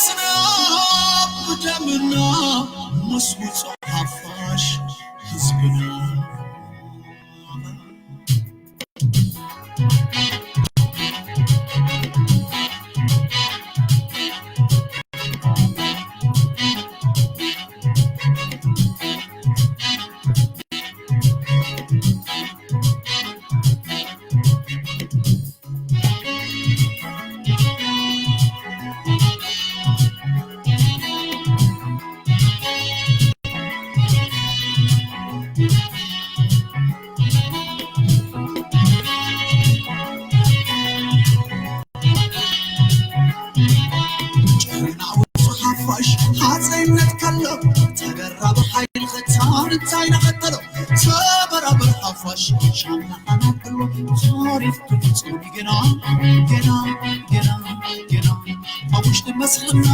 ስናብ ደምና ምስ ውጹዕ ሓፋሽ ህዝብና። ጨረና ውጹ ሓፋሽ ሃፀይነት ከሎ ተደራቢ ሓይሊ ኸታን እንታይ ናኸተሎ ተበራበር ሓፋሽ ሻምና ሓናቅሎ ታሪኽ ክፍጽም ገና ገና ገና ገና ኣብ ውሽጢ መስልና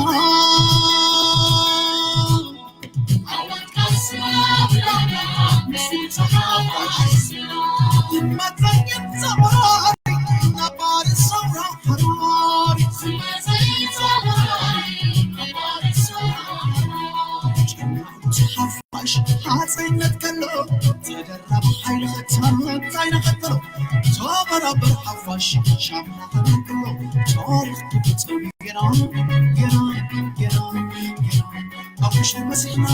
ሓፋሽ ሓፀይነት ከሎ ተደራቢ ሓይሊ ኸታን እንታይ ናኸተሎ ተበራበር ሓፋሽ ሻምና ሓናቅሎ ታሪኽ ክፍጽም ገና ገና ገና ገና ኣብ ውሽጢ መስልና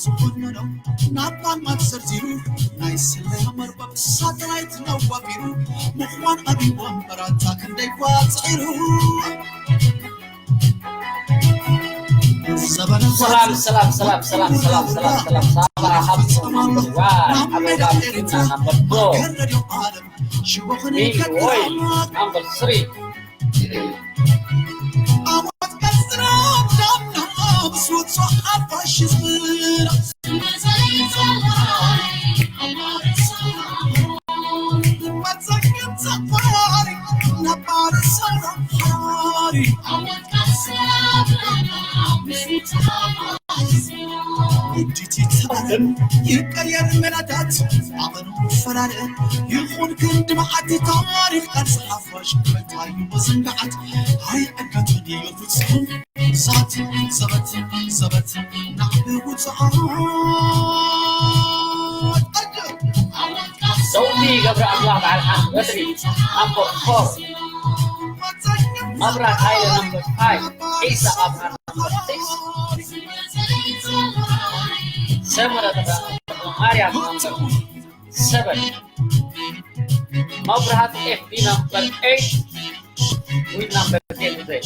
ዝኾነኖ ናብ ማልማት ዘርዚሩ ናይ ስለያ መርበብ ሳተላይት ነዋፊሩ ምዃን ኣብይ ወንበራታ ክንደይ ኳፅዒሩ። ሰላም ሰላም ሰላም ሰላም ሰላም ሰላም ሰላም ሰላም ሳባ ሃብቶም ዋይ ኣበባ ፊትና ነምበር ፎር ሚን ወይ ነምበር ስሪ ይቀየር መላታት ኣቐኑ ፈራረ ይኹን ክንዲ መዓቲ ታሪኽ ቃል ሓፋሽ መታዩ መዘንግዓት ኣይዕገትን እዩ ፍጹም። ዛት ዘበት ዘበት ናዕቢ ውፅዓት ዘውዲ ገብረ ኣምላኽ በዓል ሓንቲ በትሪ ኣምበር ፎር መብራት ሃይለ ነምበር ፋይቭ ዒሳ ኣብርሃ ነምበር ሲክስ ሰመረ ማርያም ነምበር ሰቨን መብራህት ኤፍ ዲ ነምበር ኤይት ዊዝ ነምበር ቴን ዘይ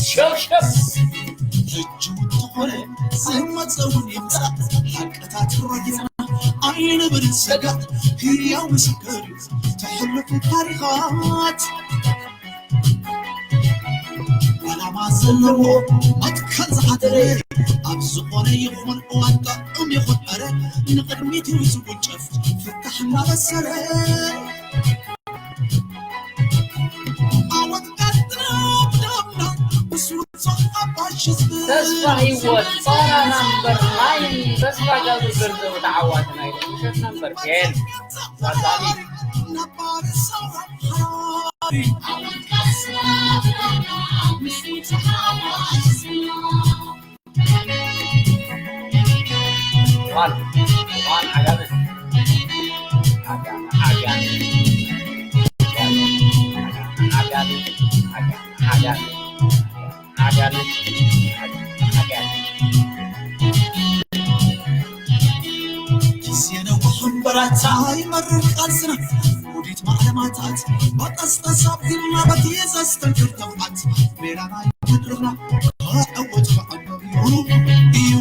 ሸብሸብ ሕጂ እውን ዝኾነ ዝመፀ እውን ይምፃእ ሓቅታት ረጊፅና ኣይንብል ስጋት ህያው ምስክር ተሕልፉ ታሪኻት ዓላማ ዘለዎ መትከል ዝሓደረ ኣብ ዝኾነ ይኹን እዋን ጥዑም ይኹን ዕረ ንቕድሚት እዩ ዝውንጨፍ ፍታሕ እናበሰረ ዓወት ቀጥና ብዳምና ብስውፅቕ ኣባሽ ዝብል ተስፋ ህይወት ፃራ ናምበር ናይን ተስፋ ገብር ገንዘቡ ተዓዋቲ ናይ ምሸት ነምበር ቴን ዛዛሚ ጊዜ ነዋሕ እምበራታ ይመርር ቃልስና ውዲት ማዕለማታት በቀስቀስ ኣቢልና በቲ ዘስተንክር ተብዓት ሜዳ ናይ መድረኽና ክዕወት ብዕምር እዩ እዩ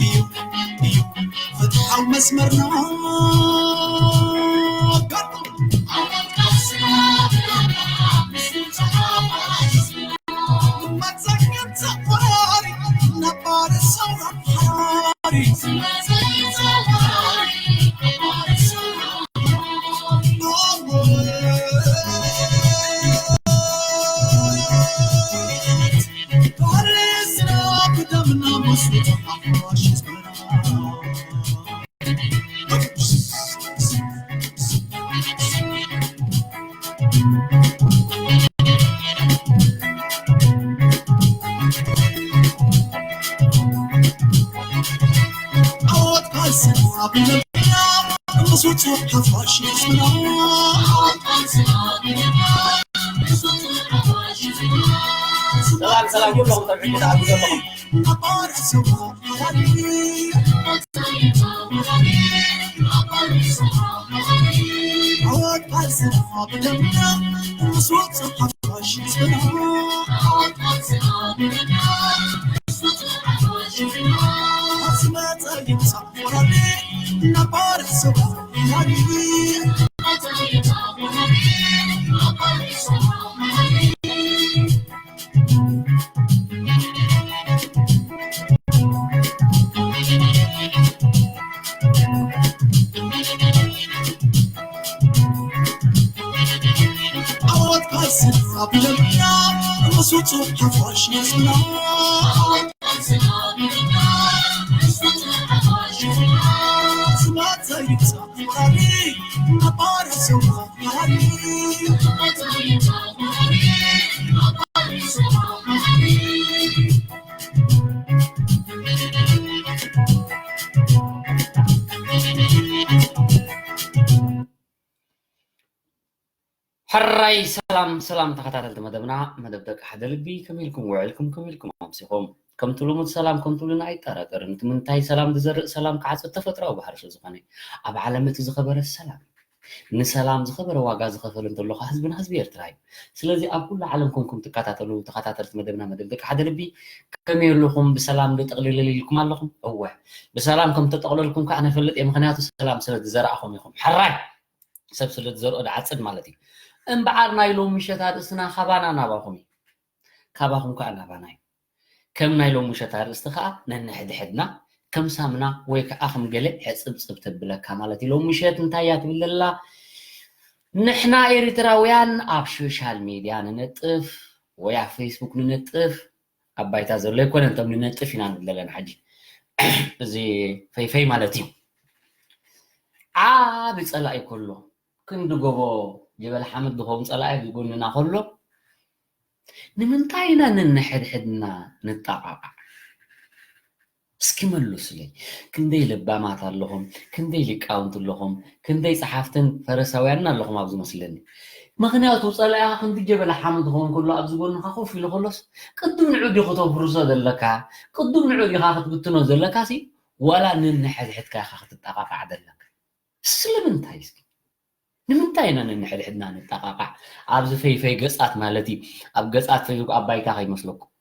እዩ እዩ ፍትሓዊ መስመርና ሰላም ሰላም፣ ኩሎም ተብዒ ተኣኪቡ ዘለኹም። ሕራይ ሰላም ሰላም ተኸታተልቲ መደብና፣ መደብ ደቂ ሓደ ልቢ፣ ከመይ ኢልኩም ውዒልኩም፣ ከመይ ኢልኩም ኣምሲኹም? ከምቲ ልሙድ ሰላም ከም ትብሉና ኣይጠራጠርን። እቲ ምንታይ ሰላም ዝዘርእ ሰላም ክዓጽድ ተፈጥሮኣዊ ባህሪ ስለ ዝኾነ፣ ኣብ ዓለም እቲ ዝኸበረ ሰላም እዩ። ንሰላም ዝኸበረ ዋጋ ዝኸፈለ እንተሎ ኸኣ ህዝብና ህዝቢ ኤርትራ እዩ። ስለዚ ኣብ ኩሉ ዓለም ኮንኩም ትከታተሉ ተኸታተልቲ መደብና መደብ ደቂ ሓደ ልቢ፣ ከመይ ኣለኹም? ብሰላም ዶ ጠቕሊለል ኢልኩም ኣለኹም? እወ፣ ብሰላም ከም ተጠቕለልኩም ከኣ ነፈልጥ እየ፣ ምኽንያቱ ሰላም ስለ ዝዘራእኹም ኢኹም። ሕራይ! ሰብ ስለ ዝዘርኦ ድዓጽድ ማለት እዩ። እምበኣር ናይ ሎሚ ምሸት ኣርእስትና ካባና ናባኹም እዩ። ካባኹም ከኣ ናባና እዩ። ከም ናይ ሎሚ ምሸት ኣርእስቲ ከኣ ነንሕድሕድና ከም ሳምና ወይ ከኣ ከም ገለ ሕጽብጽብ ተብለካ ማለት እዩ። ሎሚ ምሸት እንታይ እያ ትብል ዘላ? ንሕና ኤርትራውያን ኣብ ሶሻል ሚድያ ንነጥፍ ወይ ኣብ ፌስቡክ ንነጥፍ፣ ኣብ ባይታ ዘሎ ኣይኮነን፣ እቶም ንነጥፍ ኢና ንብል ዘለና ሕጂ። እዚ ፈይፈይ ማለት እዩ። ዓቢ ጸላኢ ከሎ፣ ክንዲ ጎቦ ጀበል ሓመድ ዝኸውን ጸላኢ ኣብዚ ጎንና ከሎ፣ ንምንታይ ኢና ነንሕድሕድና ንጠቓቓዕ? እስኪ መልሱለይ። ክንደይ ለባማት ኣለኹም፣ ክንደይ ሊቃውንቲ ኣለኹም፣ ክንደይ ጸሓፍትን ፈሪሳውያንን ኣለኹም ኣብዚ መስለኒ። ምኽንያቱ ጸላኢኻ ክንዲ ጀበል ሓመድ ዝኸውን ከሎ ኣብዚ ጎንኻ ኮፍ ኢሉ ከሎስ፣ ቅድም ንዑ ዲኻ ክተፍርሶ ዘለካ፣ ቅድም ንዑ ዲኻ ክትብትኖ ዘለካሲ፣ ዋላ ነንሕድሕድካ ኢኻ ክትጠቓቓዕ ዘለካ። ስለምንታይ እስኪ? ንምንታይ ኢና ነንሕድሕድና ንጠቓቓዕ? ኣብዚ ፈይፈይ ገጻት ማለት እዩ። ኣብ ገጻት ፌስቡክ ኣብ ባይታ ከይመስለኩም።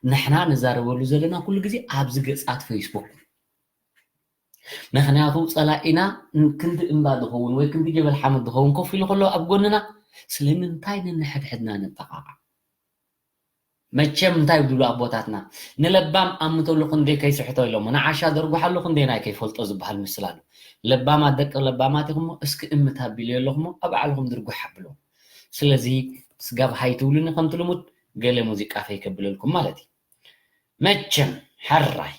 ንሕና ንዛረበሉ ዘለና ኩሉ ግዜ ኣብዚ ገጻት ፌስቡክ። ምኽንያቱ ጸላኢና ክንዲ እምባ ዝኸውን ወይ ክንዲ ጀበል ሓመድ ዝኸውን ኮፍ ኢሉ ከሎ ኣብ ጎንና፣ ስለምንታይ ነንሕድሕድና ንጠቓቓዕ? መቸም እንታይ ይብሉ ኣቦታትና፣ ንለባም ኣምተሉ ክንደይ ከይስሕቶ ኢሎሞ፣ ንዓሻ ዘርጉሓሉ ክንደይ ናይ ከይፈልጦ ዝበሃል ምስል ኣሎ። ለባማት ደቂ ለባማት ኢኹሞ፣ እስኪ እምት ኣቢሉ የለኹሞ፣ ኣብ ባዕልኹም ዝርጉሕ ኣብሎ። ስለዚ ስጋብ ሃይ ትብሉኒ ከምቲ ልሙድ ገለ ሙዚቃ ከይከብለልኩም ማለት እዩ። መቸም ሕራይ።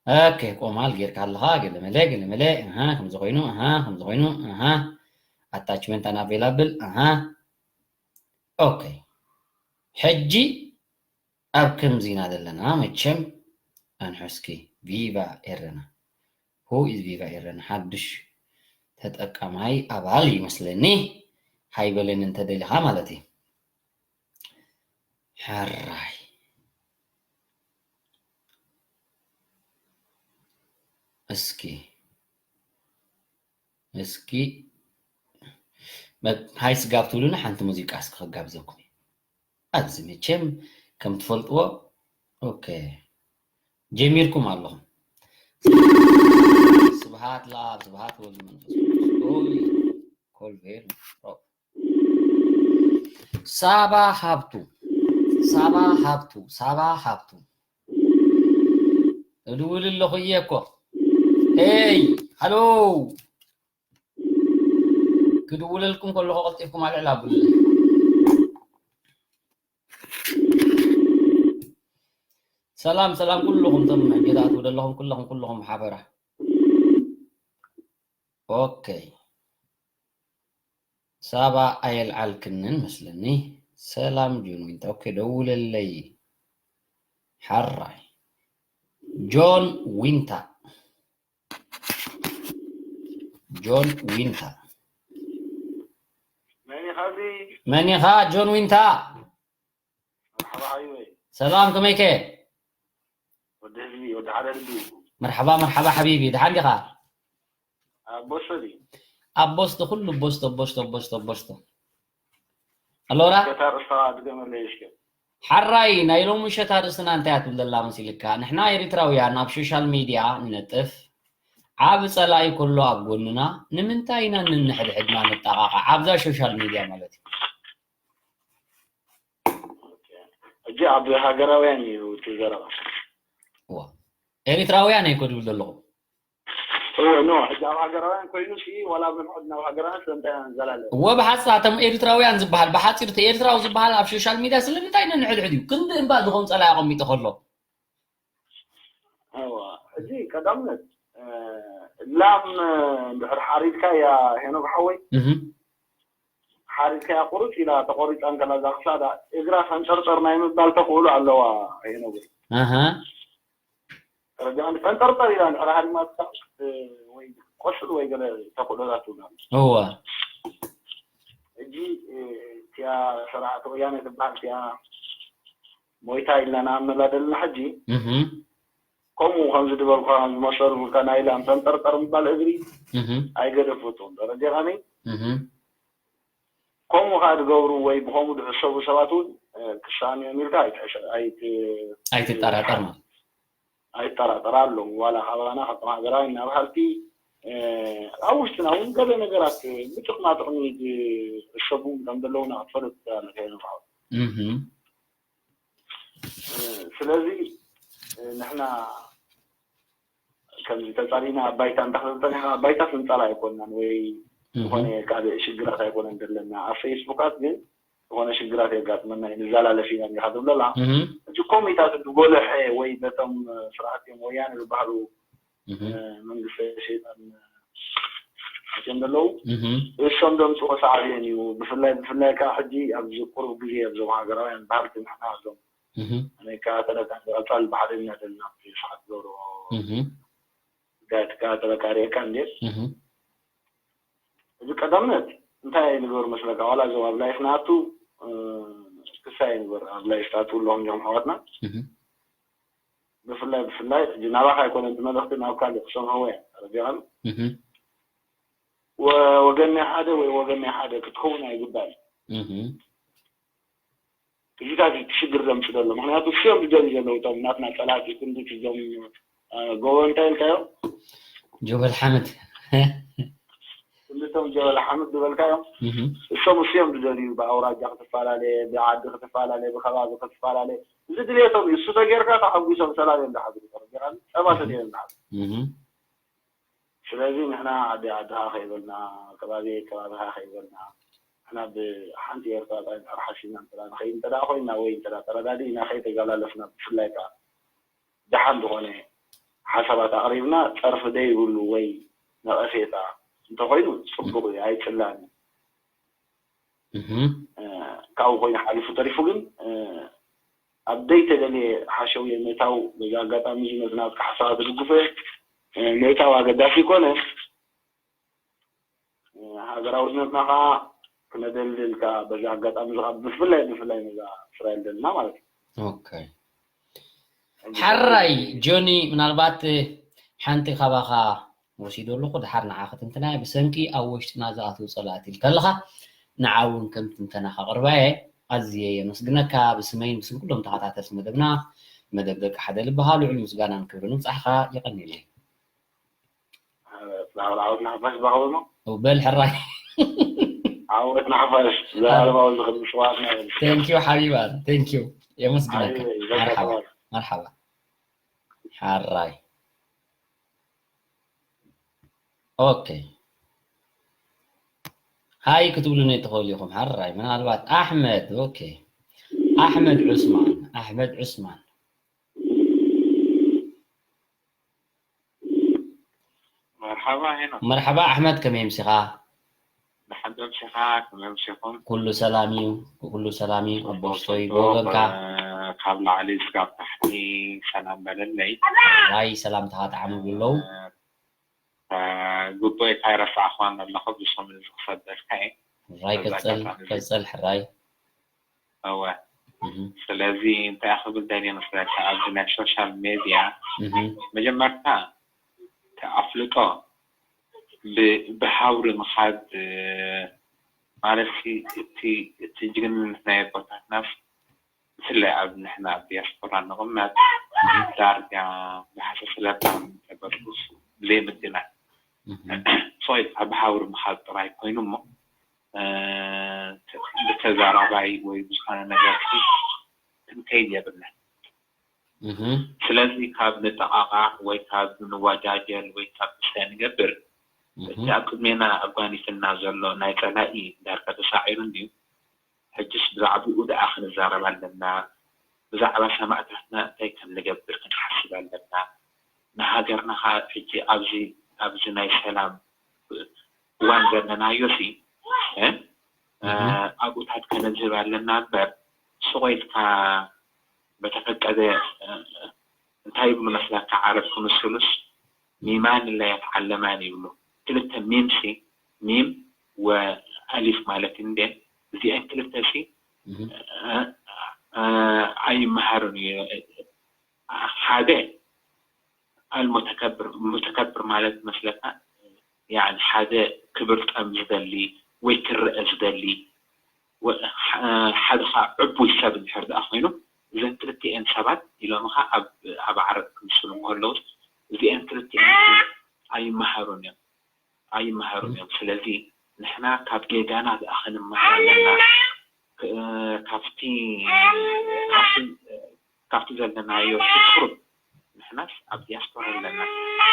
ኦኬ፣ ቆማል ጌርካ ኣለኻ፣ ገለመለ፣ ገለመለ፣ ኣሃ፣ ከምዚ ኮይኑ፣ ኣሃ፣ ከምዚ ኮይኑ፣ ኣሃ፣ ኣታችመንት ኣንኣቬላብል፣ ኣሃ። ኦኬ። ሕጂ ኣብ ከምዚ ኢና ዘለና፣ መቸም ኣንሑ እስኪ፣ ቪቫ ኤረና። Who is ቪቫ ኤረና? ሓድሽ ተጠቃማይ ኣባል ይመስለኒ። ሃይ በለኒ እንተደሊኻ ማለት እዩ። ሕራይ። እስኪ፣ እስኪ፣ መ-፣ ሃይ ስጋብ ትብሉኒ ሓንቲ ሙዚቃ እስኪ ክጋብዘኩም። ኣብዚ መቸም ከም ትፈልጥዎ፣ ኦኬ፣ ጀሚርኩም ኣለኹም። ስብሃት ለኣብ፣ ስብሃት ወልድ መንፈስ ቅዱስ። ኦይ፣ ኮልቬል፣ ኦ። ሳባ ሃብቱ፣ ሳባ ሃብቱ፣ ሳባ ሃብቱ። እድውል ኣለኹ እየ እኮ። ኤይ፣ ሃሎ። ክድውለልኩም ከለኹ ቀልጢፍኩም ኣልዕል ኣብሉለይ። ሰላም፣ ሰላም ኩልኹም እቶም ሕጂ ትኣትዉ ዘለኹም ኩልኹም፣ ኩልኹም ሓበራ። ኦኬ። ሳባ ኣየልዓልክንን መስለኒ። ሰላም ጁን ዊንታ። ኦኬ፣ ደውለለይ። ሓራይ። ጆን ዊንታ። ጆን ዊንታ። መን ኢኻ እዚ? መን ኢኻ ጆን ዊንታ? መርሓባ ሓቢበይ። ሰላም፣ ከመይከ? ወዲ ህዝቢ፣ ወዲ ሓደ ልቢ። መርሓባ፣ መርሓባ ሓቢቢ፣ ደሓን ዲኻ? ኣቦስቶ ድዩ? ኣቦስቶ፣ ኩሉ ቦስቶ፣ ቦስቶ፣ ቦስቶ፣ ቦስቶ። ኣሎራ? ሸታ ርእስኻ ድገመለይ እስከ። ሓራይ፣ ናይ ሎሚ ምሸት ኣርእስትና እንታይ እያ ትብል ዘላ መሲልካ? ንሕና ኤሪትራውያን ኣብ ሶሻል ሚድያ ንነጥፍ፣ ዓቢ ጸላኢ ከሎ ኣብ ጎንና፣ ንምንታይ ኢና ንንሕድሕድና ንጠቓቓዕ? ኣብዛ ሶሻል ሚድያ ማለት እዩ። ሕጂ ኣብ ሃገራውያን እዩ እቲ ዘረባ። እዋ። ኤሪትራውያን እየ እኮ ድብል ዘለኹ። እወ፣ ኖ፣ ሕጂ ኣብ ሃገራውያን ኮይኑ ሲ፣ ዋላ ኣብ ንሕድ ናብ ሃገራውያን ስለምንታይ ኢና ንዘላለ? እወ፣ ብሓጻ እቶም ኤሪትራውያን ዝበሃል፣ ብሓጺር እቲ ኤሪትራዊ ዝበሃል ኣብ ሶሻል ሚድያ ስለምንታይ ነንሕድሕድ እዩ? ክንዲ እምባ ዝኾን ጸላኢ ኣቐሚጡ ከሎ። እወ፣ ሕጂ ቀዳምነት፣ እ፣ ላም እንድሕር ሓሪድካያ ሄኖክ ሓወይ፣ እህ። ሓሪድካያ ቁርጭ ኢላ ተቆሪጻ እንከላ እዛ ክሳዳ፣ እግራ ፈንጠርጠር ናይ ምባል ተኽእሎ ኣለዋ ሄኖክ። ኣሃ። ረጃ ፈንጠርጠር ኢላ እንድሕር ሃሪማትካ፣ እ፣ ወይ ቆስል ወይ ገለ ተኽእሎታት ትብላ። እወ። ሕጂ፣ እ፣ እቲኣ ስርዓት ወያነ ትበሃል እቲኣ ሞይታ ኢልና ንኣምነላ ዘለና ሕጂ፣ እህ። ከምኡ ከምዚ ዝበልኳ ዝመሰሉ ናይ ላም ፈንጠርጠር ምባል እግሪ እህ። ኣይገደፈቶም። ተረዲኻኒ? እህ። ከምኡ ኸዓ ዝገብሩ ወይ ብኸምኡ ዝሕሰቡ ሰባት እውን፣ እ፣ ክሳኑ እዮም ኢልካ ኣይትሕሸ-፣ ኣይት-፣ ኣይትጠራጠር ማለት። ኣይጠራጠር ኣለዉ። ዋላ ካባና ካብቶም ሃገራውያን ናብ ሃልቲ፣ እ፣ ኣብ ውሽጥና እውን ገለ ነገራት ብጥቕማ ጥቕሚ ዝሕሰቡ ከም ዘለዉና ክትፈልጥ ኣለካ እዮም። እህ። እ፣ ስለዚ፣ እ፣ ንሕና ከምዚ ተጻሪና ኣብ ባይታ እንተኽንብል ጸኒሕና፣ ኣብ ባይታ ክንጻላ ኣይኮንናን ወይ እህ። ዝኾነ ካልእ ሽግራት ኣይኮነን ዘለና። ኣብ ፌስቡካት ግን ዝኾነ ሽግራት የጋጥመና እዩ፣ ንዘላለፍ ኢና እንዲኻ ትብለላ። እህ። ሕጂ ኮሚታት ዝጎልሐ ወይ በቶም ስርዓት እዮም ወያነ ዝበሃሉ እህ። እ፣ መንግስቲ ሸይጣን ኣትዮም ዘለዉ። እህ። እሶም ዘምጽኦ ሳዕቤን እዩ። ብፍላይ፣ ብፍላይ ከኣ ሕጂ ኣብዚ ቁሩብ ግዜ ኣብዞም ሃገራውያን በሃልቲ ንሕና እዞም እህ። ኣነ ከኣ ተለካ ቀጻል ብሓደ ኢና ዘለና ኣብቲ ሰዓት ገብሮ እህ። ጉዳያት ከኣ ተለካ ርእየካ እንዴ? እህ። እዚ ቀዳምነት እንታይ ንገሩ መስለካ? ዋላ እዞም ኣብ ላይፍ ንኣቱ፣ እ፣ ክሳይ ንገሩ ኣብ ላይፍ ትኣትዉ ኣለኹም እዮም ኣሕዋትና። እህ። ብፍላይ፣ ብፍላይ ሕጂ ናባኻ ኣይኮነን እቲ መልእኽቲ፣ ናብ ካልእ ክሰምዕዎ እዮም። ተረዲእካኒ? እህ። ወ-፣ ወገን ናይ ሓደ ወይ ወገን ናይ ሓደ ክትከውን ኣይግባእን። እህ። እዚታት እዩ እቲ ሽግር ዘምጽእ ዘሎ። ምኽንያቱ እሶም ዝደልዩ ዘለዉ እቶም ናትና ጸላእቲ ክንዲ እዞም፣ እ፣ ጎቦ እንታይ ኢልካዮም? ጀበል ሓመድ። ክንዲ እቶም ጀበል ሓመድ ዝበልካዮም። እህ። እሶም እሶም ዝደልዩ ብኣውራጃ ክትፈላለየ፣ ብዓዲ ክትፈላለየ፣ ብከባቢ ክትፈላለየ። እዚ ድልየቶም እዩ። እሱ ተጌርካ ተሓጒሶም ሰላም እዮም ዝሓድሩ። ተረዲእካኒ? ጸባ እህ። ሰትዮም እዮም ዝሓድሩ። እህ። ስለዚ ንሕና ዓዲ ዓድኻ ከይበልና፣ ከባቢ ከባቢኻ ከይበልና፣ ንሕና ብሓንቲ ኤርትራ ጥራይ እንድሕር ሓሲብና እንተ ደኣ ንኸይድ እንተ ደኣ ኮይንና ወይ እንተ ደኣ ተረዳዲእና ከይተገላለፍና ብፍላይ ከኣ ደሓን ዝኾነ ሓሳባት ኣቕሪብና ጸርፊ ደይብሉ ወይ ነቐፌታ እንተኾይኑ ጽቡቕ እዩ፣ ኣይጽላእን እዩ። እህ። እ፣ ካብኡ ኮይኑ ሓሊፉ ተሪፉ ግን፣ እ፣ ኣብ ዘይተደልየ ሓሸውየ ምእታው፣ በዚ ኣጋጣሚ እዚ ነዚ ናትካ ሓሳባት ዝድግፎ እየ። እ፣ ምእታው ኣገዳሲ ይኮነ። እ፣ ሃገራውነትና ከዓ ክነደልድል ከዓ በዚ ኣጋጣሚ እዚ ከዓ ብፍላይ፣ ብፍላይ ነዛ እስራኤል ዘለና ማለት እዩ። ኦኬ። ሕራይ ጆኒ፣ ምናልባት ሓንቲ ካባኻ ወሲዶ ኣለኹ፣ ድሓር ንዓ ክትንትና እየ። ብሰንኪ ኣብ ውሽጥና ዝኣትዉ ጸላእቲ ኢልካ ኣለኻ፣ ንዓ እውን ከም ትንተና ከቕርባ እየ። ኣዝየ የመስግነካ፣ ብስመይን ብስም ኩሎም ተኸታተልቲ መደብና፣ መደብ ደቂ ሓደ ልቢ፣ ልዑል ምስጋናን ክብርን ምብጻሕካ የቐንየለይ። ላዕላዎት ንሓፋሽ ባኸውሞ። በል ሕራይ። ዓወት ንሓፋሽ፣ ዘላለማዊ ዝኽሪ ስብሓት ናይ። Thank you ሓቢባ፣ thank you። የመስግነካ። ሓቢበይ፣ መርሓባ፣ ዘጋጥማት። መርሓባ። ሓራይ። ኦኬ። ሃይ ክትብሉኒ ትኽእሉ ኢኹም። ሓራይ፣ ምናልባት ኣሕመድ፣ ኦኬ። ኣሕመድ ዑስማን፣ ኣሕመድ ዑስማን። መርሓባ ሄኖክ። መርሓባ ኣሕመድ፣ ከመይ ኣምሲኻ? ደሓን ዶ ኣምሲኻ? ከመይ ኣምሲኹም? ኩሉ ሰላም እዩ፣ ኩሉ ሰላም እዩ። ኣቦ ኣቦ ሶይ፣ ሶይ፣ ብወገንካ? እ፣ ካብ ላዕሊ እስካብ ታሕቲ ሰላም በለለይ። ራይ ሰላምታኻ ጠዓሙ ብለው። ግቡእ ካይረሳዕኳን ኣለኹ ብሶም እዚ ክሰደልካ እየ። ራይ ቀጽል ቀጽል ሕራይ። እወ ስለዚ እንታይ ክብል ደልየ መስለካ፣ ኣብዚ ናይ ሶሻል ሜድያ መጀመርታ ኣፍልጦ ብሃውሪ ምኻድ ማለት እቲ ጅግንነት ናይ ኣቦታትናስ ብፍላይ ኣብ ንሕና ኣብ ዲያስፖራ ንቕመጥ ዳርጋ ብሓሰስለካ ተበርኩስ ብዘይ ምድናት ሶይ ኣብ ሃውሪ ምኻድ ጥራይ ኮይኑ እሞ ብተዛራባይ ወይ ብዝኾነ ነገር ክንከይድ የብልና። ስለዚ ካብ ንጠቓቓዕ ወይ ካብ ንዋጃጀል ወይ ካብ ምሳይ ንገብር እቲ ኣብ ቅድሜና ኣጓኒፍና ዘሎ ናይ ጸላኢ ዳርጋ ተሳዒሩ እንድዩ። ሕጅስ ብዛዕባኡ ደኣ ክንዛረብ ኣለና። ብዛዕባ ሰማእታትና እንታይ ከም ንገብር ክንሓስብ ኣለና። ንሃገርና ከዓ ሕጂ ኣብዚ ኣብዚ ናይ ሰላም እዋን ዘለናዮ ሲ ኣብኡታት ከነዝህብ ኣለና እምበር ስቆ ኢልካ በተፈቀደ እንታይ ይብሉ መስለካ ዓረብ ክምስሉስ ሚማን ላ የተዓለማን ይብሉ። ክልተ ሚም ሲ ሚም ወአሊፍ ማለት እንዴ እዚአን ክልተ ሲ ኣይመሃሩን እዩ። ሓደ ኣልሙተከብር ሙተከብር ማለት መስለካ ያኒ ሓደ ክብር ጠም ዝደሊ ወይ ክረአ ዝደሊ ሓደ ከዓ ዕቡይ ሰብ እንድሕር ደኣ ኮይኑ እዘን ክልቲኤን ሰባት ኢሎምኻ ኣብ ዓረብ ክምስሉ እንከለውስ እዚአን ክልቲኤን ኣይመሃሩን እዮም ኣይመሃሩን እዮም። ስለዚ ንሕና ካብ ጌጋና ደኣ ክንመሃር ኣለና። ካብቲ ካብቲ ዘለናዮ ሽኩር ንሕናስ ኣብ ዲያስፖራ ኣለና።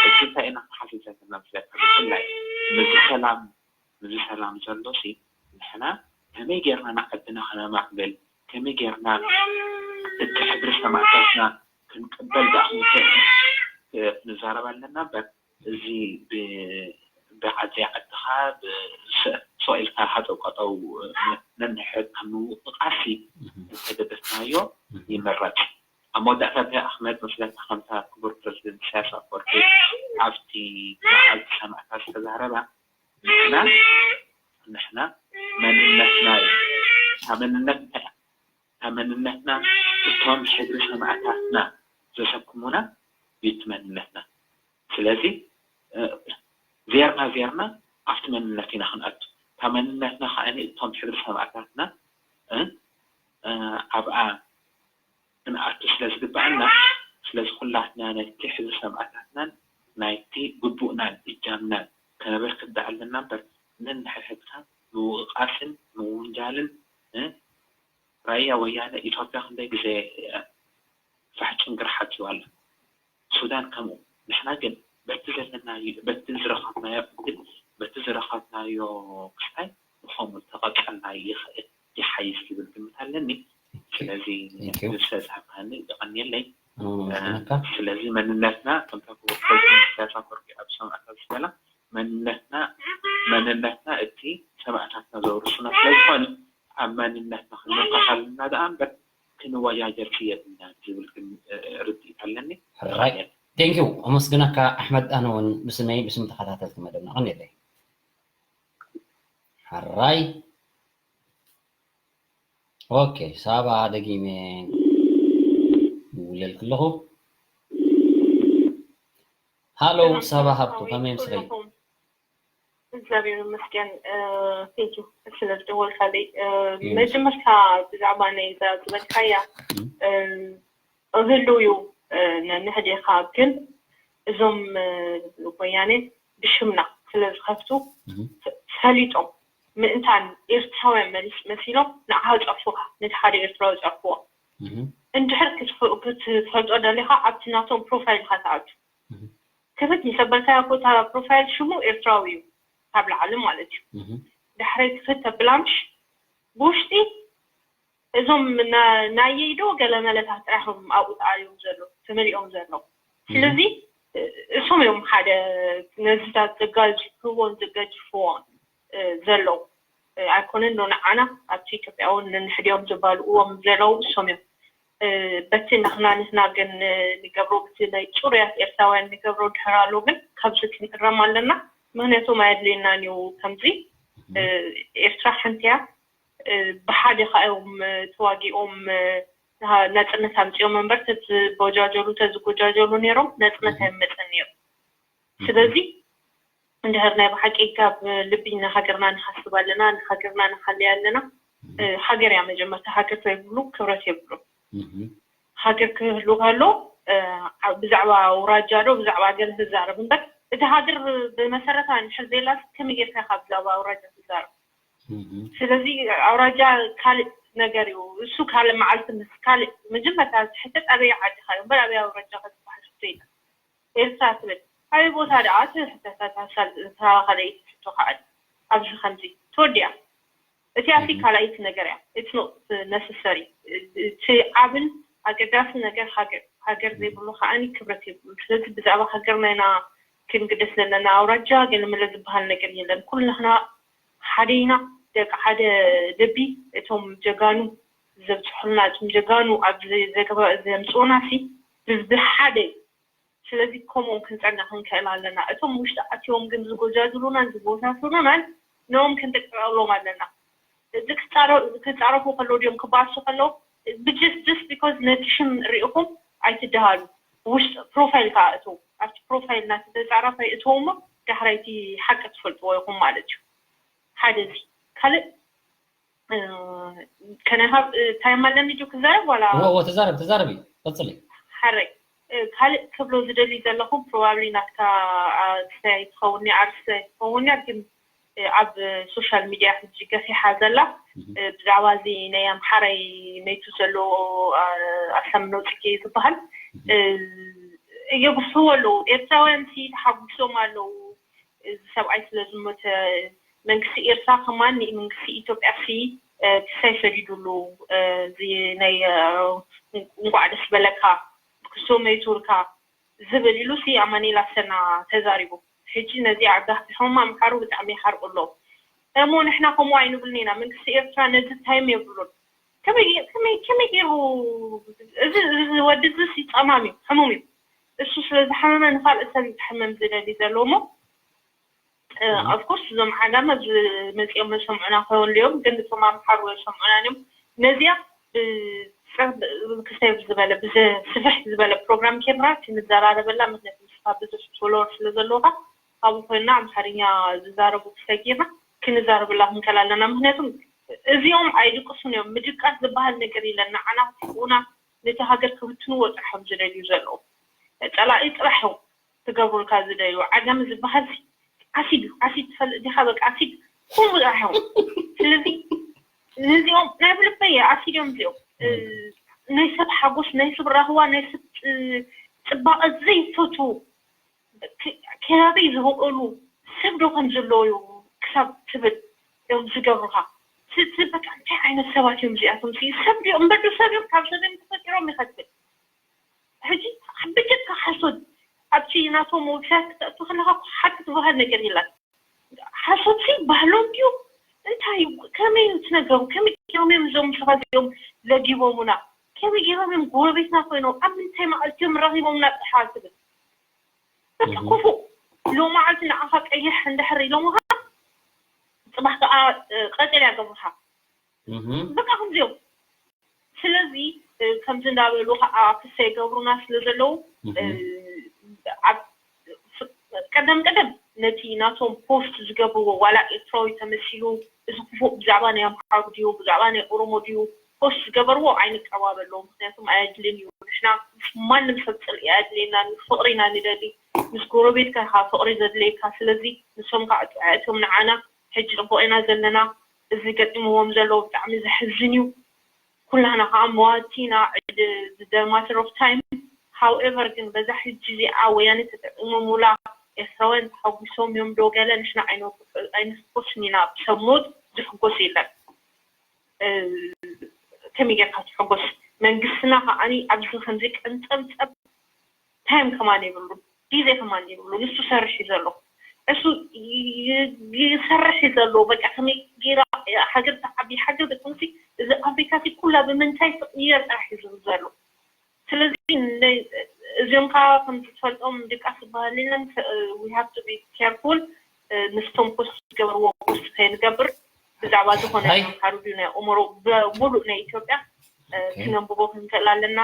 ሕጂ እንታይ ኢና ክሓስብ ዘለና መስለካ? ብፍላይ ምስዚ ሰላም ምስዚ ሰላም ዘሎ ሲ ንሕና ከመይ ጌርና ንዓድና ከነማዕብል ከመይ ጌርና እቲ ሕድሪ ሰማእታትና ክንቅበል ደኣ ክንክእል ክንዛረብ ኣለና እምበር እዚ ብዓዲ ዓድኻ ስቕ ኢልካ ሃጠው ቀጠው ነንሕድ ካብ ምውቕቓሲ እንተገደፍናዮ ይምረፅ። ኣብ መወዳእታ እንታይ ክመፅ መስለካ ከምታ ክቡር ፕረዚደንት ኢሳያስ ኣፈወርቂ ኣብቲ መዓልቲ ሰማእታት ዝተዛረባ ንሕና ንሕና መንነትና እዩ። እታ መንነት እንታይ እያ? እታ መንነትና እቶም ሕድሪ ሰማእታትና ዘሰክሙና እዩ እቲ መንነትና። ስለዚ ዜርና ዜርና ኣብቲ መንነት ኢና ክንኣቱ። እታ መንነትና ከዓ እቶም ሕድሪ ሰማእታትና ኣብኣ ክንኣቱ ስለ ዝግበኣና፣ ስለዚ ኩላትና ናይቲ ሕድሪ ሰማእታትናን ናይቲ ግቡእናን እጃምናን ከነበርክት ደኣ ኣለና እምበር ነንሕድሕድካ ምውቕቓስን ምውንጃልን ራያ ወያነ ኢትዮጵያ ክንደይ ግዜ ፋሕ ጭንግር ሓትዋ ኣሎ። ሱዳን ከምኡ። ንሕና ግን በቲ ዘለናዮ በቲ ዝረኸብናዮ ዕድል በቲ ዝረኸብናዮ ክስታይ ብኸምኡ ተቐጸልና ይኽእል ይሓይሽ ዝብል ግምት ኣለኒ። ስለዚ ንሰ ዝሃብካኒ የቐንየለይ። ስለዚ መንነትና ከምታ ክቡር ፕረዚደንት ኢሳያስ ኣፈወርቂ ኣብ ሰማእታት ዝበላ መንነትና መንነትና እቲ ሰማእታትና ዘውርሱና ስለዝኾነ ኣብ መንነትና ክንምርኮስ ኣለና ደኣ እምበር ክንወጃጀር የብልናን ዝብል ግን ርድኢት ኣለኒ። ሕራይ። Thank you። ኣመስግነካ ኣሕመድ። ኣነ እውን ብስመይ ብስም ተኸታተልቲ መደብና ቀኒለይ። ሕራይ። ኦኬ ሳባ ደጊመ ይውለልክ ኣለኹ። ሃሎ ሳባ ሃብቱ ከመይ ምስለይ? እግዚኣብሔር ይመስገን። ቴንኪ ስለ ዝደወልካለይ። መጀመርታ ብዛዕባ ናይ እዛ ዝበልካያ እህሉ እዩ ነንሕዴኻ ግን እዞም ወያኔ ብሽምና ስለ ዝኸፍቱ ፈሊጦም ምእንታን ኤርትራውያን መሲሎም ንዓኻ ጸርፉኻ ነቲ ሓደ ኤርትራዊ ጸርፍዎ። እንድሕር ክትፈልጦ ደሊኻ ኣብቲ ናቶም ፕሮፋይል ኢኻ ትኣቱ። ክፍት ምስ ኣበልካዮ እኮ እታ ፕሮፋይል ሽሙ ኤርትራዊ እዩ ካብ ላዕሊ ማለት እዩ። ዳሕረይ ክፍት ተብላ ምሽ ብውሽጢ እዞም ናየይ ዶ ገለመለታት ጥራሕ እዮም ኣብኡ ተኣልዮም ዘለዉ ተመሊኦም ዘለዉ። ስለዚ እሶም እዮም ሓደ ነዚታት ዘጋጅፍዎን ዘጋጅፍዎን ዘለዉ ኣይኮነን ዶ ንዓና ኣብቲ ኢትዮጵያ እውን ነንሕድኦም ዘባልእዎም ዘለዉ እሶም እዮም። በቲ ንሕና ንሕና ግን ንገብሮ፣ በቲ ናይ ፁሩያት ኤርትራውያን ንገብሮ ድሕር ኣሎ፣ ግን ካብዚ ክንእረም ኣለና። ምክንያቱም ኣየድልየናን እዩ ከምዚ። ኤርትራ ሓንቲ እያ። ብሓደ ከዓ እዮም ተዋጊኦም ናፅነት ኣምፂኦም እምበር፣ ተዝቦጃጀሉ፣ ተዝጎጃጀሉ ነይሮም፣ ናፅነት ኣይመፀን ነይሩ። ስለዚ እንድሕር ናይ ብሓቂ ካብ ልቢ ንሃገርና ንሓስብ ኣለና፣ ንሃገርና ንሓልያ ኣለና። ሃገር እያ መጀመርታ፣ ሃገር ዘይብሉ ክብረት የብሉ። ሃገር ክህሉ ከሎ ብዛዕባ ኣውራጃ ዶ ብዛዕባ ገለ ትዛረብ እምበር፣ እቲ ሃገር ብመሰረታ እንድሕር ዘየላስ ከመይ ጌርካ ኢኻ ብዛዕባ ኣውራጃ ትዛረብ? ስለዚ ኣውራጃ ካልእ ነገር እዩ። እሱ ካልእ መዓልቲ ምስ ካልእ፣ መጀመርታ ዝሕተት ኣበይ ዓዲ ኢኻ እምበር ኣበይ ኣውራጃ ኢኻ ዝበሃል ሕቶ የለን። ኤርትራ ትብል ኣበይ ቦታ ደኣ ትሕተት? እታ ካልኣይቲ ሕቶ ከዓ ኣብዚ ከምዚ ትወዲኣ። እቲኣ ካልኣይቲ ነገር እያ። It's not necessary። እቲ ዓብን ኣገዳሲ ነገር ሃገር፣ ሃገር ዘይብሉ ከዓኒ ክብረት የብሉን። ስለዚ ብዛዕባ ሃገርና ኢና ክንግደስ ዘለና። ኣውራጃ ገለመለ ዝበሃል ነገር የለን። ኩልና ሓደ ኢና፣ ደቂ ሓደ ልቢ። እቶም ጀጋኑ ዘብፅሑልና፣ እቶም ጀጋኑ ኣብዚ ዘምፅኡና ሲ ብሓደ። ስለዚ ከምኦም ክንፀንዕ ክንክእል ኣለና። እቶም ውሽጢ ኣትዮም ግን ዝጎጃጅሉናን ዝጎሳስሉናን፣ ንኦም ክንጥቅዕሎም ኣለና። እዚ ክፃረ-፣ ክፃረፉ ከለዉ ድዮም ክባሱ ከለዉ፣ just just because ነቲ ሽም ሪኢኹም ኣይትደሃሉ። ውሽጢ ፕሮፋይል ከዓ እትው፣ ኣብቲ ፕሮፋይል ናቲ ተፃራፋይ እትው እሞ ዳሕራይ እቲ ሓቂ ትፈልጥዎ ኢኹም ማለት እዩ። ሓደ እዚ። ካልእ ከነሃብ ታይም ኣለኒ ዶ ክዛረብ ዋላ? እዎ፣ እዎ፣ ተዛረብ፣ ተዛረቢ፣ ቀጽሊ። ሓረይ ካልእ ክብሎ ዝደሊ ዘለኹ፣ ፕሮባብሊ ናትካ ኣስተያየት ትኸውን እያ፣ ኣርእስቲ ትኸውን እያ፣ ግን ኣብ ሶሻል ሚድያ ሕጂ ገፊሓ ዘላ ብዛዕባ እዚ ናይ ኣምሓራይ መይቱ ዘሎ ኣሳምነው ጽጌ ዝበሃል የጉስሕዎ ኣለዉ። ኤርትራውያን ሲ ተሓጒሶም ኣለዉ። እዚ ሰብኣይ ስለ ዝሞተ መንግስቲ ኤርትራ ከማን ንመንግስቲ ኢትዮጵያ ሲ ክሳይ ሰዲዱሉ፣ እዚ ናይ እንቋዕ ደስ በለካ ክሶ መይቱርካ ዝብል ኢሉ ሲ ኣማኑኤል ኣሰና ተዛሪቡ። ሕጂ ነዚኣ ኣጋፊሖማ ኣምሓሩ ብጣዕሚ ይሓርቁ ኣለዉ። እሞ ንሕና ከምኡ ኣይንብልን ኢና። መንግስቲ ኤርትራ ነዚ ታይም የብሉን። ከመይ ከመይ ከመይ ገይሩ እዚ እዚ ወዲ እዚ ሲ ጸማም እዩ፣ ሕሙም እዩ። እሱ ስለ ዝሓመመ ንኻልእ ሰብ እዩ ክሕመም ዝደሊ ዘሎ እሞ ኦፍኮርስ እዞም ዓጋመ ኣብዚ መፂኦም ዝሰምዑና ክህልዮም፣ ግን እቶም ኣምሓሩ ኣይሰምዑናን እዮም። ነዚኣ ክሳይ ዝበለ ብስፍሕ ዝበለ ፕሮግራም ኬምራ ክንዘራረበላ፣ ምክንያቱ ንስኻ ብዙሕ ፎሎወር ስለ ዘለውካ ካብኡ ኮይና ኣምሓርኛ ዝዛረቡ ክሳይ ጌርና ክንዛረበላ ክንከል ኣለና። ምክንያቱም እዚኦም ኣይድቅሱን እዮም። ምድቃስ ዝበሃል ነገር የለን። ንዓና ክጥቅዑና፣ ነቲ ሃገር ክብትንዎ ጥራሕ እዮም ዝደልዩ ዘለዉ። ፀላኢ ጥራሕ እዮም ክገብሩልካ ዝደልዩ። ዓጋመ ዝበሃል ኣሲድ እዩ። ኣሲድ ትፈልጥ ዲኻ? በቃ ኣሲድ ኩሉ ጥራሕ እዮም። ስለዚ ነዚኦም ናይ ብልበይ ኣሲድ እዮም እዚኦም። ናይ ሰብ ሓጎስ፣ ናይ ሰብ ራህዋ፣ ናይ ሰብ ፅባቐ ዘይፈትዉ፣ ከባቢ ዝበቐሉ ሰብ ዶ ከም ዘለዉ ክሳብ ትብል እዮም ዝገብሩኻ። በቃ እንታይ ዓይነት ሰባት እዮም እዚኣቶም? ሰብ ድዮም? እምበር ዶ ሰብ እዮም? ካብ ሰብ እዮም ተፈጢሮም ይኸትል። ሕጂ ብጀካ ሓሶት ኣብቲ ናቶም ዌብሳይት ክተእቱ ከለኻ ሓቂ ዝበሃል ነገር የለን። ሓሶትሲ ባህሎም ድዩ? እንታይ እዩ? ከመይ እዩ እቲ ነገሩ? ከመይ ገይሮም እዮም እዞም ሰባት እዚኦም ለጊቦሙና? ከመይ ገይሮም እዮም ጎረቤትና ኮይኖም? ኣብ ምንታይ መዓልቲ እዮም ረኺቦምና ጥሓ ትብል? በቃ ክፉእ። ሎመዓልቲ ንዓኻ ቀይሕ እንድሕር ኢሎምኻ፣ ጽባሕ ከዓ ቀጠልያ ገብሩኻ። በቃ ከምዚኦም። ስለዚ ከምዚ እንዳበሉ ከዓ ክሰ ይገብሩና ስለ ዘለዉ፣ ኣብ ቀደም ቀደም ነቲ ናቶም ፖስት ዝገብርዎ ዋላ ኤርትራዊ ተመሲሉ እዚ ክፉእ ብዛዕባ ናይ ኣምሓሩ ድዩ ብዛዕባ ናይ ኦሮሞ ድዩ ፖስት ዝገበርዎ ኣይንቀባበሎ። ምክንያቱም ኣየድልን እዩ። ንሕና ምስ ማንም ሰብ ፅልኢ ኣየድልየና፣ ፍቅሪ ኢና ንደሊ። ምስ ጎረቤትካ ኢካ ፍቅሪ ዘድልየካ። ስለዚ ንሶም ከዓ ጥዕእቶም ንዓና ሕጂ ፅቡቅ ኢና ዘለና። እዚ ገጢምዎም ዘሎ ብጣዕሚ ዘሕዝን እዩ። ኩላህና ከዓ መዋቲ ኢና። The matter of time. However ግን በዛ ሕጂ እዚኣ ወያነ ተጠቂሞሙላ ኤርትራውያን ተሓጒሶም እዮም ዶ ገለ ንሕና ኣይንሕጎስን ኢና። ብሰብ ሞት ዝሕጎስ የለን። ከመይ ጌርካ ትሕጎስ? መንግስትና ከዓኒ ኣብዚ ከምዚ ቀንጸብጸብ ታይም ከማን የብሉን፣ ግዜ ከማን የብሉን። ንሱ ሰርሕ እዩ ዘሎ፣ እሱ ይሰርሕ እዩ ዘሎ። በቃ ከመይ ጌራ ሃገር ትዓቢ፣ ሃገር ደቅምሲ እዚ ኣፍሪካ ሲ ኩላ ብምንታይ ትቕየር ጥራሕ እዩ ዝብል ዘሎ። ስለዚ እዚኦም ከዓ ከምዚ ትፈልጦም ድቃስ ዝበሃል የለን። We have to be careful። ምስቶም ፖስት ዝገበርዎ ፖስት ከይንገብር ብዛዕባ ዝኾነ ሓሩድ ናይ ኦሞሮ ብሙሉእ ናይ ኢትዮጵያ ክነንብቦ ክንክእል ኣለና።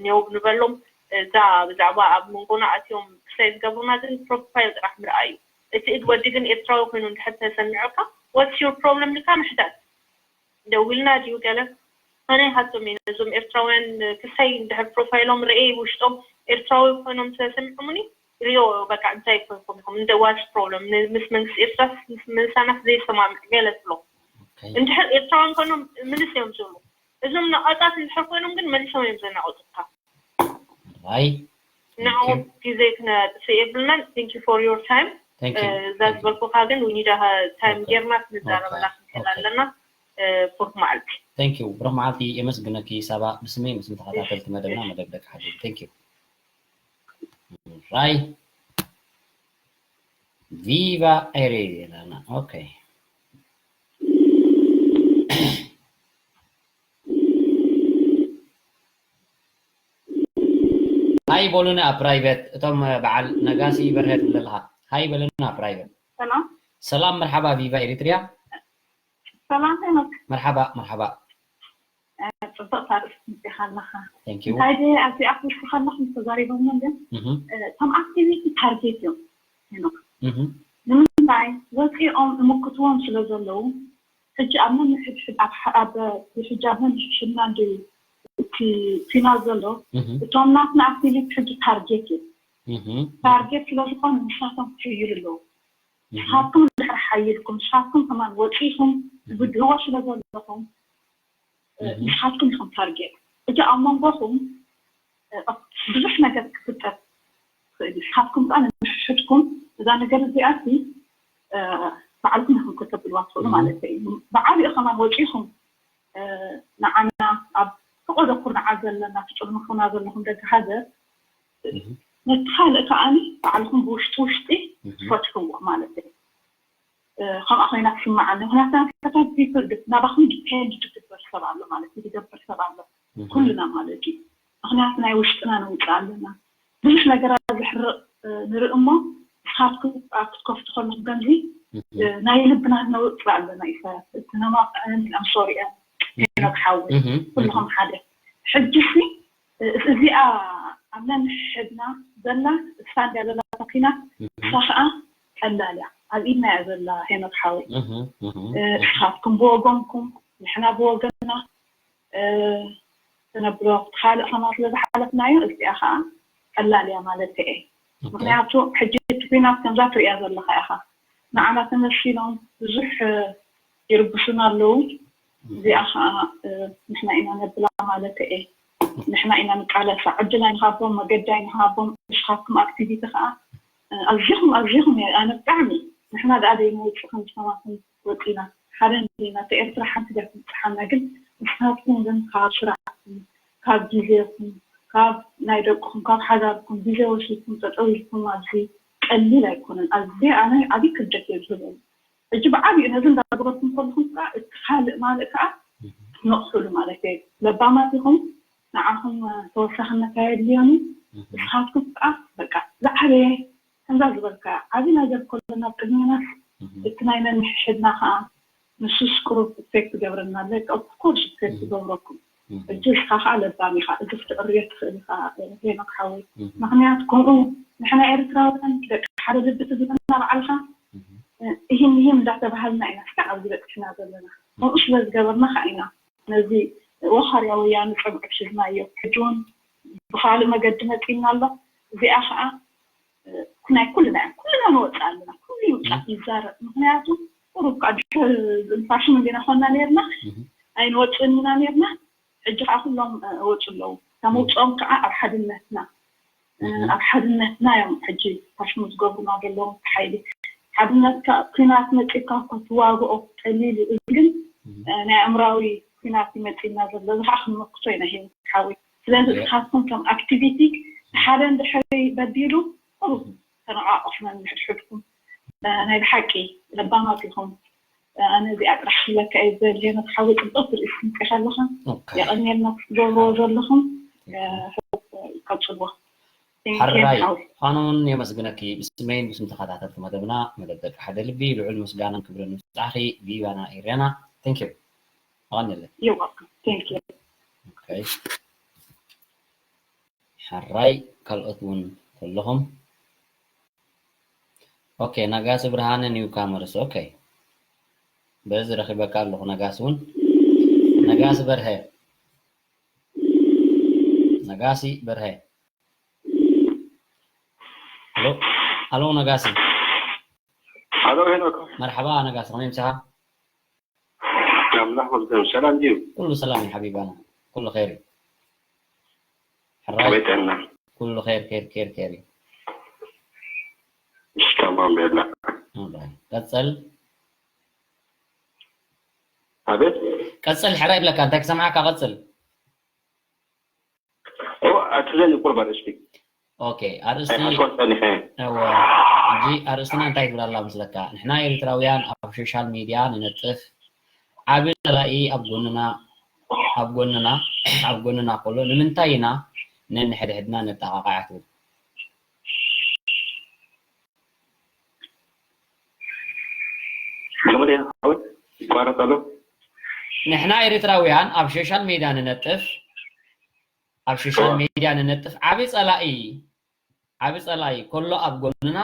ኔው ንበሎም። እዛ ብዛዕባ ኣብ መንጎና ኣትዮም ክሳይ ዝገብሩና ግን ፕሮፋይል ጥራሕ ምርኣዩ። እቲ እድ ወዲ ግን ኤርትራዊ ኮይኑ እንድሕር ተሰሚዑካ what's your problem ልካ ምሕታት ደዊልና ድዩ ገለ ኣነ ይሓቶም እየ ነዞም ኤርትራውያን ክሳይ እንድሕር ፕሮፋይሎም ርኤ ውሽጦም ኤርትራዊ ኮይኖም ተሰሚዑሙኒ ሪዮ በቃ እንታይ ኮይንኩም ኢኹም እንደ what's problem ምስ መንግስቲ ኤርትራስ ምስ ምንሳናስ ዘይሰማምዕ ገለ ትብሎ እንድሕር ኤርትራውያን ኮይኖም ምልስ እዮም ዝብሉ እዞም ነቓጻት እንድሕር ኮይኖም ግን መሊሶም እዮም ዘናቑጹካ ራይ ንዑ ግዜ ክነጥፍእ የብልናን thank you for your time እዛ ዝበልኩካ ግን we need time ጌርና ክንዛረበላ ክንክእል ኣለና ብሩክ መዓልቲ thank you ብሩክ መዓልቲ የመስግነኪ ሳባ ብስመይ ምስም ተኸታተልቲ መደብና መደብ ደቂ ሓደይ thank you ራይ ቪቫ ኤሪ ይላና okay ሃይ በሉኒ ኣብ ፕራይቨት እቶም በዓል ነጋሲ በርሀ ትብል ኣለኻ ሃይ በሉኒ ኣብ ፕራይቨት ሰላም ሰላም መርሓባ ቪቫ ኤሪትሪያ ሰላም ሄኖክ መርሓባ መርሓባ ጽቡቅ ታርእስ ምጽኻ ኣለኻ thank you እንታይ ደ ኣብዚኣ ክውስኻ ኣለኹ ምስ ተዛሪቦም ግን እህ እቶም ኣክቲቪቲ ታርጌት እዮም ሄኖክ እህ ንምንታይ ወፂኦም እምክትዎም ስለ ዘለዉ ሕጂ ኣብ ነንሕድሕድ ኣብ ሐ- ኣብ ሕጂ ኣብ ነንሕድሕድና እንድዩ እቲ ፊናል ዘሎ እህ እቶም ናትና ኣክቲቪቲ ሕጂ ታርጌት እዩ እህ ታርጌት ስለ ዝኾኑ ንሳቶም ክሕይሉ ኣለዉ ንስኻትኩም እንድሕር ሓይልኩም ንስኻትኩም ከማን ወፂኹም ትብድህዎ ስለ ዘለኹም ንስኻትኩም ኢኹም ታርጌት ሕጂ ኣብ መንጎኹም ብዙሕ ነገር ክፍጠር ትኽእል እዩ ንስኻትኩም ከዓ ንምሕድኩም እዛ ነገር እዚኣ ሲ ባዕልኩም ኢኹም ከተብልዋ ትኽእሉ ማለት እዩ ብዓብኡ ከማን ወፂኹም ንዓና ኣብ ፈቐዶ ኩርንዓት ዘለና ትፅልምኹና ዘለኹም ደቂ ሃገር ነቲ ካልእ ከዓኒ ባዕልኹም ብውሽጢ ውሽጢ ትፈትሕዎ ማለት እዩ ከምኣ ኮይና ትስምዓኒ ምክንያቱ ናታታት ፒፕል ናባኹም ዲፔንድ ትግበር ሰብ ኣሎ ማለት እዩ ትገብር ሰብ ኣሎ ኩልና ማለት እዩ ምክንያቱ ናይ ውሽጥና ነውፅእ ኣለና ብዙሕ ነገራት ዘሕርቕ ንርኢ እሞ ንስኻትኩም ኣብ ክትከፍቱ ከለኹም ከምዚ ናይ ልብና ነውፅእ ኣለና ኢሳያስ እቲ ነማቕዐን ኣምሶሪአን ሄኖክ ሓወይ ኩልኹም ሓደ ሕጂ ሲ እዚኣ ኣብ ነንሕድና ዘላ እሳ እንድያ ዘላ ኩናት እሳ ከዓ ቀላል እያ ኣብ ኢድና እያ ዘላ ሄኖክ ሓወይ ንስኻትኩም ብወገንኩም ንሕና ብወገንና ተነብሮ ካልእ ከማ ስለ ዝሓለፍናዮ እዚኣ ከዓ ቀላል እያ ማለት እየ ምክንያቱ ሕጂ እቲ ኩናት ከምዛ ትሪእያ ዘለካ ኢኻ ንዓና ተመሲሎም ብዙሕ ይርብሹና ኣለዉ እዚኣ ከዓ ንሕና ኢና ነብላ ማለት እየ ንሕና ኢና ንቃለሳ ዕድል ኣይንሃቦም መገዲ ኣይንሃቦም ንስኻትኩም ኣክቲቪቲ ከዓ ኣዚኹም ኣዚኹም ኣነ ብጣዕሚ ንሕና ደኣ ዘይንወፅእ ከም ሰባትን ወፂና ሓደ እንዲና እታ ኤርትራ ሓንቲ ድያ ትብፅሓና ግን ንስኻትኩም ግን ካብ ስራሕኩም ካብ ግዜኹም ካብ ናይ ደቅኹም ካብ ሓዳርኩም ግዜ ወሲድኩም ጠጠው ኢልኩም ኣብዚ ቀሊል ኣይኮነን ኣዝየ ኣነ ዓብዪ ክብደት እየ ዝህበሉ ሕጂ ብዓብዩ ነዚ እንዳገበርኩም ከለኹም ከዓ እቲ ካልእ ማልእ ከዓ ትነቕሕሉ ማለት እየ ለባማት ኢኹም ንዓኹም ተወሳኽነት ኣየድልዮን እዩ ንስኻትኩም ከዓ በቃ ዝዓበየ ከምዛ ዝበልካ ዓብዪ ነገር ከሎ ናብ ቅድሜናስ እቲ ናይ ነንሕድሕድና ከዓ ንሱስ ቅሩብ ኢፌክት ይገብረና ኣሎ ኦፍኮርስ ኢፌክት ይገብረኩም ሕጂ እስኻ ከዓ ለባም ኢኻ እዚ ክትዕርዮ ትኽእል ኢኻ ሄኖክ ሓወይ ምክንያቱ ከምኡ ንሕና ኤርትራውያን ደቂ ሓደ ልቢ ትብለና ባዕልኻ ይህም ይህም እንዳተባሃልና ኢና እስካዕ ኣብዚ በፂሕና ዘለና ከምኡ ስለ ዝገበርና ከዓ ኢና ነዚ ወኻርያ ወያነ ፀግዑ ሒዝናዮ ሕጂ እውን ብካልእ መገዲ መፂና ኣሎ እዚኣ ከዓ ናይ ኩልና እያ ኩልና ንወፅእ ኣለና ኩሉ ይውፃእ ይዛረብ ምክንያቱ ቁሩብ ከዓ ድሕር ፋሽን እንዲና ኮና ነርና ኣይንወፅእን ኢና ነርና ሕጂ ከዓ ኩሎም ወፁ ኣለዉ እታ መውፅኦም ከዓ ኣብ ሓድነትና ኣብ ሓድነትና እዮም ሕጂ ፋሽኑ ዝገብሩና ዘለዉ ሓይሊ ሓድነትካ ኩናት መፂካ እኳ ትዋግኦ ቀሊል እዩ ግን ናይ ኣእምራዊ ኩናት ይመፅና ዘሎ እዚ ከዓ ክንመክቶ ኢና ሂወት ሓወይ ስለዚ እስኻትኩም ከም ኣክቲቪቲ ሓደ እንድሕሪ በዲሉ ቁሩብ ተነቃቆሕና ንሕድሕድኩም ናይ ብሓቂ ለባማት ኢኹም ኣነ እዚኣ ጥራሕ ክብለካ እየ ዝደሊ። ሄኖክ ሓወይ፣ ጽቡቕ ትርኢ ትምጽእ ኣለኻ። ኦኬ። የቐንየልና ክትገብርዎ ዘለኹም። እ፣ ቀጽልዎ። Thank you፣ ሓራይ፣ ሓወይ። ኣነ እውን የመስግነኪ። ብስመይን ብስም ተኸታተልቲ መደብና፣ መደብ ደቂ ሓደ ልቢ፣ ልዑል ምስጋናን ክብርን ንብጻሕኺ። ቪቫና ኤርያና። Thank you። ኣቐንየለይ። You're welcome። Thank you። ኦኬ። ሓራይ፣ ካልኦት እውን ከለኹም። ኦኬ፣ ነጋሲ ብርሃነ፣ ኒው ካመርስ። ኦኬ። በዚ ረኺበካ ኣለኹ፣ ነጋሲ እውን። ነጋሲ በርሀ። ነጋሲ በርሀ። ኣሎ፣ ኣሎ፣ ነጋሲ። ኣሎ፣ ሄኖክ። መርሓባ፣ ነጋሲ፣ ከመይ ምሳኻ? ኣምላኽ ይመስገን። ሰላም ድዩ? ኩሉ ሰላም እዩ ሓቢባና። ኩሉ ኸይር እዩ። ሕራይ? ከመይ ጥዕና? ኩሉ ኸይር፣ ኸይር፣ ኸይር፣ ኸይር እዩ። እሺ፣ ተማም የላ። ኣልራይት። ቀጽል። ኣቤት? ቀጽል፣ ሕራይ ይብለካ። እንታይ ክሰምዓካ? ቀጽል። እዋ፣ ኣትዘኒ ቁርብ ኣርእስቲ። ኦኬ፣ ኣርእስቲ ኣይኮን ጸኒሐ። እዋ፣ ሕጂ ኣርእስትና እንታይ ትብል ኣላ መስለካ? ንሕና ኤርትራውያን ኣብ ሶሻል ሚድያ ንነጥፍ፣ ዓቢ ጸላኢ ኣብ ጎንና፣ ኣብ ጎንና፣ ኣብ ጎንና ከሎ ንምንታይ ኢና ነንሕድሕድና ነጠቓቕዓ ትብል? ገመድ ሓወይ ይቋረጽ ኣሎ። ንሕና ኤርትራውያን ኣብ ሶሻል ሚድያ ንነጥፍ፣ ኣብ ሶሻል እዋ። ሚድያ ንነጥፍ፣ ዓቢ ጸላኢ፣ ዓቢ ጸላኢ ከሎ ኣብ ጎንና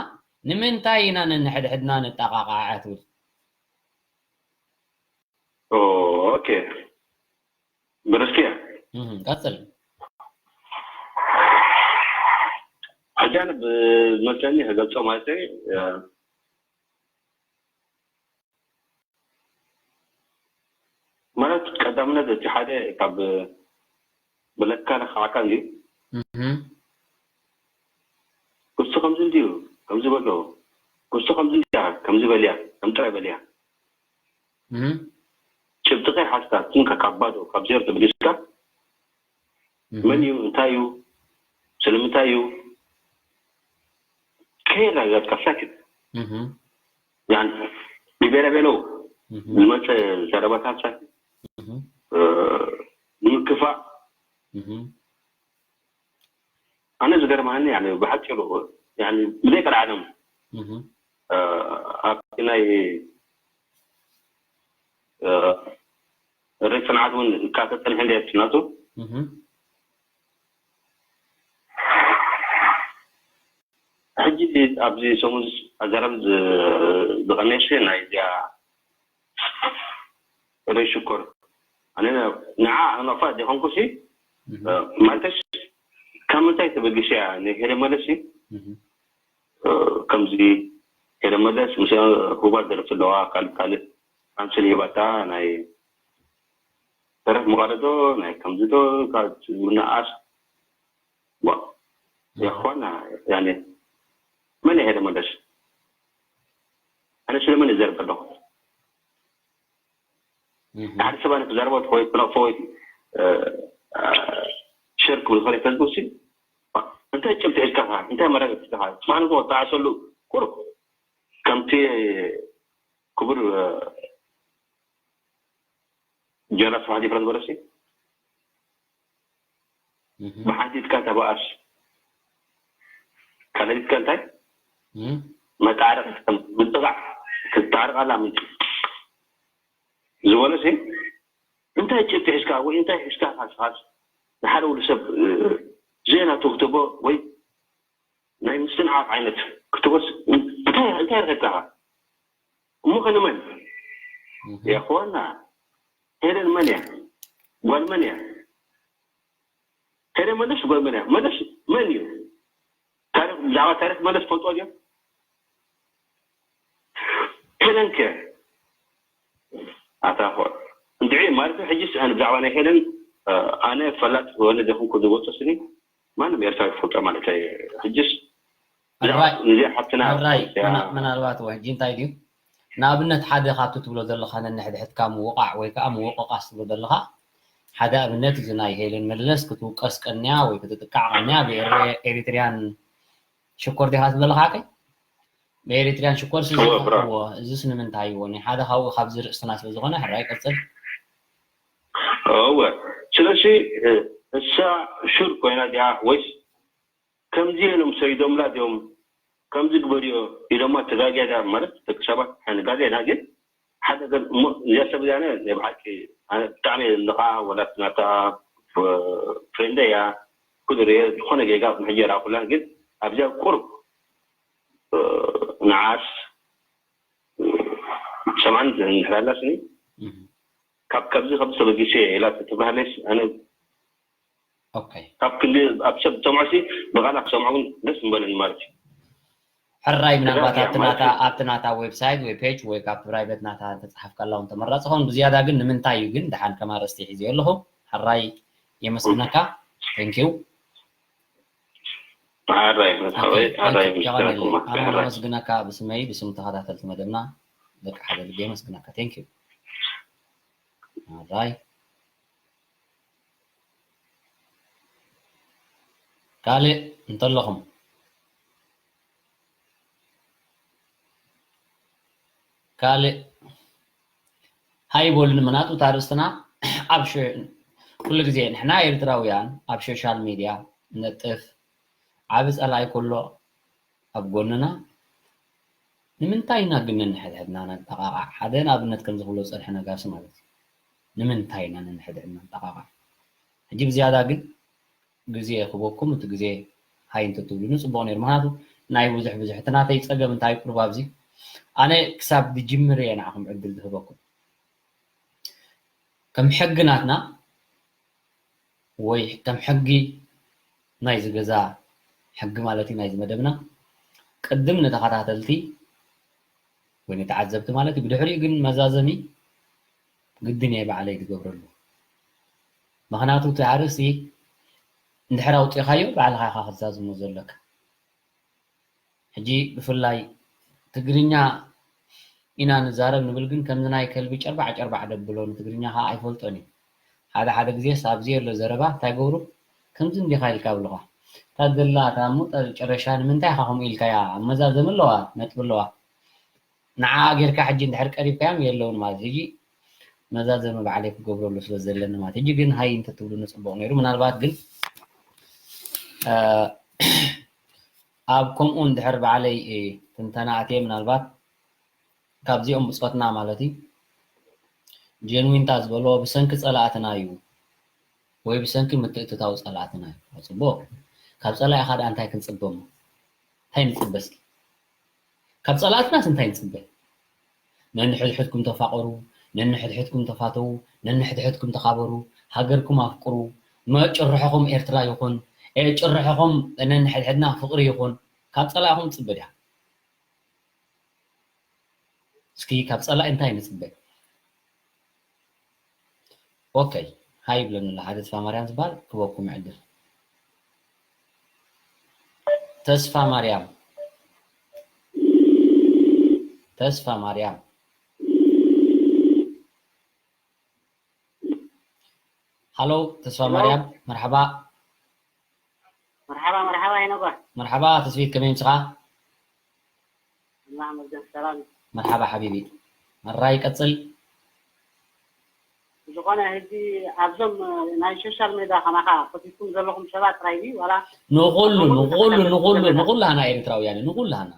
ንምንታይ ኢና ነንሕድሕድና ነጠቓቕዓ ትብል? ኦ፣ ኦኬ። ብርስኪ እያ። እህ፣ ቀጽል። ሕጂ ኣነ ብዝመስለኒ ክገልጾ ማለት እዩ፣ እ፣ ማለት ቀዳምነት እቲ ሓደ ካብ ብለካ ለካዓካ እንድዩ። እህ። እሱ ከምዚ እንድዩ፣ ከምዚ በሎ። እሱ ከምዚ እንድያ፣ ከምዚ በልያ፣ ከም ጥራይ በልያ። እህ። ጭብጥኸ ሓስታት፣ ግን ካብ ባዶ፣ ካብ ዜሮ ተበጊስካ፣ እህ። መን እዩ፣ እንታይ እዩ፣ ስለምንታይ እዩ፣ ከየላ ዛትካ ሳክት። እህ። ያን፣ ብቤላ ቤለው፣ እህ። ዝመጸ ዘረባታት ሳክት። እህ። እ፣ ንምክፋእ። እህ። ኣነ ዝገርመኒ፣ ያኒ፣ ብሓጺሩ፣ ያኒ፣ ብዘይ ቀልዓለም፣ እህ። እ፣ ኣብቲ ናይ፣ እ፣ ሬት ጽንዓት እውን ይካተት ጸኒሐ እንድየ ናቱ። እህ። ሕጂ ኣብዚ ሰሙን ኣዛረብ ዝ-፣ ዝቐነየሽ ናይ እዚኣ ሬት ሽኮር። ኣነ ንዓ ኣነፋ ዘይኮንኩሲ፣ እህ። እ፣ ማለትሽ ካብ ምንታይ ተበጊሰ እያ ንሄደ መለሲ? እህ። እ፣ ከምዚ ሄደ መለስ ምስ ሁባ ደርፊ ኣለዋ፣ ካልእ ካልእ ኣምስል ሂባታ፣ ናይ ተረፍ መቓለዶ፣ ናይ ከምዚ ዶ፣ ካብ ምንኣስ። ዋ፣ እህ። የኾና፣ ያኔ፣ መን እያ ሄደ መለስ? ኣነ ስለ መን እዘርብ ኣለኹ? እህ። ሓደ ሰብ ኣነ ክዛረቦ ወይ ክነቕፎ ወይ፣ እ፣ እ፣ ሸር ክብል ዝኽእል ፌስቡክ ሲ፣ እንታይ ጭብጢ ሒዝካ ኢኻ? እንታይ መረጋገጺ ሒዝካ ኢኻ? ትስማዕኒ እኮ ተዓሰሉ ቁሩብ ከምቲ ክቡር፣ እ፣ ጀነራል ስብሓት ይፍረድ በለሲ፣ እህ። ብሓንቲ ኢድካ ተባኣስ፣ ካልኣይቲ ኢድካ እንታይ? እህ። መጣረቕ ምጥቓዕ፣ ትጣረቕ ኣላ ምንጭ ዝበለሲ፣ እንታይ ጭብጢ ሒዝካ ወይ እንታይ ሒዝካ ኢኻ ንስኻስ ንሓደ ወዲ ሰብ፣ እ፣ ዜና ትክትቦ ወይ ናይ ምስትንዓቕ ዓይነት ክትወስ እንታይ፣ እንታይ ረኺብካ ኢኻ? እሞ ከ ንመን? እህ። የእኽዋና፣ ሄለን መን እያ? ጓል መን እያ? ሄለን መለስ ጓል መን እያ? መለስ መን እዩ? ታሪኽ፣ ብዛዕባ ታሪኽ መለስ ትፈልጥዎ ድዮም? ሄለን ከ? ኣታ እኮ እንድዒ ማለት ነው። ሕጂስ ኣነ ብዛዕባ ናይ ሄለን፣ እ፣ ኣነ ፈላጥ ወለ ዘይኮንኩ ዝገልጾ ስኒ ማንም ኤርትራዊ ክፈልጦ ማለት እዩ። ሕጂስ ብዛዕባ ሕራይ፣ እዚኣ ሓፍትና ሕራይ፣ እያ። ምና-፣ ምናልባት እውን ሕጂ እንታይ ድዩ? ንኣብነት ሓደ ካብቲ ትብሎ ዘለኻ ነንሕድሕድካ ምውቓዕ ወይ ከዓ ምውቕቓስ ትብሎ ዘለኻ ሓደ ኣብነት እዚ ናይ ሄለን መለስ ክትውቀስ ቀንያ ወይ ክትጥቃዕ ቀንያ ብኤሪ-፣ ኤሪትሪያን ሽኮር ዲኻ ትብል ዘለኻ ሓቀይ? ብኤሪትሪያን ሽኮር እወ፣ ብራ። ስዝረክብዎ፣ እዚስ ንምንታይ እዩ? እኔ ሓደ ካብኡ ካብዚ ርእስትና ስለ ዝኾነ፣ ሕራይ ቀጽል። እወ፣ ስለዚ እሳ ሹር ኮይና ድያ ወይስ ከምዚ ኢሎም ሰይዶምላ ድዮም፣ ከምዚ ግበርዮ ኢሎማ ተጋግያ ድያ? ማለት ደቂ ሰባት ንጋገ ኢና፣ ግን ሓደ ገ-፣ እሞ እዚኣ ሰብ እዚኣ ናይ ብሓቂ ኣነ ብጣዕሚ እየ ዝንቓ፣ ወላ ናታ ፍሬንደ እያ፣ ኩሉ ርየ ዝኾነ ጌጋ ሕጂ የራኩላን፣ ግን ኣብዚኣ ቁሩብ ንዓስ ሰምዓን እንድሕር ኣላስኒ ካብ ካብዚ ከምዚ ተበጊሰ ኢላ ተባህለስ ኣነ ኦኬ። ካብ ክንዲ ኣብ ሰብ ዝሰምዖ ሲ ብቓላ ክሰምዖ እውን ደስ ምበለኒ ማለት እዩ። ሕራይ ምናልባት ተጋግያ ኣብቲ ማለት ናታ እዩ። ኣብቲ ናታ ዌብሳይት ወይ ፔጅ ወይ ካብ ፕራይቬት ናታ እንተፅሓፍካላ እውን ተመራፂ ኸውን። ብዝያዳ ግን ንምንታይ እዩ ግን ደሓን ከም ኣርእስቲ ሒዘዮ ኣለኹ። ሕራይ የመስግነካ። ቴንኪው። ሓራይ ሓራይ ምስጋናኩም ኣነ የመስግነካ ብስመይ ብስም ተኸታተልቲ መደብና ደቂ ሓደ ልቢ የመስግነካ። ቴንኪው። ሕራይ ካልእ እንተለኹም ካልእ ሃይ በሉኒ። ምናቱ እታ ርእስትና ኣብ ሸ-፣ ኩሉ ግዜ ንሕና ኤርትራውያን ኣብ ሶሻል ሚድያ ነጥፍ ዓቢ ጸላኢ ከሎ ኣብ ጎንና ንምንታይ ኢና ግን ነንሕድሕድና ነጠቓቓዕ? ሓደ ንኣብነት ከምዚ ክብሎ ዝጸንሐ ነጋሲ ማለት እዩ። ንምንታይ ኢና ነንሕድሕድና ነጠቓቓዕ? ሕጂ ብዝያዳ ግን ግዜ ክበኩም እቲ ግዜ ሃይ እንተትብሉኒ ጽቡቕ ነይሩ። ምክንያቱ ናይ ብዙሕ ብዙሕ እቲ ናተይ ጸገም እንታይ ቁሩብ ኣብዚ ኣነ ክሳብ ዝጅምር እየ ንዓኹም ዕድል ዝህበኩም። ከም ሕጊ ናትና ወይ ከም ሕጊ ናይዚ ገዛ ሕጊ ማለት እዩ ናይዚ መደብና ቅድም ንተኸታተልቲ ወይ ንተዓዘብቲ ማለት እዩ። ብድሕሪኡ ግን መዛዘሚ ግድን እየ ባዕለይ ዝገብረሉ። ምክንያቱ እቲ ኣርእስቲ እንድሕር ኣውፂእኻዮ ባዕልኻ ኢኻ ክትዛዝሞ ዘለካ። ሕጂ ብፍላይ ትግርኛ ኢና ንዛረብ ንብል፣ ግን ከምዚ ናይ ከልቢ ጨርባዕ ጨርባዕ ደብሎ ንትግርኛ ከዓ ኣይፈልጦን እዩ። ሓደ ሓደ ግዜ ሳብ ዘየሎ ዘረባ እንታይ ገብሩ ከምዚ እንዲኻ ኢልካ ብልኻ እታ ዘላ እታ እሞ ጨረሻ ንምንታይ ኢኻ ከምኡ ኢልካያ? ኣመዛዘሚ ኣለዋ ነጥቢ ኣለዋ። ንዓ ጌርካ ሕጂ እንድሕር ቀሪብካዮም የለውን ማለት ሕጂ መዛዘሚ ባዕለይ ክገብረሉ ስለ ዘለኒ ማለት ሕጂ ግን ሃይ እንተትብሉኒ ጽቡቕ ነይሩ። ምናልባት ግን ኣብ ከምኡ እንድሕር ባዕለይ ትንተና ኣትየ ምናልባት ካብዚኦም ብጾትና ማለት እዩ ጀንዊንታ ዝበልዎ ብሰንኪ ጸላእትና እዩ ወይ ብሰንኪ ምትእትታው ጸላእትና እዩ። ጽቡቕ ካብ ጸላኢኻ ደኣ እንታይ ክንጽበ እሞ እንታይ ንጽበ እስኪ? ካብ ጸላእትናስ እንታይ ንጽበ? ነንሕድሕድኩም ተፋቐሩ፣ ነንሕድሕድኩም ተፋተዉ፣ ነንሕድሕድኩም ተኻበሩ፣ ሃገርኩም ኣፍቅሩ፣ መጭርሖኹም ኤርትራ ይኹን፣ ጭርሖኹም ነንሕድሕድና ፍቕሪ ይኹን። ካብ ጸላእኹም ትጽበ ዲኻ? እስኪ ካብ ጸላኢ እንታይ ንጽበ? ኦከይ ሃይ ይብለኒ ኣሎ ሓደ ተስፋ ማርያም ዝበሃል ክበኩም ዕድል ተስፋ ማርያም ተስፋ ማርያም ሃሎ ተስፋ ማርያም መርሓባ መርሓባ መርሓባ ይነጓ መርሓባ ተስፊት ከመይ ምጽኻ ኣላህ መስገን ሰላም መርሓባ ሓቢቢ ኣራይ ቀጽል ዝኾነ ሕጂ ኣብዞም ናይ ሶሻል ሜድያ ከማኻ ፈቲትኩም ዘለኹም ሰባት ጥራይ ድዩ ዋላ ንኹሉ ንኹሉ ንኹሉ ንኹላህና ኤርትራውያን ንኹላህና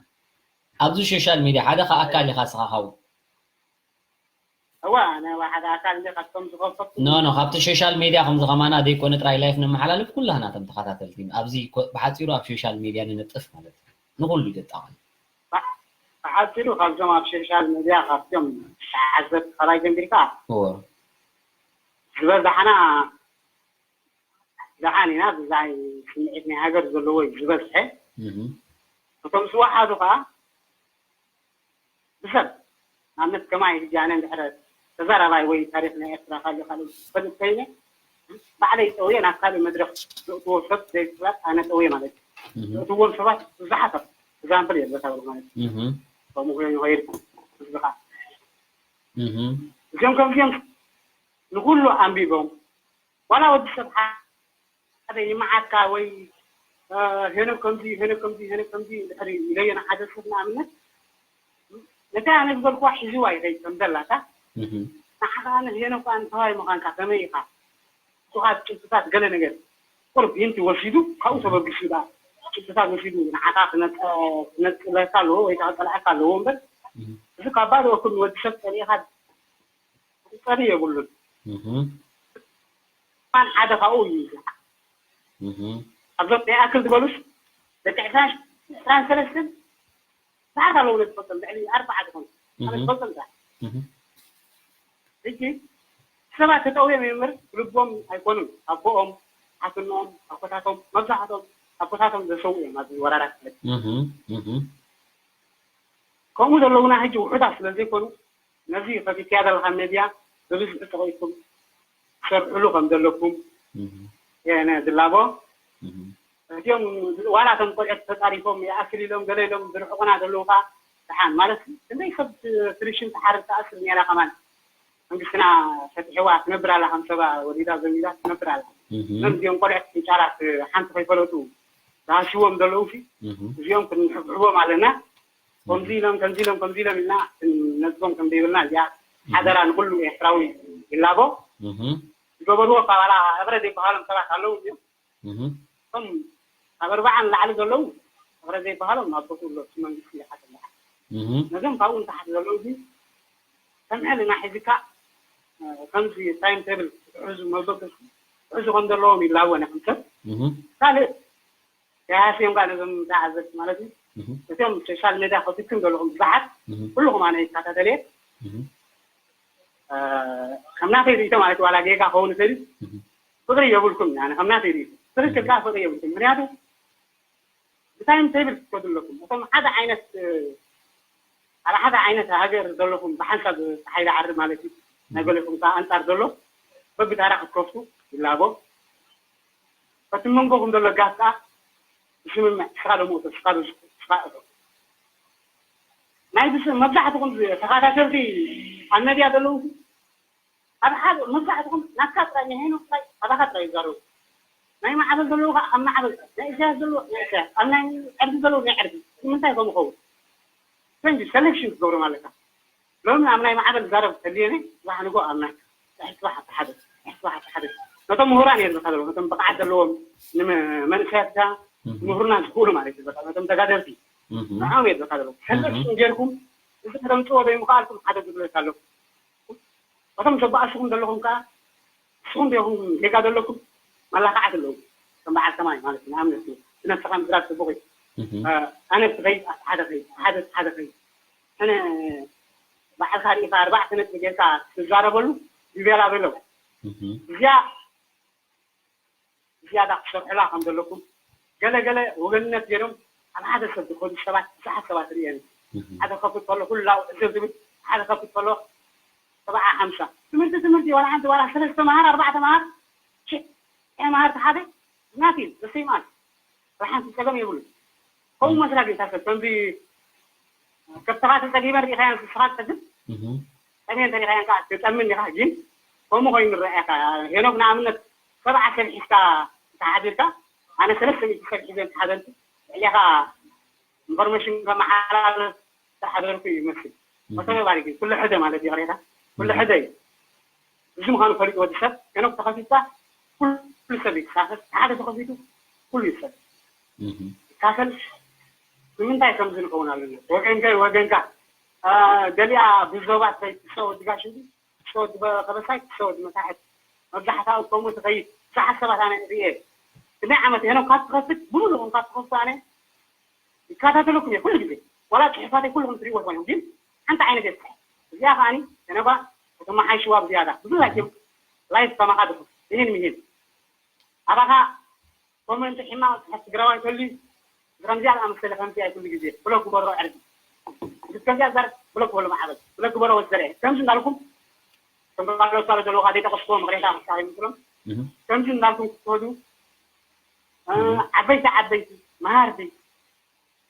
ኣብዚ ሶሻል ሚድያ ሓደ ከ ኣካል ኢኻ ስኻ ካብኡ እዋ ኣነ ሓደ ኣካል እንደ ካብቶም ዝኸፈቱ ኖ ኖ ካብቲ ሶሻል ሚድያ ከምዚ ከማና ዘይኮነ ጥራይ ላይፍ ነመሓላልፍ ኩላህና ከም ተኸታተልቲ ኣብዚ ኮ- ብሓፂሩ ኣብ ሶሻል ሚድያ ንነጥፍ ማለት እዩ ንኹሉ እዩ ዘጠቓልል ብሓፂሩ ካብዞም ኣብ ሶሻል ሚድያ ካብቶም ተዓዘብቲ ከላይ ጀሚርካ እዎ ዝበዛሕና ደሓን ኢና ብዛይ ስምዒት ናይ ሃገር ዘለዎ እዩ ዝበዝሐ እህ እቶም ዝወሓዱ ከዓ ብሰብ ኣብነት ከማይ ሕጂ ኣነ እንድሕረ ተዛራባይ ወይ ታሪክ ናይ ኤርትራ ካልእ ካልእ ዝፈልጥ ኮይነ ባዕለይ ጠውየ ናብ ካልእ መድረክ ዘእትዎ ሰብ ዘይፍላጥ ኣነ ጠውየ ማለት እዩ እህ ዘእትዎም ሰባት ብዙሓት ኣብ እዛምብል እዮም ዘተበሉ ማለት እዩ እህ ከምኡ ኮይኑ ይኸይድ ህዝብኻ እህ እዚኦም ከምዚኦም ንኩሉ ኣንቢቦም ዋላ ወዲ ሰብ ሓደ ይመዓካ ወይ ሄኖ ከምዚ ሄኖ ከምዚ ሄኖ ከምዚ ድሕሪ ኢለዮ ንሓደ ሰብ ንኣብነት ነታ ኣነ ዝበልኩዋ ሒዝዋ ይኸይድ ከም ዘላታ ንዓኻ ንህየነ እኳ እንተዋይ ምዃንካ ከመይ ኢኻ እሱኻ ጭብጥታት ገለ ነገር ቁርብ ሂንቲ ወሲዱ ካብኡ ተበጊሱ ዳ ጭብጥታት ወሲዱ ንዓኻ ክነጽለካ ኣለዎ ወይ ከዓ ክጸልዐካ ኣለዎ እምበር እዚ ካብ ባዶ ወክል ንወዲ ሰብ ጸሊእኻ ክጸሪ የብሉን። ማን ሓደ ካብኡ እዩ። ኣብዞም ናይ ኣክል ዝበሉስ ደቂ ዕስራን ሰለስተን ሰዓት ኣለዉ ነቲ ፈልጦም ልዕሊ ኣርባዓ ዝኾኑ ኣነ ዝፈልጦም ጥራሕ ሕጂ ሰባት ተጠውዮም እዮም እምበር ብልቦም ኣይኮኑን ኣቦኦም ሓትኖም ኣኮታቶም መብዛሕቶም ኣኮታቶም ዘሰው እዮም ኣብዚ ወራራት ስለ ከምኡ ዘለውና ሕጂ ውሑዳት ስለ ዘይኮኑ ነዚ ከፊትያ ዘለካ ሜድያ ብብዝሒ ተኸኢኩም ትሰርሕሉ ከም ዘለኩም እየ ዝላቦ። እዚኦም ዋላ እቶም ቆልዑት ተጻሪፎም ይኣክል ኢሎም ገለ ኢሎም ዝርሕቁና ዘለዉ ከኣ ደሓን ማለት ክንደይ ሰብ ትሪሽን ትሓርድ ትኣስር ነይራ ከማን መንግስትና ፈትሕዋ ትነብር ኣላ ከም ሰባ ወሊዳ ዘሚዳ ትነብር ኣላ። እዞም እዚኦም ቆልዑት ጫላት ሓንቲ ከይፈለጡ ዝሃስዎም ዘለዉ እዚኦም ክንሕብሕቦም ኣለና። ከምዚ ኢሎም ከምዚ ኢሎም ከምዚ ኢሎም ኢልና ነጥቦም ከም ዘይብልና እዚኣ ሓደራ ንኩሉ ኤርትራዊ ይላቦ። ዝገበርዎ ካብ ኣላ እግረ ዘይበሃሎም ሰባት ኣለዉ እዮም። እቶም ካብ ኣርባዓ ንላዕሊ ዘለዉ እግረ ዘይበሃሎም ኣብ ቦትኡ ኣሎ እቲ መንግስቲ ይሓተላ። ነዞም ካብኡ ንታሕቲ ዘለዉ ግን ከም ሕልና ሒዝካ ከምዚ ታይም ቴብል ክሕዙ መበገሲ ክሕዙ ከም ዘለዎም ይላቦ ንሕምሰብ ካልእ ተያያስዮም ጋር ነዞም ተዓዘብቲ ማለት እዩ። እቶም ሶሻል ሜድያ ከፊትኩም ዘለኹም ብዙሓት ኩልኹም ኣነ ይከታተል እየ። ከም ናተይ ርእይቶ ማለት ዋላ ጌጋ ከውን ይኽእል እዩ። ፍቅሪ የብልኩም ኣነ ከም ናተይ ርእይቶ ትክክል ከዓ ፍቅሪ የብልኩም። ምክንያቱ ብታይም ቴብል ክትከዱ ኣለኩም። እቶም ሓደ ዓይነት ኣብ ሓደ ዓይነት ሃገር ዘለኹም ብሓንሳብ ፀሓይ ዝዓርብ ማለት እዩ። ናይ ገለኹም ከዓ ኣንፃር ዘሎ በብታራ ክትከፍቱ ይላቦ። በቲ መንጎኹም ዘሎ ጋፍ ከዓ ብስምምዕ ስኻ ደሞ ስኻ ስኻ ናይ ብስ መብዛሕትኹም ተኸታተልቲ ኣብ መድያ ዘለዉ ኣብ ሓደ መብዛሕትኹም ናትካ ጥራይ ናይ ሄኖክ ጥራይ ኣባኻ ጥራይ ይዛረቡ። ናይ ማዕበል ዘለዉ ከዓ ኣብ ማዕበል ጥራይ ናይ ኢሳያስ ዘለዉ ናይ ኢሳያስ ኣብ ናይ ዕርዲ ዘለዉ ናይ ዕርዲ ንምንታይ ከምኡ ኸውን? ፈንጂ ሰሌክሽን ክትገብሮም ኣለካ። ሎሚ ኣብ ናይ ማዕበል ዛረብ ተልየነ ጽባሕ ንጎ ኣብ ናይ ጽባሕ ሓደ ጽባሕ ሓደ ነቶም ምሁራን እየ ዝብልካ ዘለኹ ነቶም ብቕዓት ዘለዎም ንመንእሰያትካ ምሁርና ዝኽእሉ ማለት እዩ ነቶም ተጋደልቲ ንዖም እየ ዝብልካ ዘለኹ ሰሌክሽን ጌርኩም እዚ ከተምፅዎ ዘይምኽኣልኩም ሓደ ዝብለካ ኣለኹ እቶም ዘባእስኹም ዘለኹም ከዓ ንስኹም ዲኹም ጌጋ ዘለኩም መላኽዓት ኣለዉ ከም በዓል ሰማይ ማለት እዩ ንኣብነት እዩ ብነፍስኻ ምዝራብ ፅቡቕ እዩ ኣነ ትኸይድ ሓደ ኸይድ ሓደ ሓደ ኸይድ ሕነ ባዕልካ ርኢኻ ኣርባዕተ ነጥቢ ጌርካ ትዛረበሉ ቪላ በሎ እዚኣ ዝያዳ ክትሰርሑላ ከም ዘለኩም ገለ ገለ ወገንነት ገይሮም ኣብ ሓደ ሰብ ዝኸዱ ሰባት ብዙሓት ሰባት ርእየን ሓደ ከፍት ከሎ ኩሉ ላው ዕስብ ዝብል ሓደ ከፍት ከሎ ሰብዓ ሓምሳ ትምህርቲ ትምህርቲ ዋላ ሓንቲ ዋላ ሰለስተ መሃር ኣርባዕተ መሃር ሽሕ መሃር ሓደ ናት እዩ ዘሰይማት ሓንቲ ፀገም የብሉ ከምኡ መስላ ግን ታሰብ ከምዚ ከብትኻ ተፀጊበን ርኢኻያን ስስኻ ትፀግብ ጠሜን ተሪኻያን ከዓ ትጠምን ኢኻ ግን ከምኡ ኮይኑ ረኣያካ ሄኖክ ንኣብነት ሰብዓ ሰብ ሒዝካ ተሓዲርካ ኣነ ሰለስተ ሚእቲ ሰብ ሒዘን ተሓደርቲ ልዕሌኻ ኢንፎርሜሽን ከመሓላልፍ ዝተሓደርኩ እዩ ይመስል። ወተገባሪ ግን ኩሉ ሕደ ማለት እዩ ቅሬታ ኩሉ ሕደ እዩ። እዚ ምዃኑ ፈሊጡ ወዲ ሰብ ገኖ ተኸፊትካ ኩሉ ሰብ ይከፋፈል። ሓደ ተኸፊቱ ኩሉ ይሰብ ይካፈል። ንምንታይ ከምዚ ንኸውን ኣለና? ወገንከ ወገንካ ገሊኣ ብዞባት ከይትሰወ ድጋሽ እንዲ ትሰወ ከበሳይ ትሰወ መታሕት መብዛሕትኡ ከምኡ ትኸይድ ብዙሓት ሰባት ኣነ ርእየ ክንደይ ዓመት እየ ካብ ትኸፍት ብሙሉእ ካብ ትኸፍቱ ኣነ ይከታተለኩም እየ ኩሉ ግዜ ዋላ ፅሑፋተይ ኩልኩም ትሪእዎ ትኾኑ ግን ሓንቲ ዓይነት እየ ዝፅሕፍ እዚኣ ከዓኒ ከነባ ከተመሓይሽዋ ብዝያዳ ብፍላይ ላይፍ ከማኻ ድኹም ይህን ምሂን ኣባኻ ኮመንት ሕማቕ ፅሑፍ ትግራዋይ ተልዩ ከምዚኣ ዝኣመሰለ ከምዚ ኣይ ኩሉ ግዜ ብሎ ግበሮ ዕርዲ ከምዚኣ ዛር ብሎ ግበሎ ማዕበል ብሎ ግበሮ ወዘረ ከምዚ እንዳልኩም ተንባሎ ሳሎ ዘለዋ ዘይጠቀስኩዎ ምክንያታ ክሳሪ ምስሎም ከምዚ እንዳልኩም ክትወዱ ዓበይቲ ዓበይቲ መሃርቲ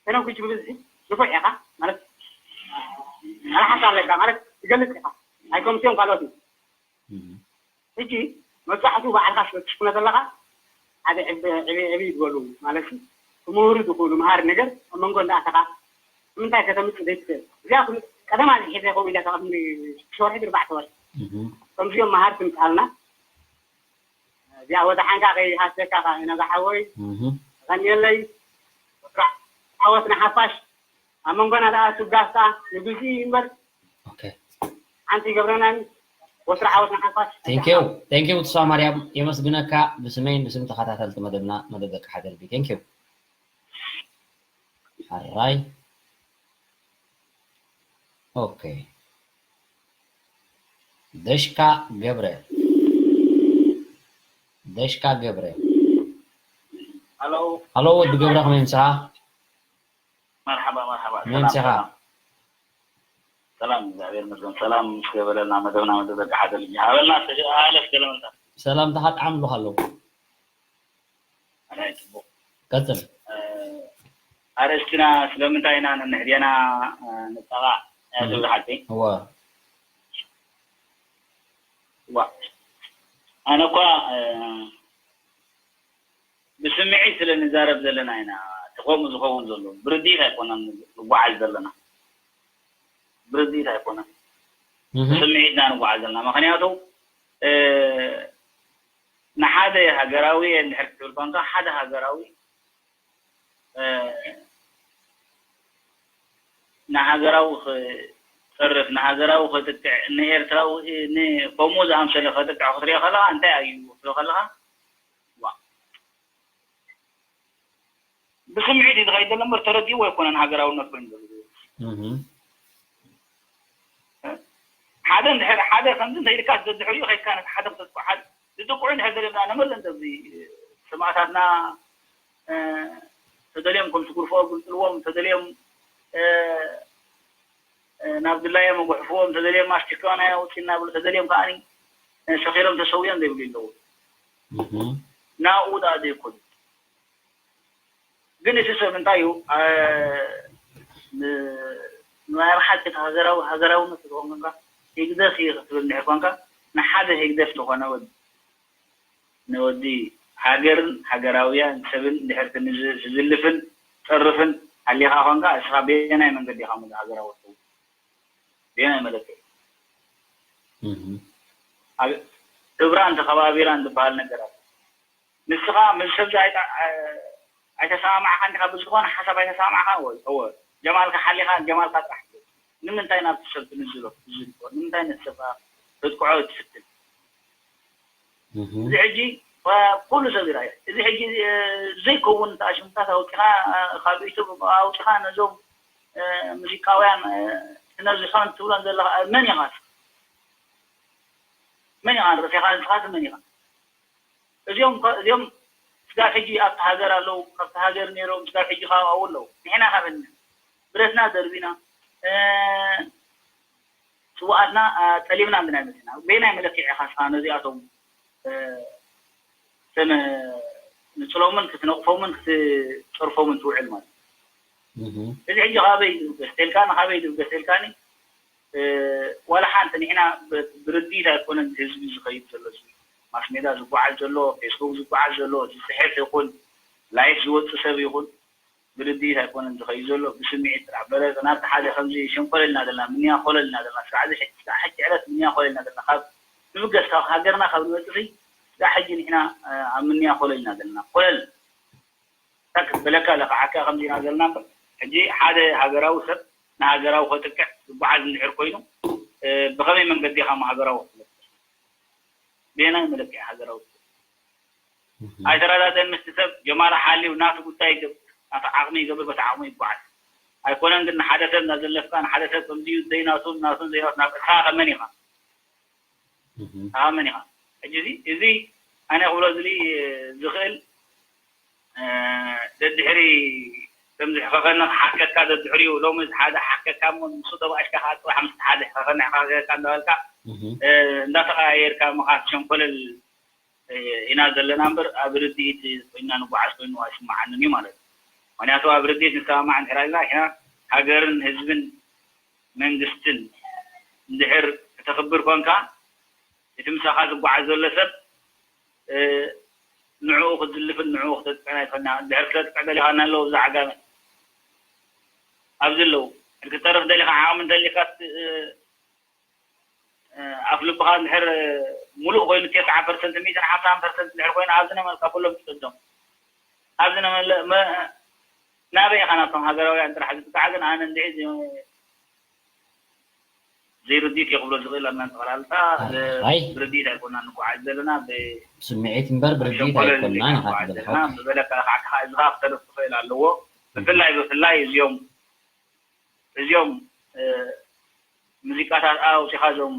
ተነኩች ብብዝሒ ንፉዕ ኢኻ ማለት መላሓት ኣለካ ማለት ትገልፅ ኢኻ ኣይኮምስዮም ካልኦት እዩ ሕጂ መብዛሕትኡ በዓልካ ስለ ትሽኩነ ዘለኻ ሓደ ዕብይ ዝበሉ ማለት ትምህሩ ዝኽእሉ መሃሪ ነገር ኣብ መንጎ እንዳኣተኻ ንምንታይ ከተምፅእ ዘይትኽእል እዚኣ ቀደም ኣዝሒዘ ከምኡ ኢለ ካብ ቅድሚ ሽዱሽተ ወርሒ ድርባዕተ ወርሒ እህ ከምዚኦም መሃርቲ ምጻልና እዚኣ ወዛሓንካ ከይሃሰካ ከኣ ኢና ዝሓወይ እህ ቀንየለይ። ዓወት ንሓፋሽ። ኣብ መንጎና ደኣ ሱብ ጋስታ ንግዚ እምበር ኦኬ ሓንቲ ይገብረናን ወስራ ዓወት ንሓፋሽ። Thank you. Thank you. ተስፋ ማርያም የመስግነካ ብስመይን ብስም ተኸታተልቲ መደብና መደብ ደቂ ሓደርቢ thank you። ሓራይ ኦኬ። ደሽካ ገብረ ደሽካ ገብረ ሀሎ ሀሎ ወዲ ገብረ ከመይ ምሳኻ? መርሓባ መርሓባ ከመይ ምሳኻ? ሰላም እግዚኣብሔር ይመስገን ሰላም ምስ ገበረልና መደብና መደብ ደቂ ሓደ ልጅ ሃበልና ሃለፍ ገለመልታ ሰላምታኻ ጣዕሚ ኣለካ ኣለዉ ኣላይ ጽቡቅ ቀጽል ኣርእስትና ስለምንታይ ኢና ነንሕድና ንጣቃዕ ትብል ሓቂ እወ ዋ ኣነ እኳ ብስምዒት ስለ ንዛረብ ዘለና ኢና እቲ ከምኡ ዝኸውን ዘሎ ብርድኢት ኣይኮነን ንጓዓዝ ዘለና ብርድኢት ኣይኮነን ብስምዒትና ንጓዓዝ ዘለና ምክንያቱ ንሓደ ሃገራዊ እንድሕር ክትብል ኮንካ ሓደ ሃገራዊ ንሃገራዊ ክጸርፍ ንሃገራዊ ከጥቅዕ ንኤርትራዊ ከምኡ ዝኣምሰለ ከጥቅዕ ክትሪኦ ከለኻ እንታይ እዩ ክትብሎ ከለኻ ብስምዒት እዩ ዝኸይድ ዘሎ እምበር ተረዲእዎ ኣይኮነን ሃገራውነት ኮይኑ ዘሎ ሓደ እንድሕር ሓደ ከምዚ እንተኢልካ ዘድሕሪኡ ከይድካ ነቲ ሓደ ክተጥቅዖ ሓደ ዝጥቅዑ እንድሕር ደሊና ነመለ እንደዚ ሰማእታትና ተደልዮም ከም ዝጉርፎ ግልጥልዎም ተደልዮም ናብ ድላዮም ኣጉሕፍዎም ተደልዮም ኣስቲካ ናይ ኣውፅና ብሉ ተደልዮም ከዓኒ ሰኺሮም ተሰውዮም ዘይብሉ ኣለዉ ናብኡ ደኣ ዘይኮኑ ግን እቲ ሰብ እንታይ እዩ ናይ ብሓቂ ሃገራዊ ሃገራውነት ዝኾንካ ህግደፍ እዩ ክትብል እንድሕር ኮንካ ንሓደ ህግደፍ ዝኾነ ወዲ ንወዲ ሃገርን ሃገራውያን ሰብን እንድሕር ትዝልፍን ትጸርፍን ሃሊኻ ኮንካ እስኻ በየናይ መንገዲ ኢኻ ሙሉእ ሃገራዊ ትኸውን በየናይ መለክዒ ኣብ ክብራን ተኸባቢራን ዝበሃል ነገር ኣሎ ንስኻ ምስ ሰብ ኣይተሰማማዕካን ዲኻ ብዝኾነ ሓሳብ ኣይተሰማማዕካን ወይ እወ ጀማልካ ሓሊኻ ጀማልካ ጥራሕ ንምንታይ ናብቲ ሰብ ትንዝሎ ትዝልፎ ንምንታይ ነቲ ሰብ ከኣ ተጥቅዖ ትፍትን እዚ ሕጂ ኩሉ ሰብ ይረኣዮ እዚ ሕጂ ዘይከውን ኣሽሙታት ኣውፂኻ ካብ ዩቱብ ኣውፂኻ ነዞም ሙዚቃውያን ትነዝሖን ትብሎን ዘለኻ መን ኢኻ መን ኢኻ ንርእስኻ ንስኻ መን ኢኻ እዚኦም እዚኦም ስጋብ ሕጂ ኣብቲ ሃገር ኣለዉ ካብቲ ሃገር ነይሮም ስጋብ ሕጂ ካብ ኣብኡ ኣለዉ ንሕና ካብ ብረትና ደርቢና ስውኣትና ጠሊምና እንድና መፅና በየናይ መለክዒ ኢኻ ስኻ ነዚኣቶም ከም ንፅሎምን ክትነቕፎምን ክትፀርፎምን ትውዕል ማለት እዚ ሕጂ ካበይ ድብገስ ተልካኒ ካበይ ድብገስ ተልካኒ ዋላ ሓንቲ ንሕና ብርድኢት ኣይኮነን ህዝቢ ዝኸይድ ዘሎ ማስ ሜዳ ዝጓዓዝ ዘሎ ፌስቡክ ዝጓዓዝ ዘሎ ዝፅሕፍ ይኹን ላይፍ ዝወፅእ ሰብ ይኹን ብርድኢት ኣይኮነን ዝኸይድ ዘሎ ብስምዒት ጥራሕ በረፅ ናብቲ ሓደ ከምዚ ሸንኮለልና ዘለና ምንያ ኮለልና ዘለና ስጋዕ ሕጂ ዕለት ምንያ ኮለልና ዘለና ካብ ንብገስ ካብ ሃገርና ካብ ንመፅእ ስጋዕ ሕጂ ንሕና ኣብ ምንያ ኮለልና ዘለና ኮለል እንታይ ክትበለካ ለኽዓካ ከምዚ ኢና ዘለና እምበር ሕጂ ሓደ ሃገራዊ ሰብ ንሃገራዊ ከጥቅዕ ዝጓዓዝ እንድሕር ኮይኑ ብኸመይ መንገዲ ኢኻ ሃገራዊ ክትነብር ብየናይ መለክዒ ሃገራዊ ክትነብር ኣይተረዳድእን ምስቲ ሰብ ጀማል ሓልዩ ናቱ ጉዳይ ይገብር ናቱ ዓቕሚ ይገብር በቲ ዓቕሙ ይጓዓዝ ኣይኮነን ግን ንሓደ ሰብ እናዘለፍካ ንሓደ ሰብ ከምዚ እዩ ዘይናቱን ናቱን ዘይናቱ ናብ እስኻ ከመን ኢኻ ኣመን ኢኻ ሕጂ እዚ እዚ ኣነ ክብሎ ዝሊ ዝኽእል ደድሕሪ ከም ዝሕኸኸኒ ክሓከካ ደድሕሪኡ ሎሚ ሓደ ሓከካ እሞ ንሱ ተባእሽካ ከዓ ፅባሕ ምስ ሓደ ሕኸኸኒ ሕኸከካ እንዳበልካ እንዳተቀያየርካ ምኻት ሸንኮለል ኢና ዘለና እምበር ኣብ ርድኢት ኮይና ንጓዓዝ ኮይኑ ኣይስማዓንን እዩ ማለት እዩ ምክንያቱ ኣብ ርድኢት ንሰማማዕ እንድሕር ኣለና ንሕና ሃገርን ህዝብን መንግስትን እንድሕር ከተኽብር ኮንካ እቲ ምሳኻ ዝጓዓዝ ዘሎ ሰብ ንዕኡ ክትዝልፍን ንዕኡ ክተጥቅዕን ኣይኮና እንድሕር ክተጥቅዕ ደሊኻ እናለዉ ኣብዚ ዓጋመ ኣብዚ ኣለዉ ክትተርፍ ደሊኻ፣ ዓቕሚ እንተሊካ፣ እ፣ እ፣ ኣፍ ልብኻ እንድሕር ሙሉእ ኮይኑ፣ ተስዓ ፐርሰንት፣ ሚእትን ሓምሳን ፐርሰንት እንድሕር ኮይኑ፣ ኣብዚ ነመልካ ኩሎም ትሰዶም። ኣብዚ ነመለ-፣ መ-፣ ናበይ ኢኻ ናብቶም ሃገራውያን ጥራሕ ዝጥቃዕ? ግን ኣነ እንድዒ ዚ-፣ ዘይርድኢት እየ ክብሎ ዝኽእል ኣብ መን ጠቕላልታ ብ-፣ ኣይ። ብርድኢት ኣይኮናን ንጓዓዝ ዘለና፣ ብ-፣ ብስምዒት እምበር ብርድኢት ሸንኮለል ኣይኮናን ኢኻ ኢኻ ትብል። ትጓዓዝ ዘለና። ኦኬ። ብበለካ ከዓ፣ ከዓ እዚ ከዓ ክተርፍ ክኽእል ኣለዎ። ብፍላይ፣ ብፍላይ እዚኦም፣ እዚኦም፣ እ፣ ሙዚቃታት ኣውፂኻ እዞም፣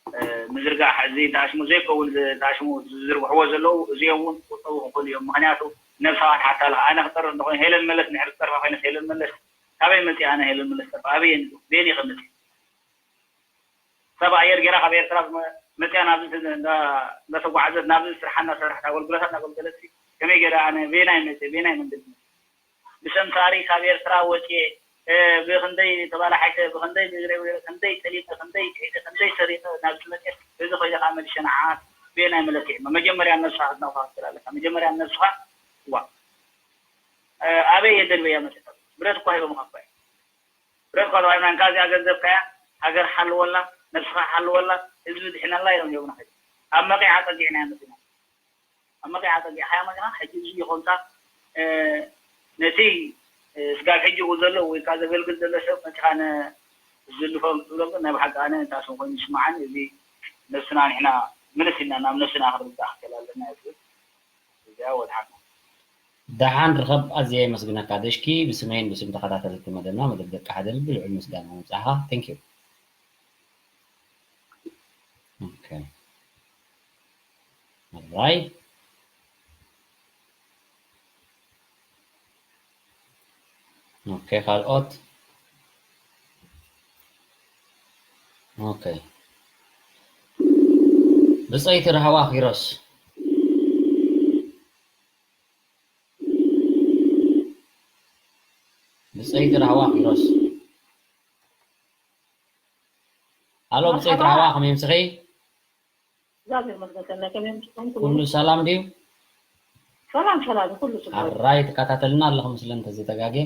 እ፣ ምዝርጋሕ እዚ ተኣሽሙ ዘይከውን ዝ-፣ ተኣሽሙ ዝዝርግሕዎ ዘለዉ፣ እዚኦም እውን ክቁጠቡ ክኽእሉ እዮም። ምኽንያቱ ነብስኻ ትሓታ ኣለኻ። ኣነ ክጠርፍ እንተኾይነ፣ ሄለን መለስ እንድሕር ዝጠርፋ ኮይነስ፣ ሄለን መለስ ካበይ መፂኣ? ኣነ ሄለን መለስ ጠርፋ ኣበይ እየ? በየን እየ ክመፅእ? ሰብ ኣየር ጌራ ካብ ኤርትራ መ-፣ መፅያ ናብዚ ት-፣ እንዳ-፣ እንዳተጓዓዘት፣ ናብዚ ስርሓ እናሰርሐት፣ ኣገልግሎታ እናገልገለት፣ ከመይ ጌራ ኣነ በየናይ መፅየ? በየናይ መንገዲ መፅየ? ብሰምሳሪ ካብ ኤርትራ ወፅየ፣ እ፣ ብክንደይ ተባላሓይተ፣ ብክንደይ ብእግረይ ወይረ፣ ክንደይ ጠሊመ፣ ክንደይ ጥሒደ፣ ክንደይ ሰሪቐ ናብዚ መፅየ፣ በዚ ከይደ ከዓ መሊሸ ንዓኣ በየናይ መለክዒ? መጀመርያ ነብስኻ ክትነቕፋ ክትኽእል ኣለካ። መጀመርያ ነብስኻ፣ ዋ፣ እ፣ ኣበይ እየ ደልበያ መፅእ? ብረት እኳ ሂቦምኻ እኳ እዮም። ብረት እኳ ተባሂብና፣ እንካ እዚኣ ገንዘብካ እያ፣ ሃገር ሓልወላ፣ ነብስኻ ሓልወላ፣ ህዝቢ ድሕነላ ኢሎም ሂቦምና ከይዶም። ኣብ መቂዓ ፀጊዕና መፂና። ኣብ መቂዓ ፀጊዕካያ መፂኻ፣ ሕጂ እዚ ይኾንካ፣ እ፣ ነቲ፣ እ፣ ስጋብ ሕጂ እውን ዘሎ ወይ ከዓ ዘገልግል ዘሎ ሰብ መፂኻ ን-፣ ዝልፎም ትብሎ ግን ናይ ብሓቂ ኣነ እንታይ ስም ኮይኑ ይስምዓኒ። እዚ ነብስና ንሕና ምልስ ኢልና ናብ ነብስና ክንርዳእ ክኽእል ኣለና እዩ ዝብል። እዚኣ ወድሓና። ደሓን ርኸብ፣ ኣዝየ የመስግነካ ደሽኪ፣ ብስመይን ብስም ተኸታተልቲ መደብና መደብ ደቂ ሓደ ልቢ ልዑል ምስጋና ምብጻሕኻ። Thank you። ኦኬ። Alright። ኦኬ፣ ካልኦት። ኦኬ። ብጸይቲ ራህዋ ኪሮስ። ብጸይቲ ራህዋ ኪሮስ። ሃሎ፣ ብጸይቲ ራህዋ፣ ከመይ ኣምሲኺ? እግዚኣብሔር ይመስገን። ከመይ ኣምሲኹም? ኩሉ ኩሉ ሰላም ድዩ? ሰላም፣ ሰላም፣ ኩሉ ጽቡቅ። ሕራይ፣ ትከታተልና ኣለኹ፣ ምስለ እንተዘይተጋግየ።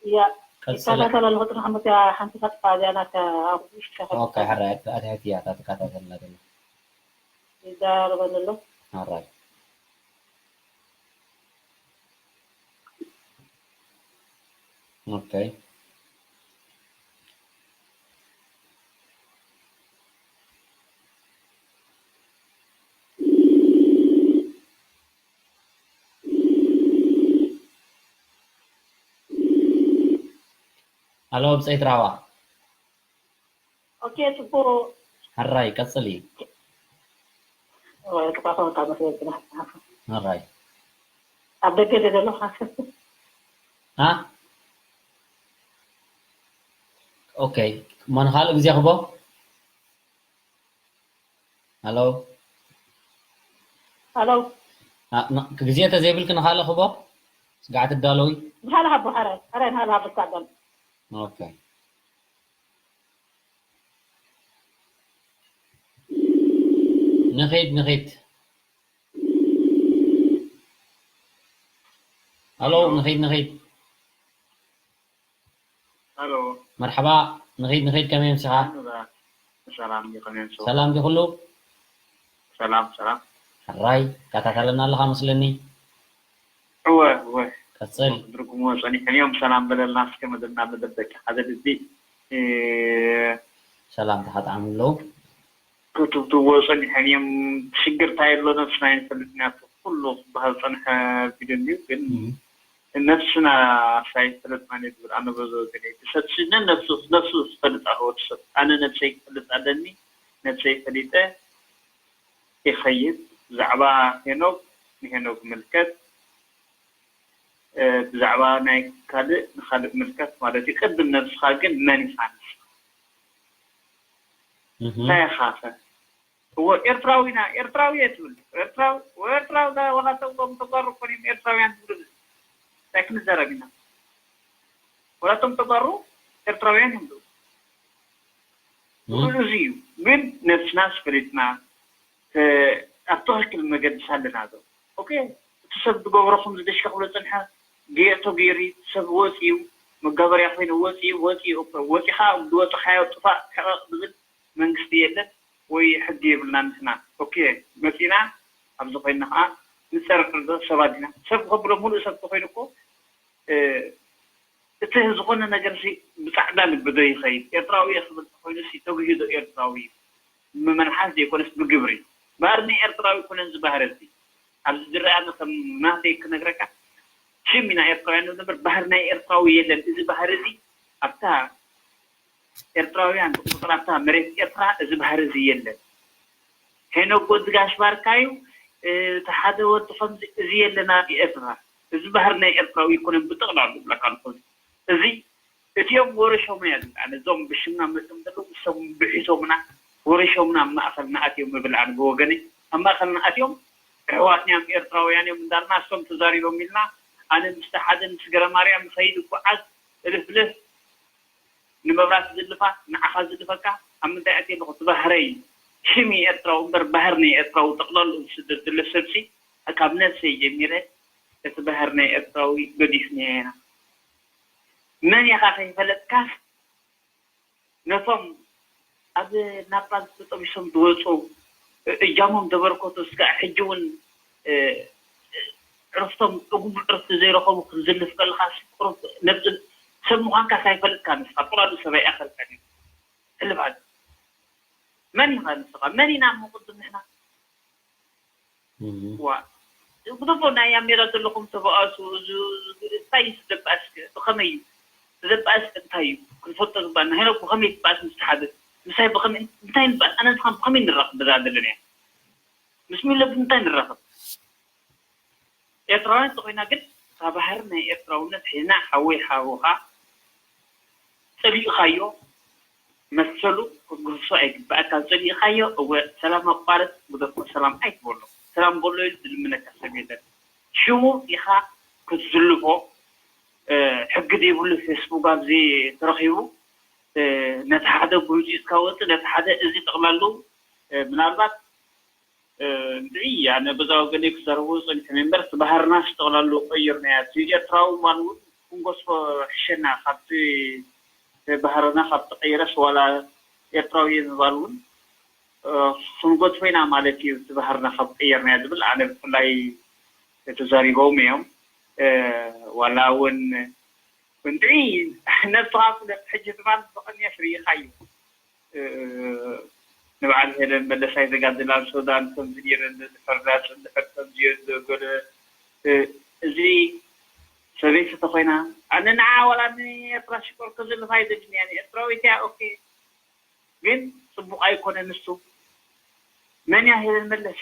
እያ፣ ቀጽለ። ይከታተል ኣለኹ፣ ጥራሕ መጽያ ሓንቲ ፈጥፋ እዚኣ ናታ ኣብ ውሽጢ ኦኬ፣ ሕራይ፣ ኣትሕት እያ፣ እታ ትከታተልና ዘላ። ይዛረበኒ ኣሎ። ሕራይ። ኦኬ። ኣሎ፣ ብጸይቲ ራህዋ። ኦኬ፣ ጽቡቕ። ሕራይ፣ ቀጽሊ። ወይ፣ ጥፋ ኾንካ መስለኒ። ሕራይ። ኣብ ደገ ዶ ዘለኻ? አ? ኦኬ፣ እሞ ንኻልእ ግዜ ክቦ? ሃሎ? ሃሎ? አ፣ ን-፣ ግዜ ተዘይብልኪ ንኻልእ ክቦ? ስጋዕ ትዳለዊ? ንኻልእ ሃቦ፣ ሕራይ፣ ሕራይ፣ ንኻልእ ሃቦ፣ ትዓደል። ኦኬ። ንኺድ፣ ንኺድ። ሃሎ፣ ንኺድ፣ ንኺድ። ሃሎ። መርሓባ፣ ንኺድ፣ ንኺድ፣ ከመይ ኣምሲኻ? ኣኑራ፣ ሰላም ድዩ? ከመይ ኣምሲኻ? ሰላም ድዩ ኩሉ? ሰላም፣ ሰላም። ሕራይ፣ ትከታተለና ኣለኻ መስለኒ። እወ፣ እወ። ቀጽል። ክትርጉምዎ ጸኒሖም እዮም። ሰላም በለልና እስከ መደብና መደብ ደቂ ሓደ ልቢ። እ፣ ሰላምታኻ ጥዓም ኣለዉ። ክትብትዎ ጸኒሖም እዮም። ሽግር እንታይ ኣሎ ነብስና ኣይንፈልጥን ኢና። ኩሉ ክበሃል ጸንሐ ቪድዮ እንድዩ፣ ግን እም። ነብስና ሳይፈልጥ ማለት ይብል። ኣነ በዚ ወገነይ፣ ብሰብ ስነ ነብሱ፣ ነብሱ ዝፈልጥ ኣሎ ወዲ ሰብ። ኣነ ነብሰይ ክፈልጥ ኣለኒ፣ ነብሰይ ፈሊጠ ይኸይድ። ብዛዕባ ሄኖክ፣ ንሄኖክ ምልከት፣ እ፣ ብዛዕባ ናይ ካልእ ንኻልእ ምልከት ማለት እዩ። ቅድም ነብስኻ ግን መን ኢኻ ንስኻ? እህ። እንታይ ኢኻ ኸ? እዎ፣ ኤርትራዊ ኢና፣ ኤርትራዊ እየ ትብል። ኤርትራዊ፣ ኤርትራዊ ዳ ወላ እቶም ተጋሩ እኮ እዮም ኤርትራውያን ዝብሉ። እንታይ ክንዛረብ ኢና? ወላ እቶም ተጋሩ ኤርትራውያን እዮም ዝብሉ። እም። እዚ እዩ። ግን ነብስና ኣስፈሊጥና፣ እ፣ ኣብ ትኽክል መገዲ ሳለና ዶ? ኦኬ፣ እቲ ሰብ ዝገብሮ ከምዚ ደሽካ ክብሎ ጸንሐ፣ ጌቶ ገይሩ፣ ሰብ ወፂኡ፣ መጋበርያ ኮይኑ ወፂኡ ወፂኡ እኮ ወፂኻ ዝወፅኻዮ ጥፋእ ሕቐቕ ዝብል መንግስቲ የለን ወይ ሕጊ የብልና ንሕና። ኦኬ መፂና ኣብዚ ኮይና ከዓ ንፀርፍ ዶ ሰባት ኢና? ሰብ ከብሎ ሙሉእ ሰብ ተኮይኑ እኮ እቲ ዝኾነ ነገር ሲ ብፃዕዳ ልቢ ዶ ይኸይድ? ኤርትራዊ እየ ክብል ተኮይኑ ሲ ተግሂዶ ኤርትራዊ እዩ። ምምልሓስ ዘይኮነስ ብግብሪ። ባህሪ ናይ ኤርትራዊ ኩነን ዝበህረ እዚ ኣብዚ ዝረኣኒ ከም ናተይ ክነግረካ ሽም ኢና ኤርትራውያን ንብል እምበር ባህሪ ናይ ኤርትራዊ የለን። እዚ ባህሪ እዚ ኣብታ ኤርትራውያን ብቁፅራታ መሬት ኤርትራ እዚ ባህሪ እዚ የለን። ሄኖክ ወዲ ጋሽ ባርካዩ እቲ ሓደ ወዲ ከምዚ እዚ የለን ኣብ ኤርትራ። እዚ ባህሪ ናይ ኤርትራዊ ይኮነን ብጥቕላሉ ብለካ ንኾን እዚ እቲኦም ወረሾም እያ ዝብል ኣነ እዞም ብሽምና መፅም ዘለዉ እሶም ብሒሶምና ወረሾምና ኣብ ማእኸልና ኣትዮም እብል ኣነ ብወገነይ ኣብ ማእኸልና ኣትዮም ኣሕዋትና እዮም ኤርትራውያን እዮም እንዳልና እሶም ተዛሪቦም ኢልና ኣነ ምስቲ ሓደ ምስ ገረማርያም ንኸይድ እጓዓዝ እልፍልፍ ንመብራት ዝልፋ ንዓኻ ዝልፈካ ኣብ ምንታይ ኣትየ ኣለኹ እቲ ባህረይ ሽም እዩ ኤርትራዊ እምበር ባህር ናይ ኤርትራዊ ጠቕለሉ ዝስደድ ዘሎ ሰብሲ ካብ ነብሰይ ጀሚረ እቲ ባህር ናይ ኤርትራዊ ገዲፍናዮ ኢና መን ኢኻ ከይፈለጥካስ ነቶም ኣብ ናብ ባንክ ተጠቢሶም ዝወፁ እጃሞም ዘበርከቱ እስከ ሕጂ እውን ዕርፍቶም ዕጉም ዕርፍቲ ዘይረኸቡ ክትዝልፍ ከለኻ ቁሩብ ነብሲ ሰብ ምዃንካ ሳይፈልጥካ ንስኻ ጥቕላሉ ሰብ ኣይኣኸልካን እዩ ሕልፍ ኣለ መን ኢኻ ንስኻ መን ኢና እሞ ቅድም ንሕና ዋ ብደቦ ናይ ኣሜራ ዘለኹም ተባኣሱ እንታይ እዩ ዝደባእስ ብኸመይ እዩ ዝደባእስ እንታይ እዩ ክንፈልጦ ዝበኣና ሄኖክ ብኸመይ ትባእስ ምስ ሓደ ምሳይ ብኸመይ እንታይ ንባእስ ኣነ ንስኻን ብኸመይ ንራኸብ በዛ ዘለና እያ ምስ ሚሎ ብምንታይ ንራኸብ ኤርትራውያን ተኾይና ግን እታ ባህሪ ናይ ኤርትራውነት ሒዝና ሓወይ ሓውኻ ጸሊእኻዮ መሰሉ ክትግህሶ ኣይግበኣካን ጸሊእኻዮ እወ ሰላም ኣቋርጽ ግደፎ ሰላም ኣይትበሎ ሰላም በሎ ኢሉ ዝልምነካ ሰብ የለን ሽሙ ኢኻ ክትዝልፎ ሕጊ ዘይብሉ ፌስቡክ ኣብዚ ተረኺቡ ነቲ ሓደ ጉምፂፅካ ወፅእ ነቲ ሓደ እዚ ጠቕላሉ ምናልባት እንድዒ ኣነ በዛ ወገነይ ክዛረቦ ፀኒሐ እምበር እቲ ባህርናስ ጠቕላሉ ቀይርናያ እቲ ኤርትራዊ ምባል እውን ክንጎስፎ ሕሸና ካብቲ ባህርና ካብ ተቀይረስ ዋላ ኤርትራዊ እየ ምባል እውን ክንጎድፎ ኢና ማለት እዩ እቲ ባህርና ካብ ቀየርናያ ዝብል ኣነ ብፍላይ ተዛሪቦም እዮም ዋላ እውን እንድዒ ነብስኻ ፍለጥ ሕጂ ትማል ብቐንየሽ ርኢኻዮ ንበዓል ሄለን መለሳይ ዘጋድላ ኣብ ሱዳን ከምዚ ነይረን ዝፈርዳ ጽንድሕር ከምዚ እየን ዘገለ እዚ ሰበይቲ ተኾይና ኣነ ንዓ ዋላ ንኤርትራ ሽኮር ከዘልፋ ኣይደልን እያ ንኤርትራዊት እያ ኦኬ ግን ጽቡቕ ኣይኮነ ንሱ መን እያ ሄለን መለስ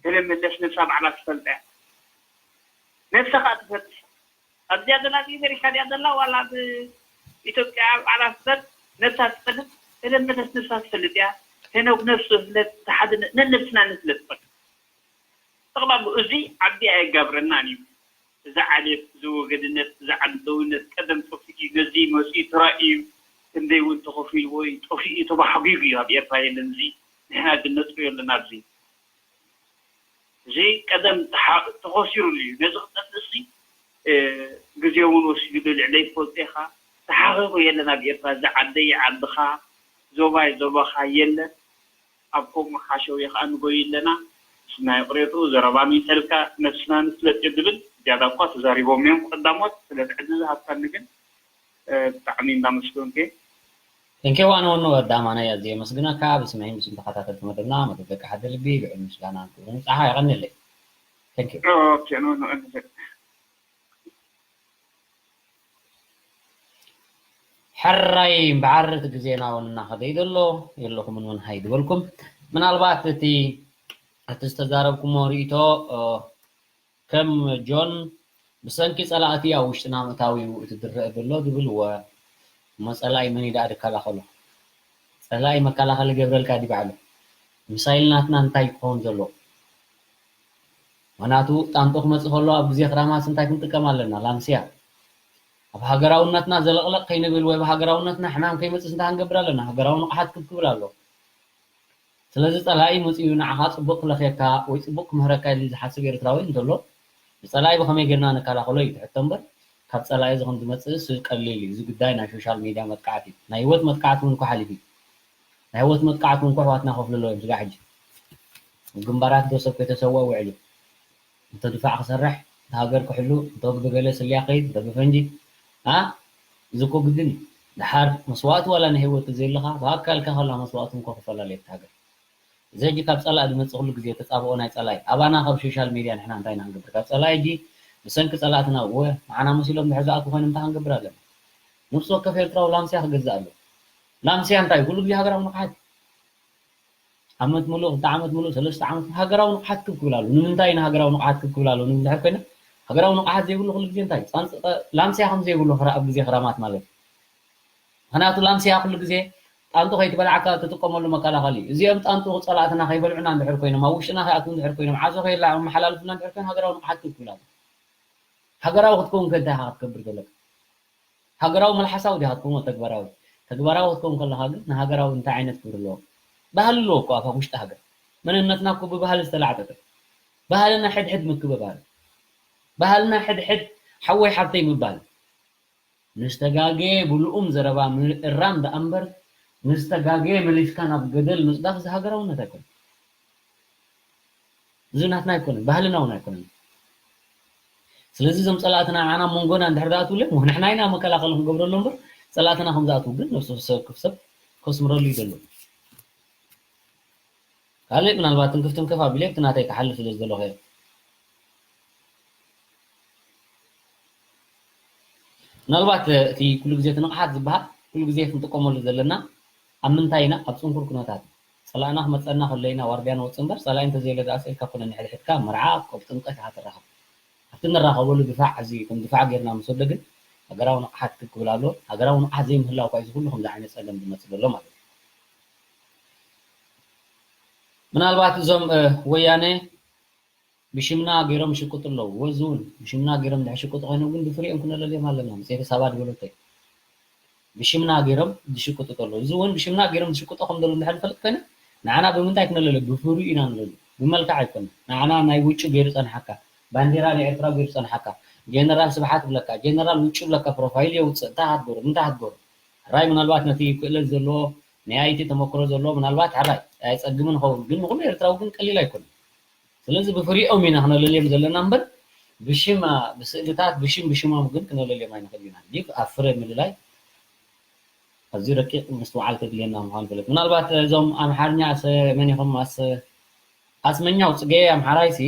ሄለን መለስ ነብሳ ባዕላ ትፈልጣ እያ ነብሳ ከዓ ትፈልጥ ኣብዚኣ ዘላ ኣብ ኤሜሪካ ድያ ዘላ ዋላ ኣብ ኢትዮጵያ ኣብ ዓላ ትፈል ነብሳ ትፈልጥ ተለመደት ነብሳ ትፈልጥ እያ ሄኖክ ነብሱ ፍለጥ ተሓደ ነነብስና ንፍለጥ በቃ ጠቕላሉ እዚ ዓቢ ኣየጋብረናን እዩ እዚ ዓሌት እዚ ወገንነት እዚ ዓንተውነት ቀደም ጠፊኡ ነዚ መፅኡ ተራእዩ ክንደይ እውን ተኸፊልዎ እዩ ጠፊኡ ተባሕጒጉ እዩ ኣብ ኤርትራ የለን እዚ ንሕና ግን ነፅዮ ኣለና ኣብዚ እዚ ቀደም ተኸሲሩሉ እዩ። ነዚ ክጠፍእ ሲ ግዜ እውን ወሲዱሉ ልዕለይ ትፈልጦ ኢኻ። ተሓቒቑ የለን ኣብ ኤርትራ እዚ ዓደይ ዓድኻ ዞባይ ዞባኻ የለን። ኣብ ከምኡ ሓሸውየ ከዓ ንጎይ ኣለና። ስናይ ቅሬትኡ ዘረባ ሚሰልካ ነብስና ንፍለጥ እዩ ዝብል ዝያዳ እኳ ተዛሪቦም እዮም ቀዳሞት። ስለዚ ዕድል ዝሃብካኒ ግን ብጣዕሚ እንዳመስገንኩ እየ። Thank you ኣነ ወኖ ወዲ ኣማነ እየ ኣዝየ የመስግነካ ብስመይን ብስም ተኸታተልቲ መደብና መደብ ደቂ ሓደ ልቢ ልዑል ምስጋናን ክብርን ንስኻ የቐንየለይ። Thank you. ኦኬ ኖ ኖ እንደ ሕራይ እምበዓር እቲ ግዜና እውን እናኸደ እዩ ዘሎ የለኹምን እውን ሃይ ዝበልኩም ምናልባት እቲ እቲ ዝተዛረብኩሞ ርእቶ ከም ጆን ብሰንኪ ጸላእቲ ኣብ ውሽጥና ምእታው እዩ እቲ ዝረአ ዘሎ ዝብል እወ እሞ ጸላኢ መን እዩ ደኣ ዝከላኸሎ ጸላኢ መከላኸሊ ገብረልካ ድዩ ባዕሉ ሚሳይል ናትና እንታይ ክኸውን ዘለዎ ምኽንያቱ ጣንጡ ክመጽእ ከሎ ኣብ ግዜ ክራማስ እንታይ ክንጥቀም ኣለና ላምስያ ኣብ ሃገራውነትና ዘለቕለቕ ከይንብል ወይ ብሃገራውነትና ሕማም ከይመጽእ እንታይ ክንገብር ኣለና ሃገራዊ ንቕሓት ክብ ክብል ኣሎ ስለዚ ጸላኢ መጺኡ ንዓኻ ጽቡቕ ክለኽየካ ወይ ጽቡቕ ክምህረካ ኢሉ ዝሓስብ ኤርትራዊ እንተሎ ንጸላኢ ብኸመይ ጌርና ንከላኸሎ እዩ እቲ ሕቶ እምበር ካብ ጸላኢ እዚ ከም ዝመጽእስ ቀሊል እዩ። እዚ ጉዳይ ናይ ሶሻል ሚድያ መጥቃዕቲ እዩ። ናይ ህይወት መጥቃዕቲ እውን እኮ ሓሊፉ እዩ። ናይ ህይወት መጥቃዕቲ እውን እኮ ኣሕዋትና ከፍልሎ እዮም ስጋዕ ሕጂ። ኣብ ግንባራት ዶ ሰብ ከይተሰወ ውዕል እዩ። እንተ ድፋዕ ክሰርሕ፣ እንተ ሃገር ክሕሉ፣ እንተ ብገለ ስልያ ከይድ፣ እንተ ብፈንጂ፣ ኣ፣ እዚ እኮ ግድን እዩ። ድሓር መስዋእቲ ዋላ ናይ ህይወት ተዘይለኻ፣ ብኣካልካ ከላ መስዋእቲ እንኮ ክፈላል እየ እቲ ሃገር። እዚ ሕጂ ካብ ጸላኢ ዝመጽእ ኩሉ ግዜ ተጻብኦ ናይ ጸላኢ። ኣባና ካብ ሶሻል ሚድያ ንሕና እንታይ ኢና ክንገብር? ካብ ጸላኢ ሕጂ ብሰንኪ ጸላእትና፣ እወ፣ ንዓና መሲሎም ድሕር ዝኣትዉ ኮይኖም እንታይ ክንገብር ኣለና? ነፍሲ ወከፍ ኤርትራዊ ላምስያ ክገዝእ ኣለዎ። ላምስያ እንታይ? ኩሉ ግዜ ሃገራዊ ንቕሓት። ዓመት ሙሉእ፣ ክልተ ዓመት ሙሉእ፣ ሰለስተ ዓመት ሃገራዊ ንቕሓት ክብ ክብል ኣለዎ። ንምንታይ ኢና ሃገራዊ ንቕሓት ክብ ክብል ኣለዎ? ንብል ድሕር ኮይና፣ ሃገራዊ ንቕሓት ዘይብሉ ኩሉ ግዜ እንታይ? ጻንጽ-፣ ላምስያ ከም ዘይብሉ ክራ-፣ ኣብ ግዜ ክራማት ማለት እዩ። ምኽንያቱ ላምስያ ኩሉ ግዜ ጣንጡ ከይትበልዓካ ትጥቀመሉ መከላኸሊ እዩ። እዚኦም ጣንጡ ጸላእትና ከይበልዑና እንድሕር ኮይኖም፣ ኣብ ውሽጥና ከይኣትዉ እንድሕር ኮይኖም፣ ዓሶ ከየመሓላልፉልና እንድሕር ኮይኖም፣ ሃገራዊ ንቕሓት ክብ ክብል ኣለዎ። ሃገራዊ ክትከውን ከ እንታይ ኢኻ ክትገብር ዘለካ? ሃገራዊ መልሓሳዊ ዲኻ ክትከውን ተግባራዊ? ተግባራዊ ክትከውን ከለኻ ግን ንሃገራዊ እንታይ ዓይነት ክብሪ ኣለዎ? ባህሊ ኣለዎ እኮ ኣብ ውሽጢ ሃገር። መንነትና እኮ ብባህሊ ዝተላዕጠጠ። ባህልና ሕድሕድ ምክብባር። ባህልና ሕድሕድ ሓወይ ሓብተይ ምባል። ንዝተጋገየ ብልኡም ዘረባ ምእራም ደኣ እምበር፣ ንዝተጋገየ መሊስካ ናብ ገደል ምጽዳፍ እዚ ሃገራውነት ኣይኮነን። እዚ ናትና ኣይኮነን፣ ባህልና እውን ኣይኮነን። ስለዚ እዞም ጸላእትና ንዓና መንጎና እንድሕር ዝኣትውለን፣ ንሕና ኢና መከላኸሊ ክንገብረሎም እምበር፣ ጸላእትና ከም ዝኣትዉ ግን ነፍሲ ወከፍ ሰብ ከስምረሉ ይደሉ። ካልእ ምናልባት ትንክፍ ትንክፍ ኣቢለ ኣብቲ ናተይ ክሓልፍ ስለ ዝደለኹ እየ። ምናልባት እቲ ኩሉ ግዜ እቲ ንቕሓት ዝበሃል ኩሉ ግዜ ክንጥቀመሉ ዘለና ኣብ ምንታይ ኢና? ኣብ ጽንኩር ኩነታት እዩ። ጸላእና ክመጸና ከሎ ኢና ዋርድያ ንወጽእ እምበር፣ ጸላኢ እንተዘየለ ደኣ ስኢልካ ኮነ ንሕድሕድካ መርዓ፣ ቆብ ጥምቀት ኢኻ ትራኸብ። ኣብቲ ንራኸበሉ ድፋዕ፣ እዚ ከም ድፋዕ ጌርና ምስ ወደ ግን ሃገራዊ ንቕሓት ክብ ክብል ኣሎ። ሃገራዊ ንቕሓት ዘይምህላው እኳ እዩ እዚ ኩሉ ከምዚ ዓይነት ጸገም ዝመጽእ ዘሎ ማለት እዩ። ምናልባት እዞም፣ እ፣ ወያነ ብሽምና ገይሮም ይሽቅጡ ኣለዉ። ወዚ እውን ብሽምና ገይሮም እንድሕር ሽቅጡ ኮይኖም ግን ብፍሪኦም ክነለልዮም ኣለና። መጽሔተ ሳባ ዝበለቶ እዩ። ብሽምና ገይሮም ዝሽቅጡ ኣለዉ። እዚ እውን ብሽምና ገይሮም ዝሽቅጡ ከም ዘለዉ እንድሕር ንፈልጥ ኮይና፣ ንዓና ብምንታይ ክነለልዮ? ብፍሪኡ ኢና ንለልዮ። ብመልክዕ ኣይኮነን። ንዓና ናይ ውጩ ገይሩ ጸንሓካ፣ ባንዴራ ናይ ኤርትራ ገይሩ ጸንሓካ፣ ጀነራል ስብሓት ብለካ፣ ጀነራል ውጩ ብለካ፣ ፕሮፋይል የውጽእ፣ እንታይ ክትገብሮ? እንታይ ክትገብሮ? ሕራይ ምናልባት ነቲ ክእለት ዘለዎ፣ ናይ ኣይቲ ተመክሮ ዘለዎ ምናልባት ሕራይ ኣየጸግምን ይኸውን። ግን ንኹሉ ኤርትራዊ ግን ቀሊል ኣይኮነን። ስለዚ ብፍሪኦም ኢና ክነለልዮም ዘለና እምበር፣ ብሽም፣ ብስእልታት፣ ብሽም፣ ብሽሞም ግን ክነለልዮም ኣይንኽእል ኢና። ዲፍ ኣብ ፍረ ምልላይ ኣዝዩ ረቂቕ ምስትውዓል ከድልየና ምዃኑ ይፍለጥ። ምናልባት እዞም ኣምሓርኛ ሰ-፣ መን ኢኹም? ኣስ-፣ ኣስመኛው ጽጌ ኣምሓራይሲ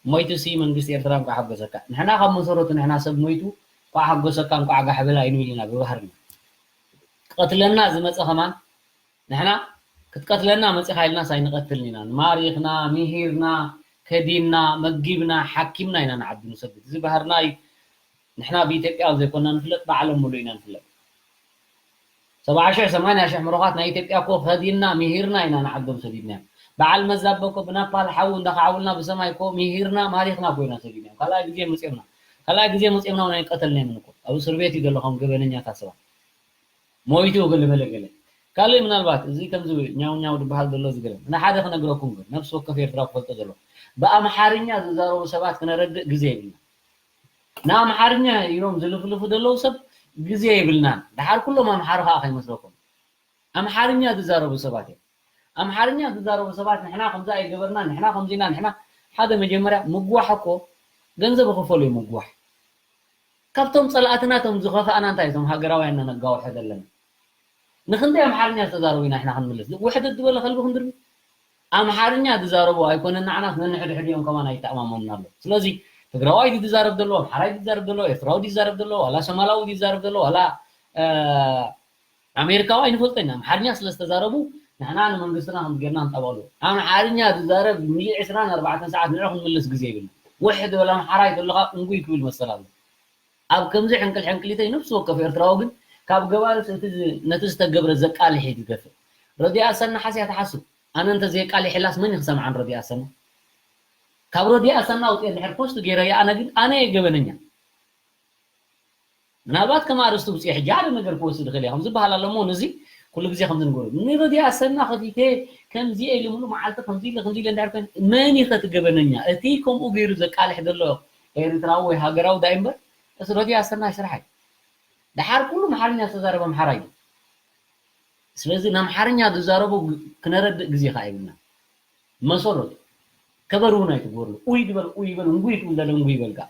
ሞይቱሲ መንግስቲ ኤርትራ እንኳዕ ሓጎሰካ። ንሕና ካብ መሰረቱ ንሕና ሰብ ሞይቱ እንኳዕ ሓጎሰካ፣ እንኳዕ ጋሕ በል ኣይንብል ኢና ብባህርና። ክቐትለና ዝመጸ ከማን ንሕና ክትቀትለና መጺኻ ኢልናስ ኣይንቐትልን ኢና። ማሪኽና፣ ምሂርና፣ ከዲንና፣ መጊብና፣ ሓኪምና ኢና ንዓዱ ንሰግድ። እዚ ባህርና እዩ። ንሕና ብኢትዮጵያ ዘይኮና ንፍለጥ፣ ብዓለም ሙሉእ ኢና ንፍለጥ። ሰብዓ ሽሕ፣ ሰማንያ ሽሕ ምሩኻት ናይ ኢትዮጵያ እኮ ከዲንና፣ ምሂርና ኢና ንዓዶም ሰዲድናዮም። በዓል መዛበ እኮ ብናፓል ሓዊ እንዳኸዓውልና ብሰማይ እኮ ምሂርና፣ ማሪኽና እኮ ኢና ሰዲድናዮም። ካልኣይ ግዜ መጺኦምና። ካልኣይ ግዜ መጺኦምና እውን ኣይንቀተልናዮምን እኮ። ኣብ እስር ቤት እዩ ዘሎ ከም ገበነኛታት ሰባት። ሞይቱ ገለ በለ ገለ። ካልእ ምናልባት እዚ ከምዚ ኛው ኛው ዝበሃል ዘሎ እዚ ገለ። ንሓደ ክነግረኩም ግን፣ ነፍሲ ወከፍ ኤርትራዊ ክፈልጦ ዘለዎ። ብኣምሓርኛ ዝዛረቡ ሰባት ክነረድእ ግዜ የብልና። ንኣምሓርኛ ኢሎም ዝልፍልፉ ዘለዉ ሰብ ግዜ የብልናን። ደሓር ኩሎም ኣምሓሩ ከኣ ከይመስለኩም። ኣምሓርኛ ዝዛረቡ ሰባት እዮም። ኣምሓርኛ ዝዛረቡ ሰባት ንሕና ከምዚ ኣይገበርና፣ ንሕና ከምዚ ኢና፣ ንሕና ሓደ መጀመርያ ምጉዋሕ እኮ ገንዘብ ይኽፈሉ እዮም ምጉዋሕ። ካብቶም ጸላእትና እቶም ዝኸፋእና እንታይ እቶም ሃገራውያን ነነጋውሖ ዘለና? ንኽንደይ ኣምሓርኛ ዝተዛረቡ ኢና ንሕና ክንምልስ? ውሕድት ዝበለ ከልቢ ክንድርቢ? ኣምሓርኛ ዝዛረቡ ኣይኮነን ንዓናስ ነንሕድሕድ እዮም ከማን ኣይተኣማመኑና ኣለዉ። ስለዚ ትግራዋይ ድዩ ዝዛረብ ዘሎ? ኣምሓራይ ድዩ ዝዛረብ ዘሎ? ኤርትራዊ ድዩ ዝዛረብ ዘሎ? ዋላ ሶማላዊ ድዩ ዝዛረብ ዘሎ? ዋላ፣ እ፣ ኣሜሪካዊ ኣይንፈልጦ ኢና። ኣምሓርኛ ስለ ዝተዛረቡ ንሕና ንመንግስትና ከምዚ ጌርና ንጠበሉ። ኣምሓርኛ ዝዛረብ ሚሊ ዕስራን ኣርባዕተን ሰዓት ንዑ ክንምልስ ግዜ የብልና። ውሕድ በል ኣምሓራይ ተለኻ እንጉይ ክብል መሰል ኣሎ። ኣብ ከምዚ ሕንቅል ሕንቅሊተይ ነፍሲ ወከፍ ኤርትራዊ ግን ካብ ገባርስ እቲ ዝ-፣ ነቲ ዝተገብረ ዘቃልሕ እዩ ዝገፍእ። ረዲኣ ሰና ሓስያ ትሓስብ። ኣነ እንተ ዘየቃሊሐላስ መን እዩ ክሰምዓን ረዲኣ ሰና? ካብ ረዲኣ ሰና ኣውፅኤ እንድሕር ፖስት ገይረያ ኣነ ግን ኣነ እየ ገበነኛ። ምናልባት ከም ኣርእስቲ ውፅኤ ሕጂ ሓደ ነገር ክወስድ ይኽእል እየ። ከምዚ በሃል ኣሎ እሞ ነዚ ኩሉ ግዜ ከምዚ ንገብሮ። ንረዲኣ ሰና ከፊተ ከምዚ ኢለ ሙሉእ መዓልቲ ከምዚ ኢለ ከምዚ ኢለ እንድሕር ኮይኑ መን እዩ ከ እቲ ገበነኛ? እቲ ከምኡ ገይሩ ዘቃልሕ ዘሎ ኤርትራዊ ወይ ሃገራዊ ዳይ እምበር እቲ ረድዮ ኣሰናይ ስራሕ እዩ። ደሓር ኩሉ ኣምሓርኛ ዝተዛረበ ኣምሓራይ እዩ። ስለዚ ንኣምሓርኛ ዝዛረቡ ግ- ክነረድእ ግዜ ከዓ ይብልና። መሰረቱ ከበሩ እውን ኣይትግበርሉ። ኡይ ዝበል ኡይ ይበል፣ እንጉይ ክብል ደለ እንጉይ ይበል ከዓ።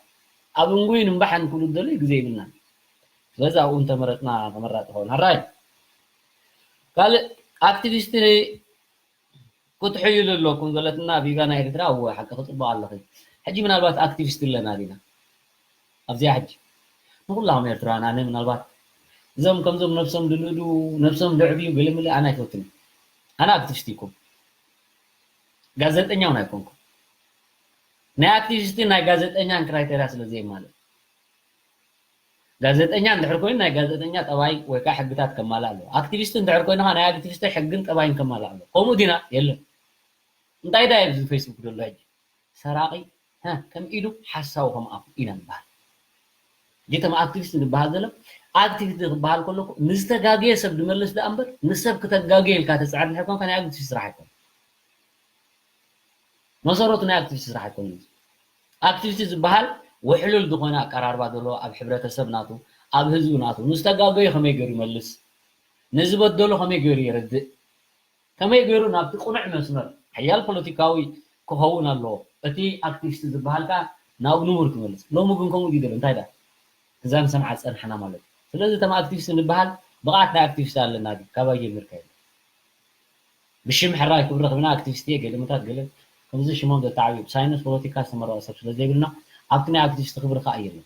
ኣብ እንጉይን እምባሕን ክብሉ ደለዩ ግዜ ይብልና። ስለዚ ኣብኡ እንተመረፅና ተመራፂ ይኸውን። ሕራይ ካልእ ኣክቲቪስት ክትሕይሉ ኣለኩም ዘለትና ቪቫ ናይ ኤርትራ። እወ ሓቂ ክፅብቕ ኣለኺ። ሕጂ ምናልባት ኣክቲቪስት ኣለና ዲና ኣብዚኣ ሕጂ? ንኩላኹም ኤርትራውያን ኣነ ምናልባት እዞም ከምዞም ነብሶም ድልእዱ ነብሶም ድዕብዩ ገለምለ ኣነ ኣይፈትን። ኣነ ኣክቲቪስት ይኩም ጋዜጠኛ እውን ኣይኮንኩም። ናይ ኣክቲቪስትን ናይ ጋዜጠኛን ክራይቴርያ ስለ ዘይማልእ ጋዜጠኛ እንድሕር ኮይኑ ናይ ጋዜጠኛ ጠባይ ወይ ከዓ ሕግታት ከማልእ ኣለዎ። ኣክቲቪስት እንድሕር ኮይኑ ከዓ ናይ ኣክቲቪስት ሕግን ጠባይን ከማልእ ኣለዎ። ከምኡ ዲና የለን። እንታይ ዳ ኣብዚ ፌስቡክ ዘሎ ሕጂ ሰራቂ ሀ፣ ከም ኢዱ ሓሳዊ ከም ኣፉ ኢና ንበሃል። ሕጂ ከም ኣክቲቪስት ዝበሃል ዘሎ ኣክቲቪስት ክበሃል ከሎ ንዝተጋገየ ሰብ ዝመልስ ደኣ እምበር ንሰብ ክተጋገየ ኢልካ ተፅዕር እንድሕር ኮንካ ናይ ኣክቲቪስት ስራሕ ኣይኮነን። መሰረቱ ናይ ኣክቲቪስት ስራሕ ኣይኮነን። ኣክቲቪስት ዝበሃል ውሕሉል ዝኾነ ኣቀራርባ ዘለዎ ኣብ ሕብረተሰብ ናቱ ኣብ ህዝቢ ናቱ ንዝተጋገዩ ከመይ ገይሩ ይመልስ፣ ንዝበደሎ ከመይ ገይሩ የረድእ፣ ከመይ ገይሩ ናብቲ ቅኑዕ መስመር ሓያል ፖለቲካዊ ክኸውን ኣለዎ። እቲ ኣክቲቪስት ዝበሃል ከኣ ናብ ንቡር ክመልስ። ሎሚ ግን ከምኡ ድዩ ዘሎ? እንታይ ዳ እዛ ንሰምዓ ዝጸንሓና ማለት እዩ። ስለዚ እቶም ኣክቲቪስት ንበሃል ብቕዓት ናይ ኣክቲቪስት ኣለና ድዩ? ካባይ ጀሚርካ የለን። ብሽም ሕራይ ክብሪ ክብና ኣክቲቪስት እየ ገለ ምታት ገለ ከምዚ ሽሞም ዘተዓብዩ ብሳይንስ ፖለቲካ ዝተመረቐ ሰብ ስለ ዘይብልና ኣብቲ ናይ ኣክቲቪስት ክብሪ ከኣ የለን።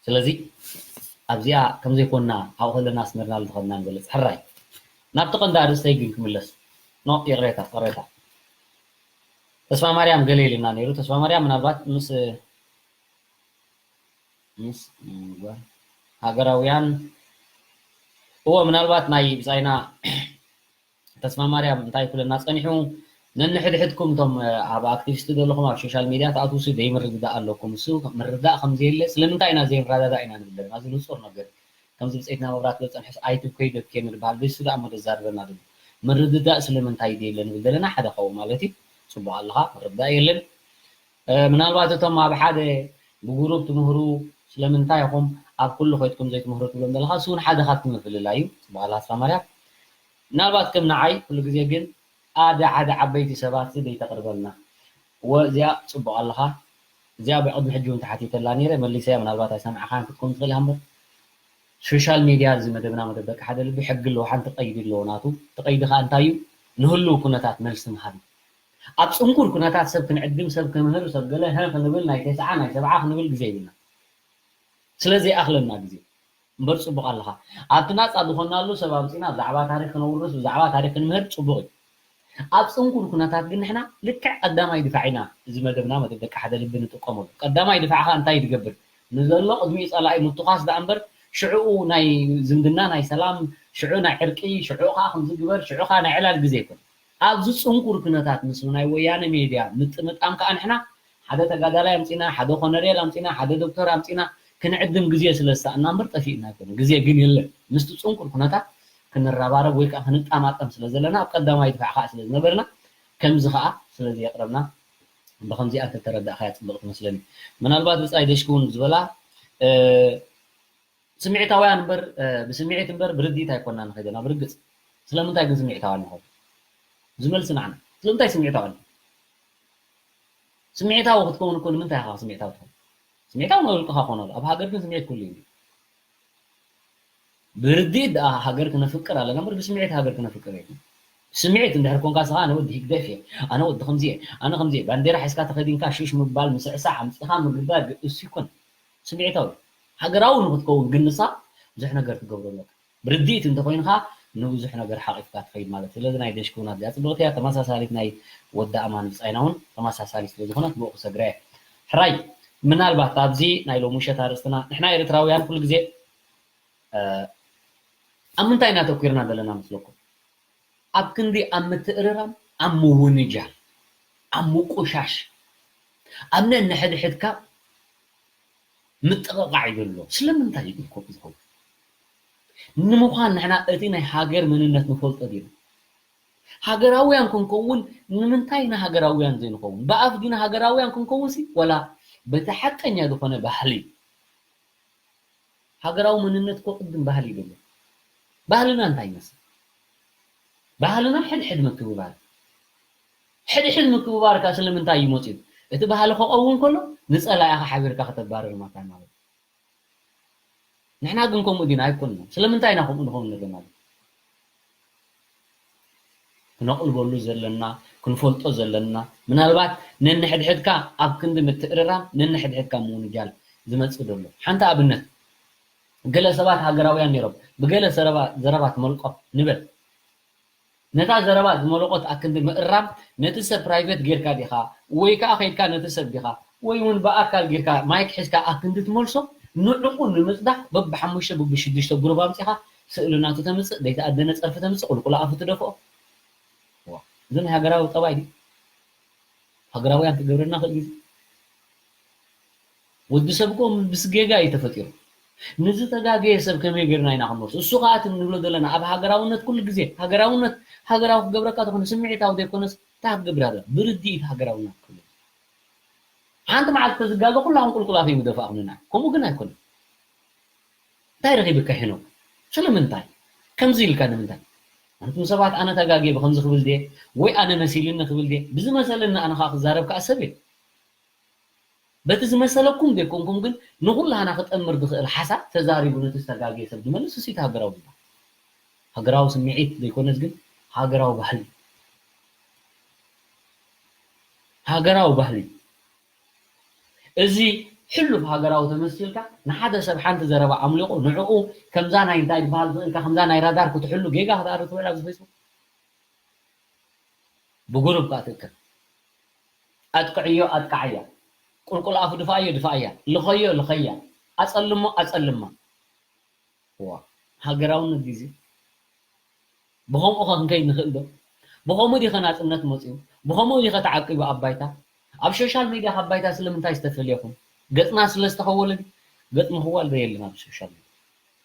ስለዚ ኣብዚኣ ከም ዘይኮንና ኣብኡ ከለና ኣስመርናሉ ዝኸድና ንገልጽ። ሕራይ ናብቲ ቀንዲ ኣርእስተይ ግን ክምለስ ኖ ይቕሬታ ቅሬታ ተስፋ ማርያም ገለ ኢልና ነይሩ። ተስፋ ማርያም ምናልባት ምስ ምስ ሃገራውያን እዎ ምናልባት ናይ ብጻይና ተስፋ ማርያም እንታይ ክብለና ጸኒሑ ነንሕድሕድኩም እቶም ኣብ ኣክቲቪስት ዘለኹም ኣብ ሶሻል ሚድያ ትኣትውሱ ዘይምርድዳእ ኣለኩም። እሱ ምርዳእ ከም ዘየለ ስለምንታይ ኢና ዘይንረዳዳእ ኢና ንብል ዘለና። እዚ ንጹር ነገር ከምዚ ብጸይትና መብራት በጸንሐስ ኣይትብከይ ደብኬ ንድበሃል በሱ ደኣ እሞ ዘዛርበና ዘሎ ምርድዳእ ስለምንታይ ዘየለ ንብል ዘለና ሓደ ካብኡ ማለት እዩ። ጽቡቕ ኣለኻ ምርዳእ የለን። ምናልባት እቶም ኣብ ሓደ ብጉሩብ ትምህሩ ስለምንታይ ኢኹም ኣብ ኩሉ ከይድኩም ዘይትምህሩ ትብሎም ዘለኻ እሱ እውን ሓደ ካብቲ ምፍልላይ እዩ። ጽቡቕ ኣለኻ ተስፋ ማርያም። ምናልባት ከም ንዓይ ኩሉ ግዜ ግን ኣደ ሓደ ዓበይቲ ሰባት ዘይተቕርበልና እወ እዚኣ ጽቡቕ ኣለኻ። እዚኣ ብቕድሚ ሕጂ እውን ተሓቲተላ ነይረ መሊሰያ ምናልባት ኣይሰምዓኻን ክትከውን ትኽእል ኢኻ እምበር ሶሻል ሚድያ እዚ መደብና መደብ ደቂ ሓደ ልቢ ሕጊ ኣለዎ ሓንቲ ቀይዲ ኣለዎ ናቱ እቲ ቀይዲ ከዓ እንታይ እዩ ንህልው ኩነታት መልሲ ምሃብ እዩ። ኣብ ጽንኩር ኩነታት ሰብ ክንዕድም ሰብ ክምህር ሰብ ገለ ሀ ክንብል ናይ ተስዓ ናይ ሰብዓ ክንብል ግዜ ይብልና ስለ ዘይኣኽለና ግዜ እምበር ጽቡቕ ኣለኻ ኣብቲ ናጻ ዝኾንናሉ ሰብ ኣምጺና ብዛዕባ ታሪኽ ክነውርስ ብዛዕባ ታሪኽ ክንምህር ጽቡቕ እዩ ኣብ ጽንኩር ኩነታት ግን ንሕና ልክዕ ቀዳማይ ድፋዕ ኢና እዚ መደብና መደብ ደቂ ሓደ ልቢ ንጥቀመሉ ቀዳማይ ድፋዕኻ እንታይ ትገብር ንዘሎ ቅድሚኡ ጸላኢ ምትኳስ ደኣ እምበር ሽዕኡ ናይ ዝምድና ናይ ሰላም ሽዑ ናይ ዕርቂ ሽዑ ከዓ ከምዚ ግበር ሽዑ ከዓ ናይ ዕላል ግዜ ይኮን ኣብዚ ጽንኩር ኩነታት ምስ ናይ ወያነ ሜድያ ምጥምጣም ከዓ ንሕና ሓደ ተጋዳላይ ኣምፂና ሓደ ኮነሬል ኣምፂና ሓደ ዶክተር ኣምፂና ክንዕድም ግዜ ስለ ዝሰኣና እምበር ጠፊእና ኣይኮነ ግዜ ግን የለን ምስቲ ፅንኩር ኩነታት ክንረባረብ ወይ ከዓ ክንጣማጠም ስለ ዘለና ኣብ ቀዳማይ ድፋዕ ከዓ ስለ ዝነበርና ከምዚ ከዓ ስለ ዘየቅረብና ብከምዚኣ እንተተረዳእካያ ፅብቅ ትመስለኒ ምናልባት ብፃይ ደሽኪ እውን ዝበላ ስምዒታውያን እምበር ብስምዒት እምበር ብርድኢት ኣይኮና ንኸይደና ብርግፅ ስለምንታይ ግን ስምዒታውያን ንኸውን ዝመልሲ ንዓና ስለምንታይ ስምዒታውያን ስምዒታዊ ክትከውን እኮ ንምንታይ ኢኻ ስምዒታዊ ትኸውን ስምዒታዊ ናይ ውልቅኻ ኮነ ኣብ ሃገር ግን ስምዒት ኩሉ እዩ ብርድኢት ደኣ ሃገር ክነፍቅር ኣለና እምበር ብስምዒት ሃገር ክነፍቅር የለን ስምዒት እንድሕር ኮንካ ስኻ ኣነ ወዲ ህግደፍ እየ ኣነ ወዲ ከምዚ እየ ኣነ ከምዚ እየ ባንዴራ ሒዝካ ተኸዲንካ ሽሽ ምባል ምስዕሳዕ ኣምፂኻ ምግዳድ እሱ ይኮን ስምዒታዊ ሃገራዊ ንክትከውን ግን ንሳ ብዙሕ ነገር ትገብሮ ኣለካ ብርድኢት እንተኮይንካ ንብዙሕ ነገር ሓቂፍካ ትኸይድ ማለት ስለዚ ናይ ደሽኩ እውን ኣብዚኣ ፅብቅቲ እያ ተመሳሳሊት ናይ ወዲ ኣማን ብፃይና እውን ተመሳሳሊት ስለዝኮነት ብኡ ክሰግራ እየ ሕራይ ምናልባት ኣብዚ ናይ ሎሚ ምሸት ኣርእስትና ንሕና ኤርትራውያን ኩሉ ግዜ ኣብ ምንታይ ኢና ተኩርና ዘለና መስለኩም ኣብ ክንዲ ኣብ ምትእርራም ኣብ ምውንጃል ኣብ ምቁሻሽ ኣብ ነንሕድሕድካ ምጥቕቓዕ እዩ ዘሎ ስለምንታይ እዩ ግን ከምኡ ዝኸውን ንምዃን ንሕና እቲ ናይ ሃገር መንነት ንፈልጦ ዲና ሃገራውያን ክንከውን ንምንታይ ኢና ሃገራውያን ዘይንኸውን ብኣፍ ዲና ሃገራውያን ክንከውን ሲ ወላ በቲ ሓቀኛ ዝኾነ ባህሊ፣ ሃገራዊ መንነት እኮ ቅድም ባህሊ እዩ ዘሎ። ባህልና እንታይ ይመስል? ባህልና ሕድሕድ ምክብባር። ሕድሕድ ምክብባር ከ ስለምንታይ እዩ መፂኡ? እቲ ባህሊ ክኸውን ከሎ ንፀላኢኻ ሓቢርካ ከተባርር ማታ ማለት እዩ። ንሕና ግን ከምኡ ዲና ኣይኮንና። ስለምንታይ ኢና ከምኡ ንኸውን ዘለና? ክነቕልበሉ ዘለና፣ ክንፈልጦ ዘለና፣ ምናልባት ነንሕድሕድካ ኣብ ክንዲ ምትእርራም ነንሕድሕድካ ምውንጃል ዝመፅእ ዘሎ። ሓንቲ ኣብነት፣ ገለ ሰባት ሃገራውያን ነይሮም፣ ብገለ ዘረባ፣ ዘረባ ትመልቆ ንበል። ነታ ዘረባ ዝመለቆት ኣክንዲ ምእራም፣ ነቲ ሰብ ፕራይቬት ጌርካ ዲኻ ወይ ከኣ ከይድካ ነቲ ሰብ ዲኻ ወይ እውን ብኣካል ጌርካ ማይክ ሒዝካ ኣክንዲ ትመልሶ፣ ንዕኡ ንምጽዳቕ በብሓሙሽተ በብሽዱሽተ ጉሩብ ኣምጺኻ ስእሊ ናቱ ተምጽእ፣ ዘይተኣደነ ጸርፊ ተምጽእ፣ ቁልቁል ኣፉ ትደፍኦ። ዋ፣ እዚ ናይ ሃገራዊ ጠባይ ድዩ? ሃገራውያን ክገብረና ክእል እዩ። ወዲ ሰብ እኮ ምስ ጌጋ እዩ ተፈጢሩ። ንዝተጋገየ ሰብ ከመይ ጌርና ኢና ክንመልሶ? እሱ ከኣ እቲ ንብሎ ዘለና ኣብ ሃገራውነት ኩሉ ግዜ ሃገራውነት፣ ሃገራዊ ክገብረካ ተኾነ ስምዒታዊ ዘይኮነስ እንታይ ክትገብር እያ? ብርድኢት ሃገራውነት ክብል። ሓንቲ መዓልቲ ተዝጋገ ኩላኹም ቁልቁል ኣፈይ ምደፋእኹምና። ከምኡ ግን ኣይኮነን። እንታይ ረኺብካ ሄኖክ? ስለምንታይ? ከምዚ ኢልካ ንምንታይ? ኣንቱም ሰባት ኣነ ተጋግየ ብኸምዚ ክብል ድየ? ወይ ኣነ መሲልኒ ክብል ድየ? ብዝመሰለኒ ኣነ ኸኣ ክዛረብ ከኣ ሰብ እየ። በቲ ዝመሰለኩም ዘይኮንኩም ግን ንኹላህና ክጠምር ዝኽእል ሓሳብ ተዛሪቡ ነቲ ዝተጋግየ ሰብ ዝመልስ እሱ እዩ ሃገራዊ ግንባር። ሃገራዊ ስምዒት ዘይኮነስ ግን ሃገራዊ ባህሊ። ሃገራዊ ባህሊ። እዚ ሕሉፍ ሃገራዊ ተመሲልካ ንሓደ ሰብ ሓንቲ ዘረባ ኣምሊቑ ንዕኡ ከምዛ ናይ እንታይ ዝበሃል ዝኽእልካ ከምዛ ናይ ራዳር ክትሕሉ ጌጋ ክትኣርግ ትውዕል ኣብዚ ፌስቡክ። ብጉሩብ ከኣ ትእከብ። ኣጥቅዕዮ ኣጥቅዓያ። ቁልቁል ኣፉ ድፍኣዮ ድፍኣያ። ልኸዮ ልኸያ። ኣጸልሞ ኣጸልማ። ዋ፣ ሃገራውነት ግዜ። ብኸምኡ ኸ ክንከይድ ንኽእል ዶ? ብኸምኡ ዲኸ ናጽነት መጺኡ? ብኸምኡ ዲኸ ተዓቂቡ ኣብ ባይታ? ኣብ ሶሻል ሜድያ ካብ ባይታ ስለምንታይ ዝተፈልየኹም? ገጽና ስለ ዝተኸወለ ድዩ? ገጽ ምኽዋል ዶ የለን ኣብ ሶሻል ሜድያ?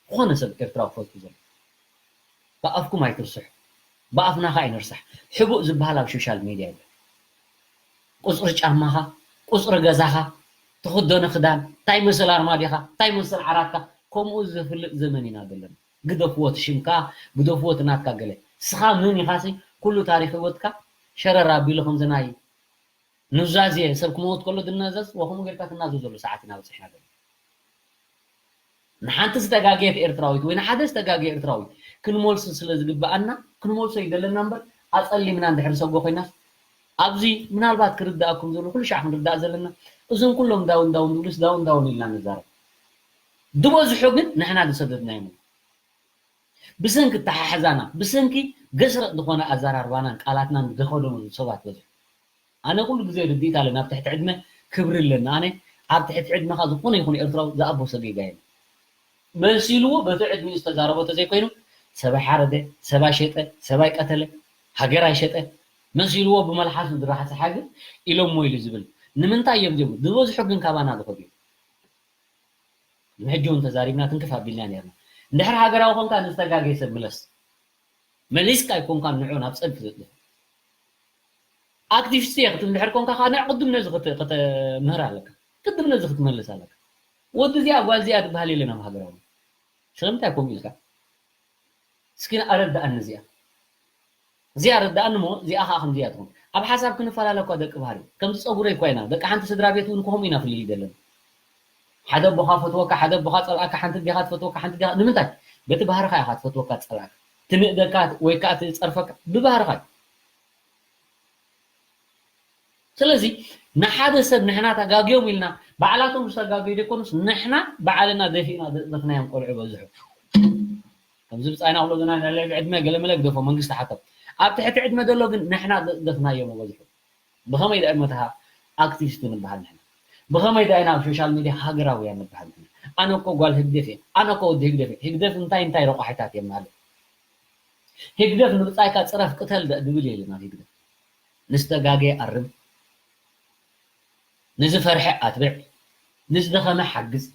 ዝኾነ ሰብ ኤርትራዊ ክፈልጡ ዘሎ። ብኣፍኩም ኣይትርስሑ። ብኣፍና ኸኣ ኣይንርሳሕ። ሕቡእ ዝበሃል ኣብ ሶሻል ሜድያ የለን። ቁጽሪ ጫማኻ፣ ቁጽሪ ገዛኻ፣ ትኽደኖ ክዳን፣ እንታይ መሰል ኣርማድዮኻ፣ እንታይ መሰል ዓራትካ፣ ከምኡ ዝፍለጥ ዘመን ኢና ዘለና። ግደፍዎ እቲ ሽምካ፣ ግደፍዎ እቲ ናትካ ገለ። ንስኻ መን ኢኻሲ ኩሉ ታሪኽ ህይወትካ ሸረር ኣቢሉ ከምዚ ናይ ኑዛዜ ሰብ ክመውት ከሎ ዝናዘዝ፣ ወ ከምኡ ጌርካ ትናዘዘሉ ሰዓት ኢና በጺሕና ዘለና። ንሓንቲ ዝተጋገየት ኤርትራዊት ወይ ንሓደ ዝተጋገየ ኤርትራዊ ክንመልሶ ስለ ዝግብኣና፣ ክንመልሶ እዩ ዘለና እምበር፣ ኣጸሊምና እንድሕር ንሰጎ ኮይናስ፣ ኣብዚ ምናልባት ክርድኣኩም ዘሎ፣ ኩሉ ሻዕ ክንርዳእ ዘለና፣ እዞም ኩሎም ዳውን ዳውን ዝብሉስ ዳውን ዳውን ኢልና ንዛረብ። ዝበዝሑ ግን ንሕና ዝሰደድናዮም እዮም። ብሰንኪ ኣተሓሕዛና፣ ብሰንኪ ገስረጥ ዝኾነ ኣዘራርባናን ቃላትናን ዝኸደሙ ሰባት በዝሑ። ኣነ ኩሉ ግዜ ርድኢት ኣለኒ፣ ኣብ ትሕቲ ዕድመ ክብሪ ኣለኒ። ኣነ ኣብ ትሕቲ ዕድመኻ ዝኾነ ይኹን ኤርትራዊ ዝኣበሶ ጌጋ የለን። መሲልዎ በቲ ዕድሚኡ ዝተዛረቦ ተዘይኮይኑ፣ ሰብ ኣይሓረደ፣ ሰብ ኣይሸጠ፣ ሰብ ኣይቀተለ፣ ሃገር ኣይሸጠ፣ መሲልዎ ብመልሓሱ ዝረሕስሓ ግን ኢሎሞ ኢሉ ዝብል ንምንታይ እዮም ዘይብሉ? ዝበዝሑ ግን ካባና ዝኸዱ እዮም። ንሕጂ እውን ተዛሪብና ትንክፍ ኣቢልና ነርና። እንድሕር ሃገራዊ ኮንካ ንዝተጋገየ ሰብ ምለስ። መሊስካ ኣይኮንካን ንዑ ናብ ጸድፊ ዘጥልፍ። ኣክቲቪስት እየ ክትብል እንድሕር ኮንካ ከዓ ንዕ ቅድም ነዚ ክት-፣ ክተምህር ኣለካ። ቅድም ነዚ ክትመልስ ኣለካ። ወዲ እዚኣ ጓል እዚኣ ትበሃል የለን ኣብ ሃገራዊ። ስለምንታይ ከምኡ ኢልካ? እስኪ ኣረድኣኒ እዚኣ። እዚኣ ኣረድኣኒ እሞ እዚኣ ከዓ ከምዚኣ ትኹን። ኣብ ሓሳብ ክንፈላለ እኳ ደቂ ባህሪ። ከምዚ ጸጉረይ እኳ ኢና። ደቂ ሓንቲ ስድራ ቤት እውን ከምኡ ኢና ፍልልይ ዘለና። ሓደ ኣቦኻ ፈትወካ፣ ሓደ ኣቦኻ ጸልኣካ፣ ሓንቲ ኣዴኻ ትፈትወካ፣ ሓንቲ ኣዴኻ ንምንታይ? በቲ ባህርኻ ኢኻ ትፈትወካ ትጸልኣካ። ትንእደካ ወይ ከዓ ትጸርፈካ ብባህርኻ እዩ። ስለዚ ንሓደ ሰብ ንሕና ተጋግዮም ኢልና ባዕላቶም ዝተጋገዩ ዘይኮኑስ ንሕና ባዕልና ደፊእና ዘጥለፍናዮም ቆልዑ በዝሑ። ከምዚ ብጻይና ክብሎ ዝና ልዕሊ ዕድመ ገለመለ ግደፎ መንግስቲ ሓቶም። ኣብ ትሕቲ ዕድመ ዘሎ ግን ንሕና ዘጥለፍናዮም በዝሑ። ብኸመይ ደኣ መታኻ ኣክቲቪስት ንበሃል ንሕና? ብኸመይ ደኣ ኢና ኣብ ሶሻል ሚድያ ሃገራውያን ንበሃል ንሕና? ኣነ እኮ ጓል ህግደፍ እየ፣ ኣነ እኮ ወዲ ህግደፍ እየ። ህግደፍ እንታይ እንታይ ረቋሒታት እዮም ማለት? ህግደፍ ንብጻይካ ጽረፍ ቅተል ደኣ ድብል የለን ኣብ ህግደፍ። ንዝተጋገየ ኣርም፣ ንዝፈርሐ ኣትብዕ፣ ንዝደኸመ ሓግዝ፣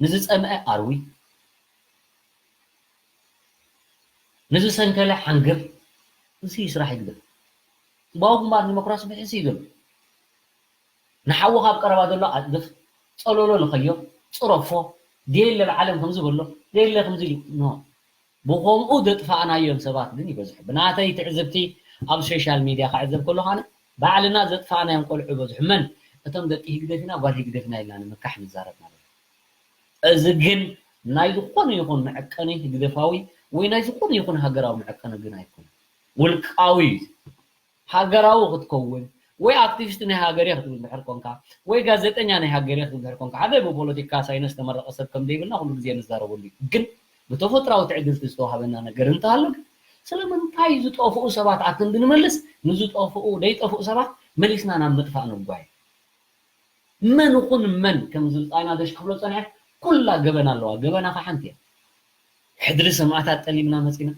ንዝጸምአ ኣርዊ፣ ንዝሰንከለ ሓንግር። እዚ እዩ ስራሕ ህግደፍ። ህዝባዊ ግንባር ዲሞክራሲ ብሕሲ እዩ ዘሎ። ንሓውኻ ኣብ ቀረባ ዘሎ ኣጽድፍ፣ ጸሎሎ ልኸዮ፣ ጽረፎ፣ ደየለ ብዓለም ከምዚ በሎ፣ ደየለ ከምዚ ኢሉ፣ ኖ። ብኸምኡ ዘጥፋእናዮም ሰባት ግን ይበዝሑ። ብናተይ ትዕዝብቲ ኣብ ሶሻል ሚድያ ክዕዘብ ከለኹ ኣነ ባዕልና ዘጥፋእናዮም ቆልዑ ይበዝሑ። መን? እቶም ደቂ ህግደፍ ኢና፣ ጓል ህግደፍ ኢና ኢልና ንምካሕ ንዛረብ ማለት እዩ። እዚ ግን ናይ ዝኾነ ይኹን መዐቀኒ ህግደፋዊ ወይ ናይ ዝኾነ ይኹን ሃገራዊ መዐቀኒ ግን ኣይኮነን። ውልቃዊ እዩ። ሃገራዊ ክትከውን ወይ ኣክቲቪስት ናይ ሃገር እየ ክትብል እንድሕር ኮንካ ወይ ጋዜጠኛ ናይ ሃገር እየ ክትብል እንድሕር ኮንካ ሓደ ብፖለቲካ ሳይንስ ተመረቐ ሰብ ከም ዘይብልና ኩሉ ግዜ ንዛረበሉ እዩ። ግን ብተፈጥራዊ ትዕድልቲ ዝተዋሃበና ነገር እንተሃሎ ግን ስለምንታይ ዝጠፍኡ ሰባት ኣክንዲ ንመልስ ንዝጠፍኡ ዘይጠፍኡ ሰባት መሊስና ናብ ምጥፋእ ንጓየ። መን ይኹን መን ከም ዝብል ጻይና ደሽ ክብሎ ጸኒሐ ኩላ ገበና ኣለዋ። ገበና ከ ሓንቲ እያ። ሕድሪ ሰማእታት ጠሊምና መጺና።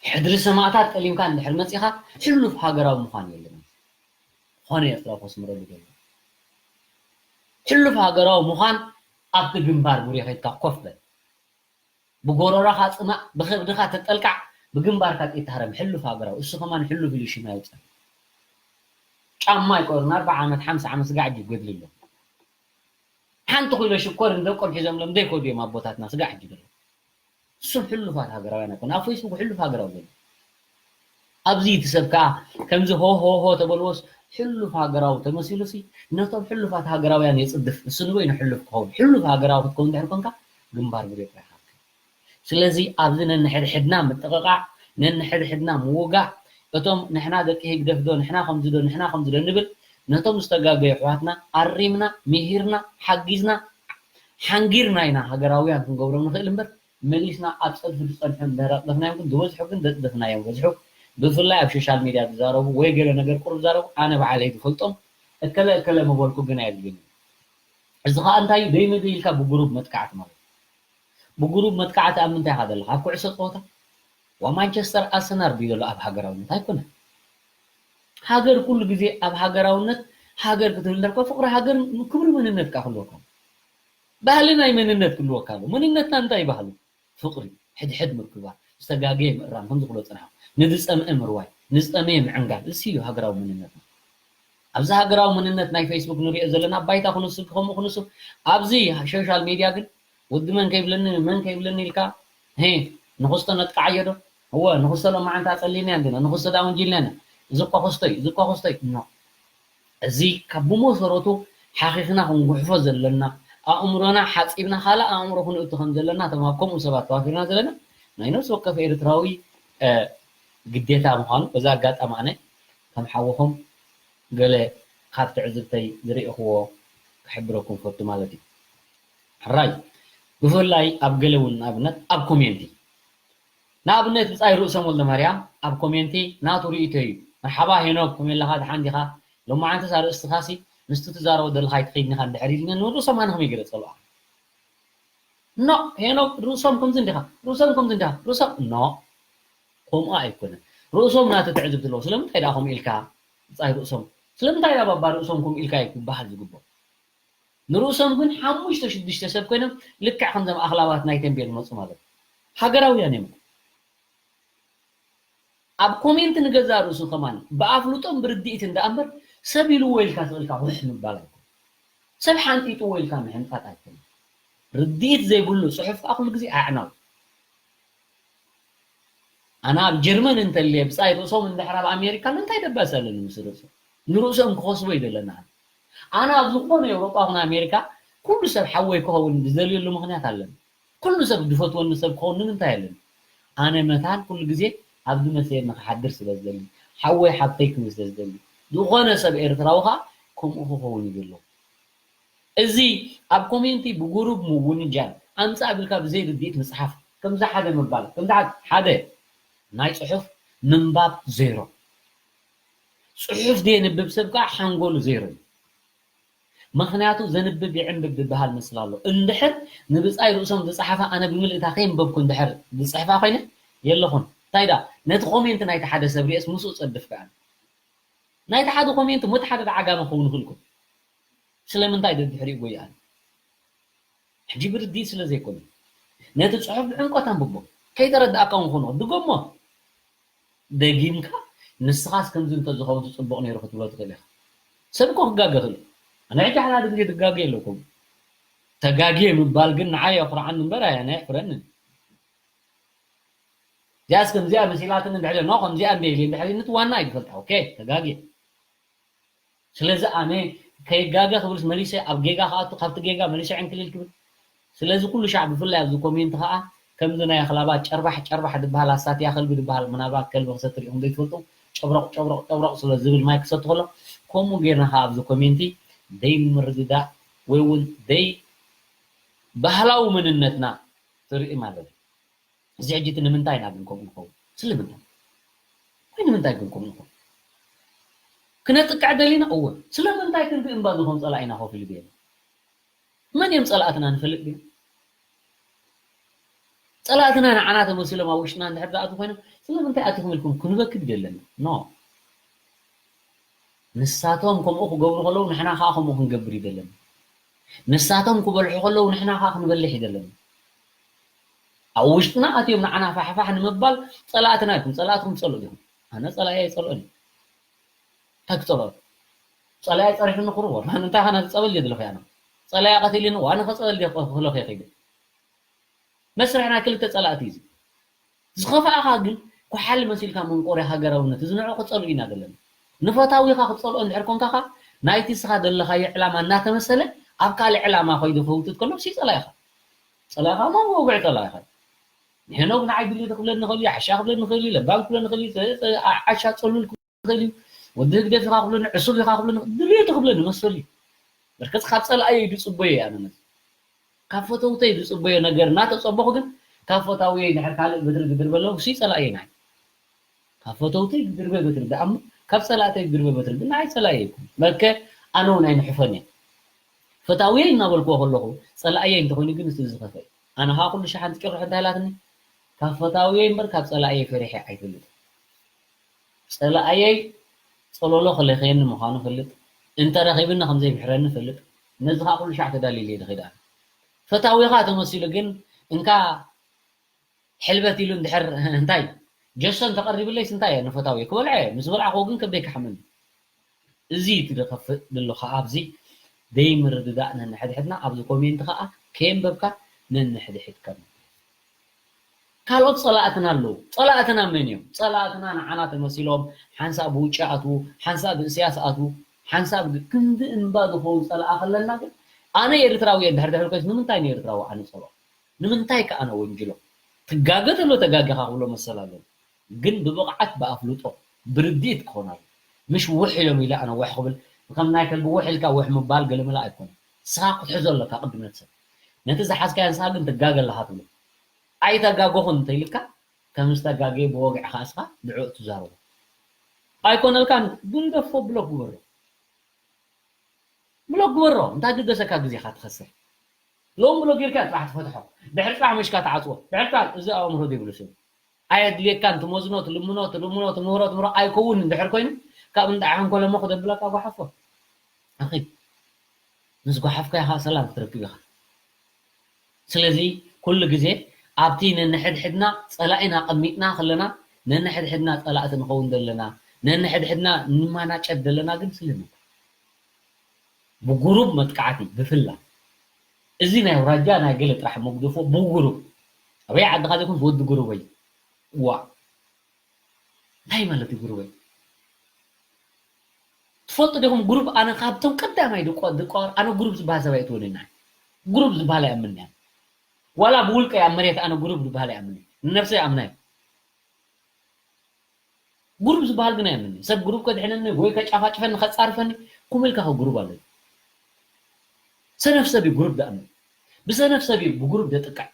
ሕድሪ ሰማእታት ጠሊምካ እንድሕር መጺኻ ሕሉፍ ሃገራዊ ምዃን የለን። ዝኾነ ኤርትራዊ ከስምረሉ ደሎ። ሕሉፍ ሃገራዊ ምዃን ኣብቲ ግንባር ጉሬ ከይድካ ኮፍ በል። ብጎረሮኻ ጽማእ፣ ብኸብድኻ ተጠልቃዕ፣ ብግንባርካ ጥይት ትሃረም። ሕሉፍ ሃገራዊ። እሱ ከማን ሕሉፍ ኢሉ ሽም ኣየውጽእ። ጫማ ይቆርና ኣርባዓ ዓመት፣ ሓምሳ ዓመት ስጋዕ እጅ ይጎድል ኣሎ። ሓንቲ ኪሎ ሽኮር ንደቆም ሒዞምሎም ዘይከዱ እዮም ኣቦታትና ስጋዕ ሕጂ ዘሎ። እሱም ሕሉፋት ሃገራውያን ኣይኮኑ። ኣብ ፌስቡክ ሕሉፍ ሃገራዊ ዘሎ። ኣብዚ እቲ ሰብ ከኣ ከምዚ ሆ ሆ ሆ ተበልዎስ ሕሉፍ ሃገራዊ ተመሲሉሲ ነቶም ሕሉፋት ሃገራውያን የጽድፍ። እሱ ንበይኑ ሕሉፍ ክኸውን። ሕሉፍ ሃገራዊ ክትከውን እንድሕር ኮንካ ግንባር ብሬ ጥራሕ ሃብካ። ስለዚ ኣብዚ ነንሕድሕድና ምጥቕቓዕ፣ ነንሕድሕድና ምውጋዕ፣ እቶም ንሕና ደቂ ህግደፍ ዶ፣ ንሕና ከምዚ ዶ፣ ንሕና ከምዚ ዶ ንብል፣ ነቶም ዝተጋገዩ ኣሕዋትና ኣሪምና፣ ምሂርና፣ ሓጊዝና፣ ሓንጊርና ኢና ሃገራውያን ክንገብሮም ንኽእል እምበር፣ መሊስና ኣብ ጸድፊ ዝጸንሑ እንዳረቕደፍናዮም ግን ዝበዝሑ ግን ዘጽደፍናዮም በዝሑ። ብፍላይ ኣብ ሶሻል ሚድያ ዝዛረቡ ወይ ገለ ነገር ቁሩብ ዝዛረቡ ኣነ ባዕለይ ዝፈልጦም እከለ እከለ ምበልኩ ግን ኣየድልዩን። እዚ ኸኣ እንታይ እዩ? ደይ ምድይ ኢልካ ብጉሩብ መጥቃዕቲ ማለት እዩ። ብጉሩብ መጥቃዕቲ ኣብ ምንታይ ኢኻ ዘለኻ? ኣብ ኩዕሶ ጸወታ? ዋ ማንቸስተር ኣርሰናል ድዩ ዘሎ ኣብ ሃገራውነት? ኣይኮነን። ሃገር ኩሉ ግዜ ኣብ ሃገራውነት ሃገር ክትህሉ እንተልካ ፍቕሪ ሃገር ክብሪ መንነት ከኣ ክህልወካ። ባህሊ ናይ መንነት ክህልወካ ኣለዎ። መንነትና እንታይ እዩ ባህሉ? ፍቕሪ፣ ሕድሕድ ምክብባር፣ ዝተጋገየ ምእራም፣ ከምዚ ክብሎ ዝጸናሕኩ፣ ንዝጸምአ ምርዋይ፣ ንዝጠመየ ምዕንጋል፣ እዚ እዩ ሃገራዊ መንነትና። ኣብዚ ሃገራዊ መንነት ናይ ፌስቡክ ንሪኦ ዘለና፣ ኣብ ባይታ ክንሱ፣ ከምኡ ክንሱ፣ ኣብዚ ሶሻል ሜድያ ግን ወዲ መን ከይብለኒ፣ መን ከይብለኒ ኢልካ፣ ሄ፣ ንኽስቶ ነጥቅዓዮ ዶ? እወ፣ ንኽስቶ ሎማዓንቲ ኣጸሊእናዮ እንዲና፣ ንኽስቶ ደኣ ወንጂልናዮ ኢና። እዚ እኳ ክስቶ እዩ፣ እዚ እኳ ክስቶ እዩ። ኖ። እዚ ካብ ብመሰረቱ ሓኺኽና ክንጉሕፎ ዘለና፣ ኣእምሮና ሓጺብና ካልእ ኣእምሮ ክንእቱ ከም ዘለና፣ እቶም ኣብ ከምኡ ሰባት ተዋፊርና ዘለና፣ ናይ ነፍሲ ወከፍ ኤርትራዊ፣ እ፣ ግዴታ ምዃኑ፣ በዚ ኣጋጣሚ ኣነ ከም ሓውኹም ገለ ካብ ትዕዝብተይ ዝረእኽዎ ክሕብረኩም ፈቱ ማለት እዩ። ሕራይ፣ ብፍላይ ኣብ ገለ እውን ንኣብነት ኣብ ኮሜንቲ፣ ንኣብነት ብጻይ ርእሶም ወልደማርያም ኣብ ኮሜንቲ ናቱ ርእይቶ እዩ። መርሓባ ሄኖክ፣ ከመይ ኣለኻ? ደሓን ዲኻ? ሎማዓንትስ ኣርእስትኻሲ ምስቲ ትዛረቦ ዘለኻ ኣይትኸይድን ኢኻ እንድሕር ኢልኒ ንርእሶም ኣነ ከመይ ገይረ ጸልኦ? ኖ፣ ሄኖክ ርእሶም ከምዚ እንዲኻ፣ ርእሶም ከምዚ እንዲኻ፣ ርእሶም ኖ፣ ከምኡ ኣይኮነን። ርእሶም ናቱ ትዕዝብቲ ኣለዎ። ስለምንታይ ደኣ ከምኡ ኢልካ? ብጻይ ርእሶም ስለምንታይ ደኣ ባባ ርእሶም ከምኡ ኢልካ እዩ ክበሃል ዝግብኦ? ንርእሶም ግን ሓሙሽተ ሽዱሽተ ሰብ ኮይኖም ልክዕ ከምዞም ኣኽላባት ናይ ተንቤን ዝመጹ ማለት እዩ። ሃገራውያን እዮም። ኣብ ኮሜንት ንገዛእ ርእሱ ከማን ብኣፍልጦን ብርድኢትን ደኣ እምበር ሰብ ኢልዎ ኢልካ ስቕ ኢልካ ውሕ ምባል ኣይኮነን። ሰብ ሓንጢጥዎ ኢልካ ምሕንጣጥ ኣይኮነን። ርድኢት ዘይብሉ ጽሑፍ ከኣ ኩሉ ግዜ ኣዕናው። ኣነ ኣብ ጀርመን እንተልየ ብጻይ ርእሶም እንድሕር ኣብ ኣሜሪካ ኣሎ እንታይ ደባሲ ኣለኒ ምስ ርእሶም? ንርእሶም ክኸስቦ እዩ ዘለና። ኣነ ኣብ ዝኾነ ኤውሮጳ ኹን ኣሜሪካ ኩሉ ሰብ ሓወይ ክኸውን ዝደልየሉ ምኽንያት ኣለኒ። ኩሉ ሰብ ዝፈትወኒ ሰብ ክኸውን ንምንታይ ኣለኒ? ኣነ መታን ኩሉ ግዜ ኣብዚ መሰየኒ ክሓድር ስለ ዝደሊ፣ ሓወይ ሓብተይ ክብል ስለ ዝደሊ፣ ዝኾነ ሰብ ኤርትራዊ ኸኣ ከምኡ ክኸውን እዩ ዘለዎ። እዚ ኣብ ኮሜንቲ ብጉሩብ ምውንጃል፣ ኣምጻእ ኣቢልካ ብዘይ ርድኢት ምጽሓፍ፣ ከምዚ ሓደ ምባል፣ ከምዚ ሓደ፣ ሓደ ናይ ጽሑፍ ምንባብ ዜሮ። ጽሑፍ ዘየንብብ ሰብ ከኣ ሓንጎሉ ዜሮ እዩ። ምኽንያቱ ዘንብብ ይዕንብብ ዝበሃል ምስላ ኣሎ። እንድሕር ንብጻይ ርእሶም ዝጸሓፋ ኣነ ብምልእታ ከየንበብኩ እንድሕር ዝጽሕፋ ኮይነ የለኹን። እንታይ ደኣ ነቲ ኮሜንት ናይቲ ሓደ ሰብ ርእየስ ምስኡ ጸድፍ ከኣ። ናይቲ ሓደ ኮሜንት ሞት ሓደ ደዓጋመ ክኸውን ይኽእል እኮ። ስለምንታይ ደድሕሪኡ ጎይኣን? ሕጂ ብርድኢት ስለ ዘይኮነ፣ ነቲ ጽሑፍ ብዕምቆት ኣንብቦ። ከይተረድኣካ እውን ክኾን ይኽእል። ድገሞ። ደጊምካ፣ ንስኻስ ከምዚ እንተዝኸውን ጽቡቕ ነይሩ ክትብሎ ትኽእል ኢኻ። ሰብ እኮ ክጋገ ክእል። ኣነ ሕጂ ሓደ ሓደ ግዜ ትጋገ ኣለኩም። ተጋግየ ምባል ግን ንዓይ የኹርዓኒ እምበር ኣነ ኣየሕፍረንን። እዚኣስ ከምዚኣ መሲላትኒ እንድሕር ኖ ከምዚኣ እንደ ኢለ እንድሕር ንትዋና ኣይትፈልጣ። ኦኬ፣ ተጋግየ። ስለዚ ኣነ ከይጋገ ክብልስ መሊሰ ኣብ ጌጋ ክኣቱ፣ ካብቲ ጌጋ መሊሰ ዕንክሊል ክብል። ስለዚ ኩሉ ሻዕ ብፍላይ ኣብዚ ኮሜንት ከዓ ከምዚ ናይ ኣኽላባት ጨርባሕ ጨርባሕ ዝበሃል ኣሳትያ ከልቢ ዝበሃል ምናልባት ከልቢ ክሰቲ ሪኢኹም ዘይትፈልጡ ጨብረቕ ጨብረቕ ጨብረቕ ስለ ዝብል ማይ ክሰቲ ከሎ ከምኡ ጌርና ከዓ ኣብዚ ኮሜንቲ ደይ ምርድዳእ ወይ እውን ደይ ባህላዊ መንነትና ትርኢ ማለት እዩ። እዚ ሕጂ እቲ ንምንታይ ኢና ግን ከምኡ ንኸውን? ስለምንታይ? ወይ ንምንታይ ግን ከምኡ ንኸውን? ክነጥቅዕ ደሊና? እወ። ስለምንታይ ክንዲ እምባ ንኾን ጸላኢና ኮፍ ኢሉ ደየና? መን እዮም ጸላእትና ንፈልጥ ድዩ? ጸላእትና ንዓና ተመሲሎም ኣብ ውሽጥና እንድሕር ዝኣትዉ ኮይኖም ስለምንታይ ኣቲኹም ኢልኩም ክንበክድ ደለና? ኖ። ንሳቶም ከምኡ ክገብሩ ከለዉ ንሕና ከዓ ከምኡ ክንገብር እዩ ደለና። ንሳቶም ክበልሑ ከለዉ ንሕና ከዓ ክንበልሕ እዩ ደለና። ኣብ ውሽጥና ኣትዮም ንዓና ፋሕፋሕ ንምባል ጸላእትና ኢኹም። ጸላእትኩም ትጸልኡ ዲኹም? ኣነ ጸላኢ ኣይጸልኦን እዩ። እንታይ ክጸልኦ? ጸላኢ ጸሪሑኒ ቁሩብ ወላ እንታይ ኸነ ጸበል ድየ ዝለኽዮ ኣነ? ጸላኢ ቀቲሉኒ ዋነ ኸጸበል ድየ ክለኽዮ ከይደ? መስርሕ ናይ ክልተ ጸላእቲ እዩ እዚ። ዝኸፍኣኻ ግን ኳሓሊ መሲልካ መንቆርያ ሃገራውነት እዚ ንዕኡ ክጸልኡ ኢና ዘለና። ንፈታዊኻ ክትጸልኦ እንድሕር ኮንካ ኸኣ ናይቲ እስኻ ዘለኻዮ ዕላማ እናተመሰለ ኣብ ካልእ ዕላማ ከይዱ ክህውትት ከሎ እሱ ጸላኢኻ። ጸላኢኻ እሞ ወግዒ ጸላኢኻ እዩ። ንሄኖክ ንዓይ ድልየቱ ክብለኒ ይኽእል እዩ፣ ዓሻ ክብለኒ ይኽእል እዩ፣ ለባም ክብለኒ ይኽእል እዩ፣ ጸ-፣ ጸ-፣ ዓ-፣ ዓሻ ጸሉል ክብለኒ ይኽእል እዩ፣ ወዲ ህግደፍ ኢኻ ክብለኒ፣ ዕሱብ ኢኻ ክብለኒ፣ ድልየቱ ክብለኒ መሰሉ እዩ። በርከት ካብ ጸላእየይ ድጽበዮ እየ ኣነ ነዚ። ካብ ፈተውተይ ዝጽበዮ ነገር እናተጸበኹ ግን ካብ ፈታውየይ ድሕር ካልእ በትሪ ክድርበ ኣለኹ፣ እሱ ጸላእየይ ንዓይ። ካብ ፈተውተይ ክድርበ በትሪ ደኣ እሞ ካብ ጸላእተይ ክድርበ በትሪ ግን ንዓይ ጸላእየይ ኣይኮነን። በርከ ኣነ እውን ኣይንሕፎን እየ። ፈታውየይ እናበልክዎ ከለኹ ጸላእየይ እንተኾይኑ ግን እቲ ዝኸፍአ እዩ። ኣነ ኸኣ ኩሉ ሻሕ ሓንቲ ጭርሖ እንታይ ኢላትኒ? ካብ ፈታውየይ እምበር ካብ ጸላእየይ ፈሪሐ ኣይፈልጥን። ጸላእየይ ጸሎሎ ክለኽየኒ ምዃኑ እፈልጥ፣ እንተ ረኺብኒ ከም ዘይምሕረኒ እፈልጥ፣ ነዚ ኸኣ ኩሉ ሻዕ ተዳልየሉ እየ ዝኸይድ ኣነ። ፈታዊኻ ተመሲሉ ግን እንካ ሕልበት ኢሉ እንድሕር እንታይ ጀሶ እንተቐሪብለይስ እንታይ እየ ንፈታውየ ክበልዖ እየ፣ ምስ በላዕክዎ ግን ከብደይ ክሓመኒ። እዚ እቲ ዝኸፍእ ዘሎ ኸኣ ኣብዚ ደይምርድዳእ ነንሕድሕድና ኣብዚ ኮሜንት ኸኣ ከየንበብካ ነንሕድሕድካ ካልኦት ጸላእትና ኣለዉ። ጸላእትና መን እዮም? ጸላእትና ንዓና ተመሲሎም ሓንሳእ ብውጭ ኣትዉ፣ ሓንሳእ ብእስያስ ኣትዉ፣ ሓንሳእ ብ-፣ ክንዲ እምባ ዝኸውን ጸላኢ ከለና ግን ኣነ ኤርትራዊ እየ እንድሕር ድሕር ኮይስ ንምንታይ ንኤርትራዊ ኣነ ጸልኦ? ንምንታይ ከ ኣነ ወንጅሎ? ትጋገ ተሎ ተጋገኻ ክብሎ መሰል ኣለዎ። ግን ብብቕዓት ብኣፍልጦ ብርድኢት ክኾን ኣለዎ። ምሽ ውሕ ኢሎም ኢለ ኣነ ዋሕ ክብል ከም ናይ ከልቢ ውሕ ኢልካ ውሕ ምባል ገለመለ ኣይኮነን። ንስኻ ክትሕዞ ኣለካ ቅድሚ ነቲ ሰብ። ነቲ ዝሓዝካዮ ንስኻ ግን ትጋገ ኣለኻ ትብሎ። ኣይተጋገኹን እንተኢልካ ከም ዝተጋገየ ብወግዒ ከኣ ንስኻ ንዕኡ ትዛረቦ። ኣይኮነልካን ግደፎ ብሎክ ግበሮ። ብሎክ ግበሮ እንታይ ግደሰካ ግዜኻ ትኸስር። ሎም ብሎክ ጌርካ ጽባሕ ትፈትሖ። ድሕሪ ጽባሕ መሽካ ትዓጽዎ። ድሕሪ ጽባሕ እዚ ኣእምሮ ዘይብሉ ሰብ። ኣየድልየካን ትመዝኖ ትልምኖ ትልምኖ ትምህሮ ትምህሮ ኣይከውን እንድሕር ኮይኑ ካብ እንዳ ሓንኮለሞ ክደብለካ ጓሓፎ። ኣኺ ምስ ጓሓፍካ ኢኻ ሰላም ክትረክብ ኢኻ። ስለዚ ኩሉ ግዜ ኣብቲ ነንሕድሕድና ጸላኢና ኣቐሚጥና ከለና ነንሕድሕድና ጸላእቲ ንኸውን ዘለና ነንሕድሕድና ንማናጨት ዘለና ግን ስለምንታይ? ብጉሩብ መጥቃዕቲ ብፍላ እዚ ናይ ኣውራጃ ናይ ገለ ጥራሕ መጉደፎ ብጉሩብ ኣበይ ዓድኻ ዘይኮን ብወዲ ጉሩበይ ዋ እንታይ ማለት እዩ ጉሩበይ? ትፈልጡ ዲኹም ጉሩብ ኣነ ካብቶም ቀዳማይ ድቋ ድቋር ኣነ ጉሩብ ዝበሃል ሰብ ኣይትወንና ጉሩብ ዝበሃል ኣይኣምንያ ዋላ ብውልቀ ኣብ መሬት ኣነ ጉሩብ ዝበሃል ኣይኣምን ንነፍሰይ ኣምናዮ ጉሩብ ዝበሃል ግን ኣይኣምንን። ሰብ ጉሩብ ከድሕነኒ ወይ ከጫፋጭፈኒ ከፃርፈኒ ኩም ኢልካ ከጉሩብ ኣሎ። ሰነፍ ሰብ እዩ ጉሩብ ዝኣምን። ብሰነፍ ሰብ እዩ ብጉሩብ ዘጥቅዕ።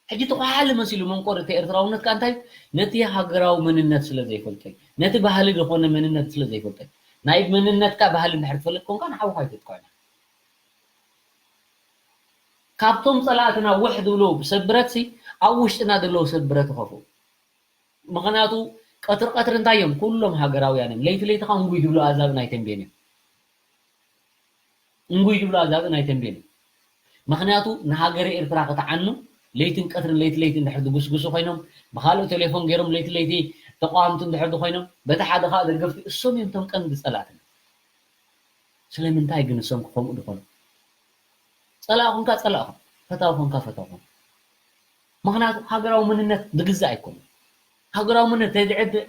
ሕጂ ተኳሓሊ መሲሉ መንቆር እቲ ኤርትራውነት ከ እንታይ ነቲ ሃገራዊ መንነት ስለ ዘይፈልጦ እዩ። ነቲ ባህሊ ዝኾነ መንነት ስለ ዘይፈልጦ እዩ። ናይ መንነትካ ባህሊ እንድሕር ትፈልጥ ኮንካ ንሓውካ ኣይተጥቅዖን። ካብቶም ጸላእትና ውሕ ዝብሉ ሰብ ብረት ሲ ኣብ ውሽጥና ዘለዉ ሰብ ብረት ይኸፍኡ። ምኽንያቱ ቀትሪ ቀትሪ እንታይ እዮም ኩሎም ሃገራውያን እዮም ለይቲ ለይቲ ካ እንጉይ ዝብሉ ኣዛብእ ናይ ተንቤን እዮም እንጉይ ዝብሉ ኣዛብእ ናይ ተንቤን እዮም ምኽንያቱ ንሃገረ ኤርትራ ክትዓኑ ለይትን ቀትርን ለይቲ ለይቲ እንድሕር ዝጉስጉሱ ኮይኖም ብካልእ ቴሌፎን ገይሮም ለይቲ ለይቲ ተቃዋምቲ እንድሕር ኮይኖም በቲ ሓደ ከዓ ደገፍቲ እሶም እዮም ቶም ቀንዲ ጸላእትና ስለምንታይ ግን እሶም ክኸምኡ ድኾኑ? ጸላእ ኾንካ ጸላእ ኾን፣ ፈታው ኾንካ ፈታው ኾን። ምኽንያቱ ሃገራዊ መንነት ዝግዛእ ኣይኮነን። ሃገራዊ መንነት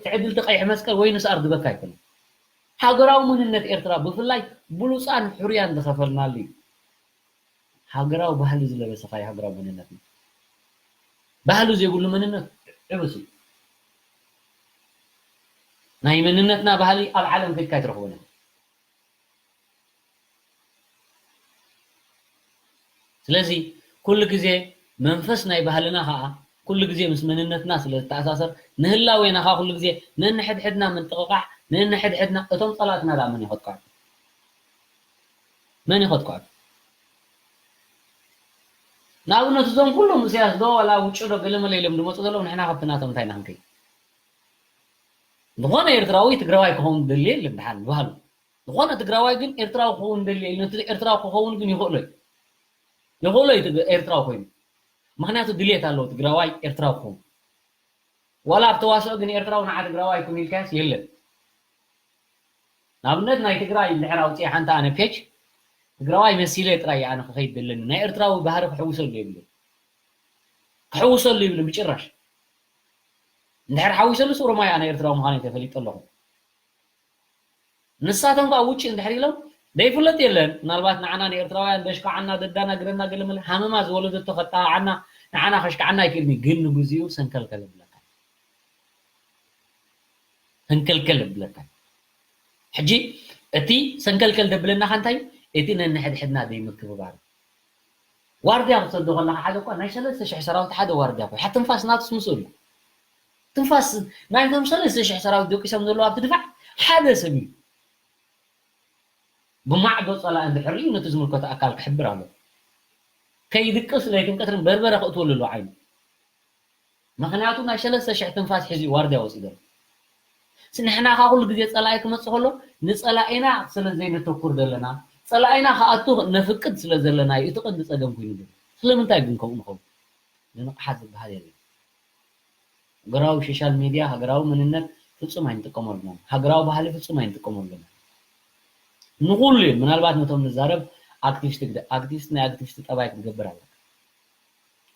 ትዕድልቲ ቀይሕ መስቀል ወይ ንስኣር ዝበካ ኣይኮነን። ሃገራዊ መንነት ኤርትራ ብፍላይ ብሉጻን ሕሩያን ዝኸፈልናሉ እዩ። ሃገራዊ ባህሊ ዝለበሰ ኸኣ ሃገራዊ መንነትና። ባህሉ ዘይብሉ መንነት ዕብስ እዩ። ናይ መንነትና ባህሊ ኣብ ዓለም ከድካ ኣይትረኽቦን ኢኻ። ስለዚ ኩሉ ግዜ መንፈስ ናይ ባህልና ኸኣ ኩሉ ግዜ ምስ መንነትና ስለ ዝተኣሳሰር፣ ንህላዌና ኸኣ ኩሉ ግዜ ነንሕድሕድና ምጥቕቓዕ፣ ነንሕድሕድና፣ እቶም ጸላእትና ደኣ መን እዩ ከጥቅዖም? መን እዩ ከጥቅዖም? ንኣብነት እዞም ኩሎም ኢሳያስ ዶ ዋላ ውጩ ዶ ገለመለ ኢሎም ዝመጹ ዘለዉ ንሕና ካብቲ ናቶም እንታይ ኢና ክንከይድ? ዝኾነ ኤርትራዊ ትግራዋይ ክኸውን ዝደሊ የለን ደሓን ብባህሉ። ዝኾነ ትግራዋይ ግን ኤርትራዊ ክኸውን ደልየ ኢሉ፣ ነቲ ኤርትራዊ ክኸውን ግን ይኽእሎ እዩ። ይኽእሎ እዩ ትግ-፣ ኤርትራዊ ኮይኑ። ምኽንያቱ ድልየት ኣለዎ ትግራዋይ ኤርትራዊ ክኸውን። ዋላ ኣብ ተዋስኦ ግን ኤርትራዊ ንዓ ትግራዋይ ኣይኮን ኢልካዮስ የለን። ንኣብነት ናይ ትግራይ እንድሕር ኣውፅኤ ሓንቲ ኣነ ፔጅ ትግራዋይ መሲለ ጥራይ ኣነ ክኸይድ ደለኒ። ናይ ኤርትራዊ ባህሪ ክሕውሰሉ የብሉን። ክሕውሰሉ ይብሉን ብጭራሽ። እንድሕር ሓዊሰሉስ ኦሮማይ ኣነ ኤርትራዊ ምዃነይ ተፈሊጠ ኣለኹ። ንሳቶም ከኣ ውጭ እንድሕር ኢሎም ዘይፍለጥ የለን። ምናልባት ንዓና ንኤርትራውያን ደሽካዓና፣ ደዳናግረና፣ ገለ መለ ሃመማ ዝወለደቶ ከጣዓዓና፣ ንዓና ከሽካዓና ኣይክእልን እዩ። ግን ንግዚኡ ሰንከልከል የብለካ። ሰንከልከል የብለካ። ሕጂ እቲ ሰንከልከል ደብለና ከ እንታይ? እቲ ነንሕድሕድና ዘይምክብባር። ዋርድያ ክትሰዶ ከለኻ ሓደ እኳ ናይ ሰለስተ ሽሕ ሰራዊት ሓደ ዋርድያ እኳ። ሓ-፣ ትንፋስ ናቱስ ምስኡ ኣሎ። ትንፋስ ናይቶም ሰለስተ ሽሕ ሰራዊት ደቂሶም ዘለዉ ኣብቲ ድፋዕ ሓደ ሰብ እዩ። ብማዕዶ ጸላኢ እንድሕር እዩ ነቲ ዝምልከቶ ኣካል ክሕብር ኣለዎ። ከይድቅስ ለይትን ቀትርን በርበረ ከእትወሉ ኣለዎ ዓይኑ። ምኽንያቱ ናይ ሰለስተ ሽሕ ትንፋስ ሒዙ እዩ ዋርድያ ወጺኡ ዘሎ። ስ-፣ ንሕና ከኣ ኩሉ ግዜ ጸላኢ ክመጽእ ከሎ ንጸላኢና ስለ ዘይነተኩር ዘለና፣ ጸላኢና ክኣቱ ነፍቅድ ስለ ዘለና እዩ እቲ ቀንዲ ጸገም ኮይኑ ዘሎ። ስለምንታይ ግን ከምኡ ንኸውን? ንንቕሓት ዝበሃል የለን። ሃገራዊ ሶሻል ሚድያ፣ ሃገራዊ መንነት ፍጹም ኣይንጥቀመሉን። ሃገራዊ ባህሊ ፍጹም ኣይንጥቀመሉን። ንኹሉ እዩ። ምናልባት ነቶም ንዛረብ ኣክቲቪስት ግደ-፣ ኣክቲቪስት ናይ ኣክቲቪስት ጠባይ ክትገብር ኣለካ።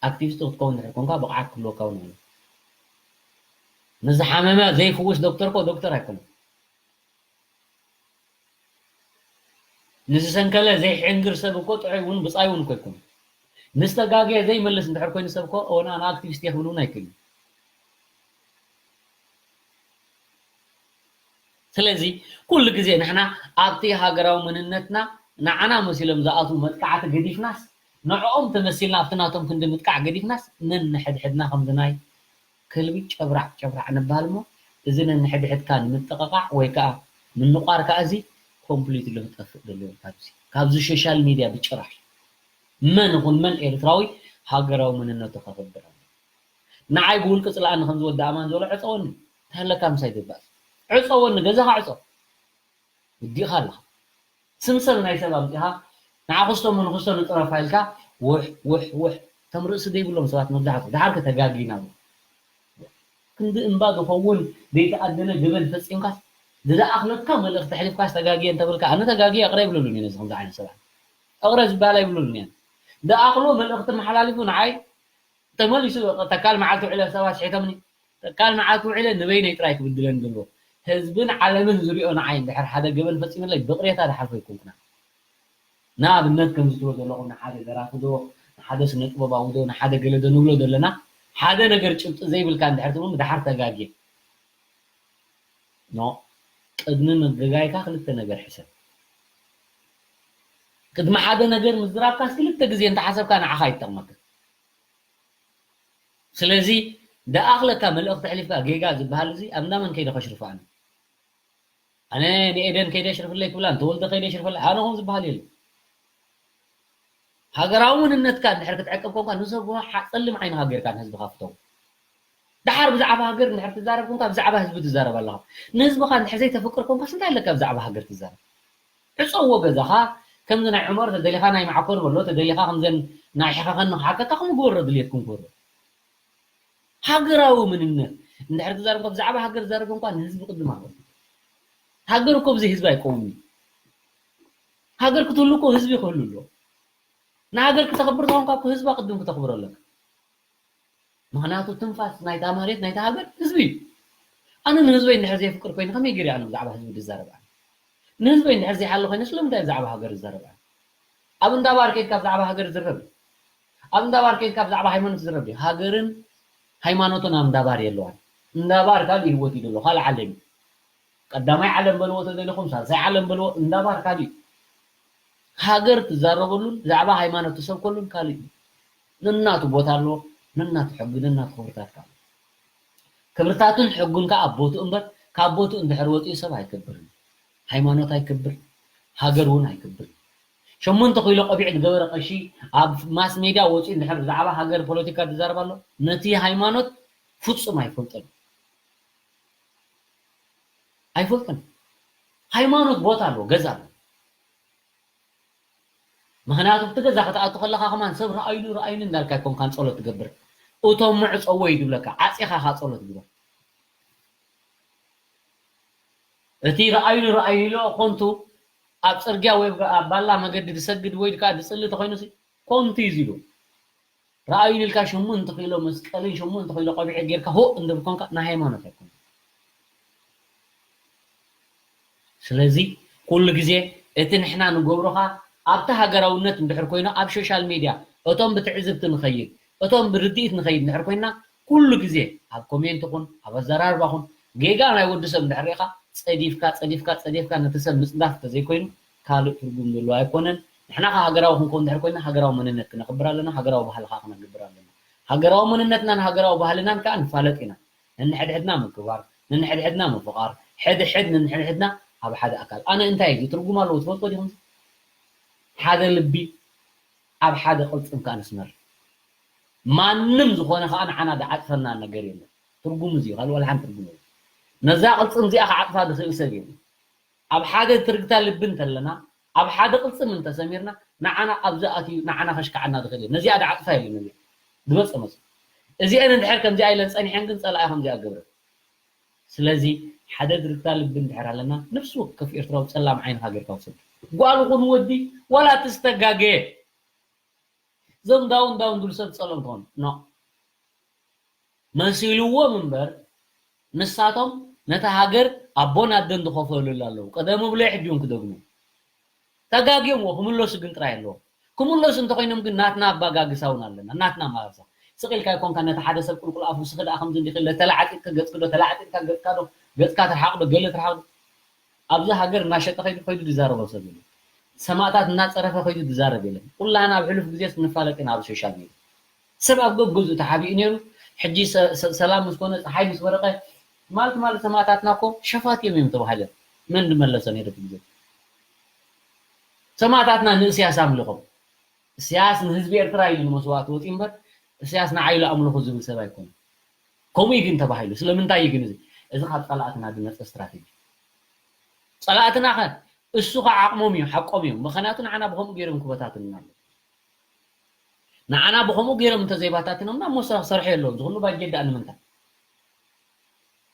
ኣክቲቪስት ክትከውን እንድሕር ኮንካ ብቕዓት ክህልወካ እውን ኣለዎ። ንዝሓመመ ዘይፍውስ ዶክተር እኮ ዶክተር ኣይኮነን። ንዝሰንከለ ዘይሕንግር ሰብ እኮ ጥዑይ እውን ብጻይ እውን እኮ ኣይኮነን። ንዝተጋገየ ዘይመልስ እንድሕር ኮይኑ ሰብ እኮ፣ "ኦ፣ ንኣና ኣክቲቪስት እየ" ክብል እውን ኣይክእልን። ስለዚ ኩሉ ግዜ ንሕና ኣብቲ ሃገራዊ መንነትና ንዓና መሲሎም ዝኣትዉ መጥቃዕቲ ገዲፍናስ፣ ንዕኦም ተመሲልና ኣብቲ ናቶም ክንዲ ምጥቃዕ ገዲፍናስ፣ ነንሕድሕድና ከምዚ ናይ ከልቢ ጨብራዕ ጨብራዕ ንበሃል እሞ፣ እዚ ነንሕድሕድካ ንምጥቕቓዕ ወይ ከኣ ምንቋር ከኣ እዚ ኮምፕሊትሊ ክጠፍእ ደልዮ ካብዚ፣ ካብዚ ሶሻል ሚድያ ብጭራሽ። መን ይኹን መን ኤርትራዊ ሃገራዊ መንነቱ ከኽብር ኣለዎ። ንዓይ ብውልቂ ጽልኣኒ ከምዚ ወዲ ኣማን ዝበሎ ዕጸወኒ። እንታይ ኣለካ ምሳይ ትባእ? ዕጸወኒ፣ ገዛኻ ዕጾ። ወዲእኻ ኣለኻ። ስም ሰብ ናይ ሰብ ኣምጺኻ ንዓ ክስቶ መን ክስቶ ንጥረፋ ኢልካ ውሕ፣ ውሕ፣ ውሕ። እቶም ርእሲ ዘይብሎም ሰባት መብዛሕትኡ። ደሓር ከተጋግይና ኣሎ። ክንዲ እምባ ዝኸውን ዘይተኣደነ ገበን ፈጺምካስ፣ ዝኣኽለካ መልእኽቲ ኣሕሊፍካስ ተጋግየ እንተበልካ፣ ኣነ ተጋግየ እቕረ ይብለሉን እየ ነዚ ከምዚ ዓይነት ሰባት። እቕረ ዝበሃል ኣይብለሉን እየ። ዝኣኽሎ መልእኽቲ መሓላሊፉ ንዓይ ተመሊሱ ተካል መዓልቲ ውዕለ ሰባት ስሒቶምኒ። ተካል መዓልቲ ውዕለ ንበይነይ ጥራይ ክብድለኒ ዘለዎ። ህዝብን ዓለምን ዝሪኦ ንዓይ እንድሕር ሓደ ገበን ፈጺምለይ ብቕሬታ ዝሓልፎ ኣይኮንኩን። ንኣብነት ከምዚ ትብሎ ዘለኹም ንሓደ ደራፊ ዶ፣ ንሓደ ስነ ጥበባዊ ዶ፣ ንሓደ ገለ ዶ ንብሎ ዘለና፣ ሓደ ነገር ጭብጢ ዘይብልካ እንድሕር ትብሉኒ፣ ደሓር ተጋግየ። ኖ፣ ቅድሚ ምግጋይካ ክልተ ነገር ሕሰብ። ቅድሚ ሓደ ነገር ምዝራብካስ ክልተ ግዜ እንተሓሰብካ ንዓኻ ኣይጠቕመካ። ስለዚ ደኣኽለካ መልእኽቲ ኣሕሊፍካ ጌጋ ዝበሃል እዚ ኣብ እንዳመን ከይደ ከሽርፎ ኣነ? ኣነ ንኤደን ከይደ ሽርፍለይ ክብላ፣ ንተወልደ ከይደ ሽርፍለይ፣ ኣነ ከምኡ ዝበሃል የለን። ሃገራዊ መንነትካ እንድሕር ክትዕቅብ ኮንካ ንሰብ ሓ-፣ ጸሊም ዓይንኻ ጌርካ ንህዝብኻ ፍተው። ደሓር ብዛዕባ ሃገር እንድሕር ትዛረብ ኮንካ ብዛዕባ ህዝቢ ትዛረብ ኣለኻ። ንህዝብኻ እንድሕር ዘይተፍቅር ኮንካስ እንታይ ኣለካ ብዛዕባ ሃገር ትዛረብ? ዕጸዎ ገዛኻ፣ ከምዚ ናይ ዑመር ተደሊኻ ናይ መዓኮር በሎ፣ ተደሊኻ ከምዘን ናይ ሕኸኸኒ ክሓከካ ከምኡ ግበሮ፣ ድልየትኩም ግበሮ። ሃገራዊ መንነት እንድሕር ትዛረብ ኮንካ ብዛዕባ ሃገር ትዛረብ ኮንካ ንህዝቢ ቅድም ኣኽብር። ሃገር እኮ ብዘይ ህዝቢ ኣይቀውምን እዩ። ሃገር ክትህሉ እኮ ህዝቢ ክህሉ ኣለዎ። ንሃገር ክተኽብር ተኾንካ እኮ ህዝባ ቅድም ክተኽብሮ ኣለካ። ምኽንያቱ ትንፋስ ናይታ መሬት ናይታ ሃገር ህዝቢ እዩ። ኣነ ንህዝበይ እንድሕር ዘይፍቅር ኮይነ ከመይ ገይረ ኣነ ብዛዕባ ህዝቢ ዝዛረብ ኣነ? ንህዝበይ እንድሕር ዘይሓሊ ኮይነ ስለምንታይ ብዛዕባ ሃገር ዝዛረብ ኣነ? ኣብ እንዳ ባር ከይድካ ብዛዕባ ሃገር ዝረብ እዩ። ኣብ እንዳ ባር ከይድካ ብዛዕባ ሃይማኖት ዝረብ እዩ። ሃገርን ሃይማኖትን ኣብ እንዳ ባር የለዋን። እንዳ ባር ካልእ ህይወት እዩ ዘሎ፣ ካልእ ዓለም እዩ። ቀዳማይ ዓለም በልዎ ተደሊኹም፣ ሳልሳይ ዓለም በልዎ፣ እንዳ ባር ካልእ እዩ። ሃገር ትዛረበሉን ብዛዕባ ሃይማኖት ትሰብከሉን ካልእ እዩ። ነናቱ ቦታ ኣለዎ፣ ነናቱ ሕጊ፣ ነናቱ ክብርታት ከኣ። ክብርታቱን ሕጉን ከኣ ኣብ ቦትኡ እምበር፣ ካብ ቦትኡ እንድሕር ወጺኡ ሰብ ኣይከብርን። ሃይማኖት ኣይከብር፣ ሃገር እውን ኣይከብር። ሸሞንተ ኪሎ ቆቢዕ ዝገበረ ቀሺ ኣብ ማስ ሜድያ ወጺኡ እንድሕር ብዛዕባ ሃገር ፖለቲካ ዝዛረብ ኣሎ፣ ነቲ ሃይማኖት ፍጹም ኣይፈልጦን። ኣይፈልጦን። ሃይማኖት ቦታ ኣለዎ፣ ገዛ ኣለዎ። ምኽንያቱ ኣብቲ ገዛ ክትኣቱ ከለኻ ከማን ሰብ ረኣዩኒ ረኣዩኒ እንዳልካ ኣይኮንካን ጸሎት ትገብር። እቶም ምዕጸዎ እዩ ዝብለካ፣ ዓጺኻ ኢኻ ጸሎት ግበር። እቲ ረኣዩኒ ረኣዩኒ ኢሎ ኮንቱ ኣብ ጽርግያ ወይ ኣብ ባላ መገዲ ዝሰግድ ወይ ከዓ ዝጽሊ ተኾይኑሲ ኮንቱ እዩ ኢሉ። ረኣዩኒ ኢልካ ሸሞንተ ኪሎ መስቀልን ሸሞንተ ኪሎ ቆቢዕ ጌርካ ሆ እንድብል ኮንካ ናይ ሃይማኖት ኣይኮነን። ስለዚ ኩሉ ግዜ እቲ ንሕና ንገብሮ ኸኣ ኣብቲ ሃገራውነት እንድሕር ኮይኑ ኣብ ሶሻል ሜድያ እቶም ብትዕዝብቲ ንኸይድ እቶም ብርድኢት ንኸይድ እንድሕር ኮይና ኩሉ ግዜ ኣብ ኮሜንት ኹን ኣብ ኣዘራርባ ኹን ጌጋ ናይ ወዲ ሰብ እንድሕር ሪኢኻ ጸዲፍካ ጸዲፍካ ጸዲፍካ ነቲ ሰብ ምጽዳፍ እንተዘይኮይኑ ካልእ ትርጉም ዘለዎ ኣይኮነን። ንሕና ከ ሃገራዊ ክንከውን እንድሕር ኮይና ሃገራዊ መንነት ክነኽብር ኣለና፣ ሃገራዊ ባህሊ ከኣ ክነግብር ኣለና። ሃገራዊ መንነትናን ሃገራዊ ባህልናን ከኣ ንፋለጥ ኢና። ነንሕድሕድና ምክባር፣ ነንሕድሕድና ምፍቓር፣ ሕድሕድ ነንሕድሕድና ኣብ ሓደ ኣካል። ኣነ እንታይ እዩ ትርጉም ኣለዎ ትፈልጦ ዲኹም? ሓደ ልቢ ኣብ ሓደ ቅልጽም ከኣ ንስመር። ማንም ዝኾነ ከኣ ንዓና ዝዓጽፈና ነገር የለን። ትርጉም እዚ እዩ፣ ካልእ ዋላ ሓንቲ ትርጉም የለን። ነዛ ቅልጽም እዚኣ ክዓጽፋ ዝኽእል ሰብ የለን። ኣብ ሓደ ትርግታ ልቢ እንተለና፣ ኣብ ሓደ ቅልጽም እንተሰሚርና፣ ንዓና ኣብዚ ኣትዩ ንዓና ከሽክዓና ዝኽእል እዩ። ነዚኣ ድዓጽፋ የለን፣ ነዚኣ ድመጸ መጽ። እዚአን እንድሕር ከምዚኣ ኢለን ጸኒሐን ግን ጸላኢ ከምዚኣ ገብረን። ስለዚ ሓደ ትርግታ ልቢ እንድሕር ኣለና፣ ነፍሲ ወከፍ ኤርትራዊ ጸላም ዓይንኻ ጌርካ ውሰድ። ጓል ኹን ወዲ ዋላ እቲ ዝተጋገየ እዞም ዳውን ዳውን ዝብሉ ሰብ ጸሎም ትኾኑ ኖ መሲልዎም እምበር ንሳቶም ነታ ሃገር ኣቦን ኣደን ዝኸፈሉላ ኣለዉ። ቀደም ብሎ ሕጂ እውን ክደግሙ ተጋግዮም ክምለሱ ግን ጥራይ ኣለዎም። ክምለሱ እንተኾይኖም ግን ናትና ኣባጋግሳ እውን ኣለና፣ ናትና ኣመላልሳ። ስቕ ኢልካ ኣይኮንካ ነቲ ሓደ ሰብ ቁልቁል ኣፉ ስኺ ደኣ ከምዚ እንዲኺ ኢለ ተላዕጢጥካ ገጽኪ ዶ ተላዕጢጥካ ገጽካ ዶ ገጽካ ትርሓቕ ዶ ገለ ትርሓቕ ዶ ኣብዚ ሃገር እናሸጠ ከይዱ ከይዱ ዝዛረቦ ሰብ የለን። ሰማእታት እናፀረፈ ከይዱ ዝዛረብ የለን። ኩላህና ኣብ ሕሉፍ ግዜስ ንፋለጥ ኢና ኣብ ሶሻል ሚድያ። ሰብ ኣብ ገገዝኡ ተሓቢኡ ነይሩ። ሕጂ ሰ- ሰ- ሰላም ምስ ኮነ ፀሓይ ምስ በረቐ ማለት ማለት ሰማእታትና እኮ ሸፋት እዮም እዮም ተባሂለ። መን ዝመለሰ ነይሩ እቲ ግዜ? ሰማእታትና ንእስያስ ኣምልኾም። እስያስ ንህዝቢ ኤርትራ ኢሉ ንመስዋእቲ ወፂኡ እምበር እስያስ ንዓይ ኢሉ ኣምልኹ ዝብል ሰብ ኣይኮነን። ከምኡ እዩ ግን ተባሂሉ። ስለምንታይ እዩ ግን እዚ? እዚ ካብ ጸላእትና ዝመጸ ስትራቴጂ። ጸላእትና ኸ እሱ ኸ ዓቕሞም እዩ፣ ሓቆም እዮም። ምኽንያቱ ንዓና ብኸምኡ ገይሮም ክበታትኑና ኣለዉ። ንዓና ብኸምኡ ገይሮም እንተዘይባታትኖምና እሞ ስራሕ ሰርሑ የለውን። ዝኹሉ ባጀት ደኣ ንምንታይ?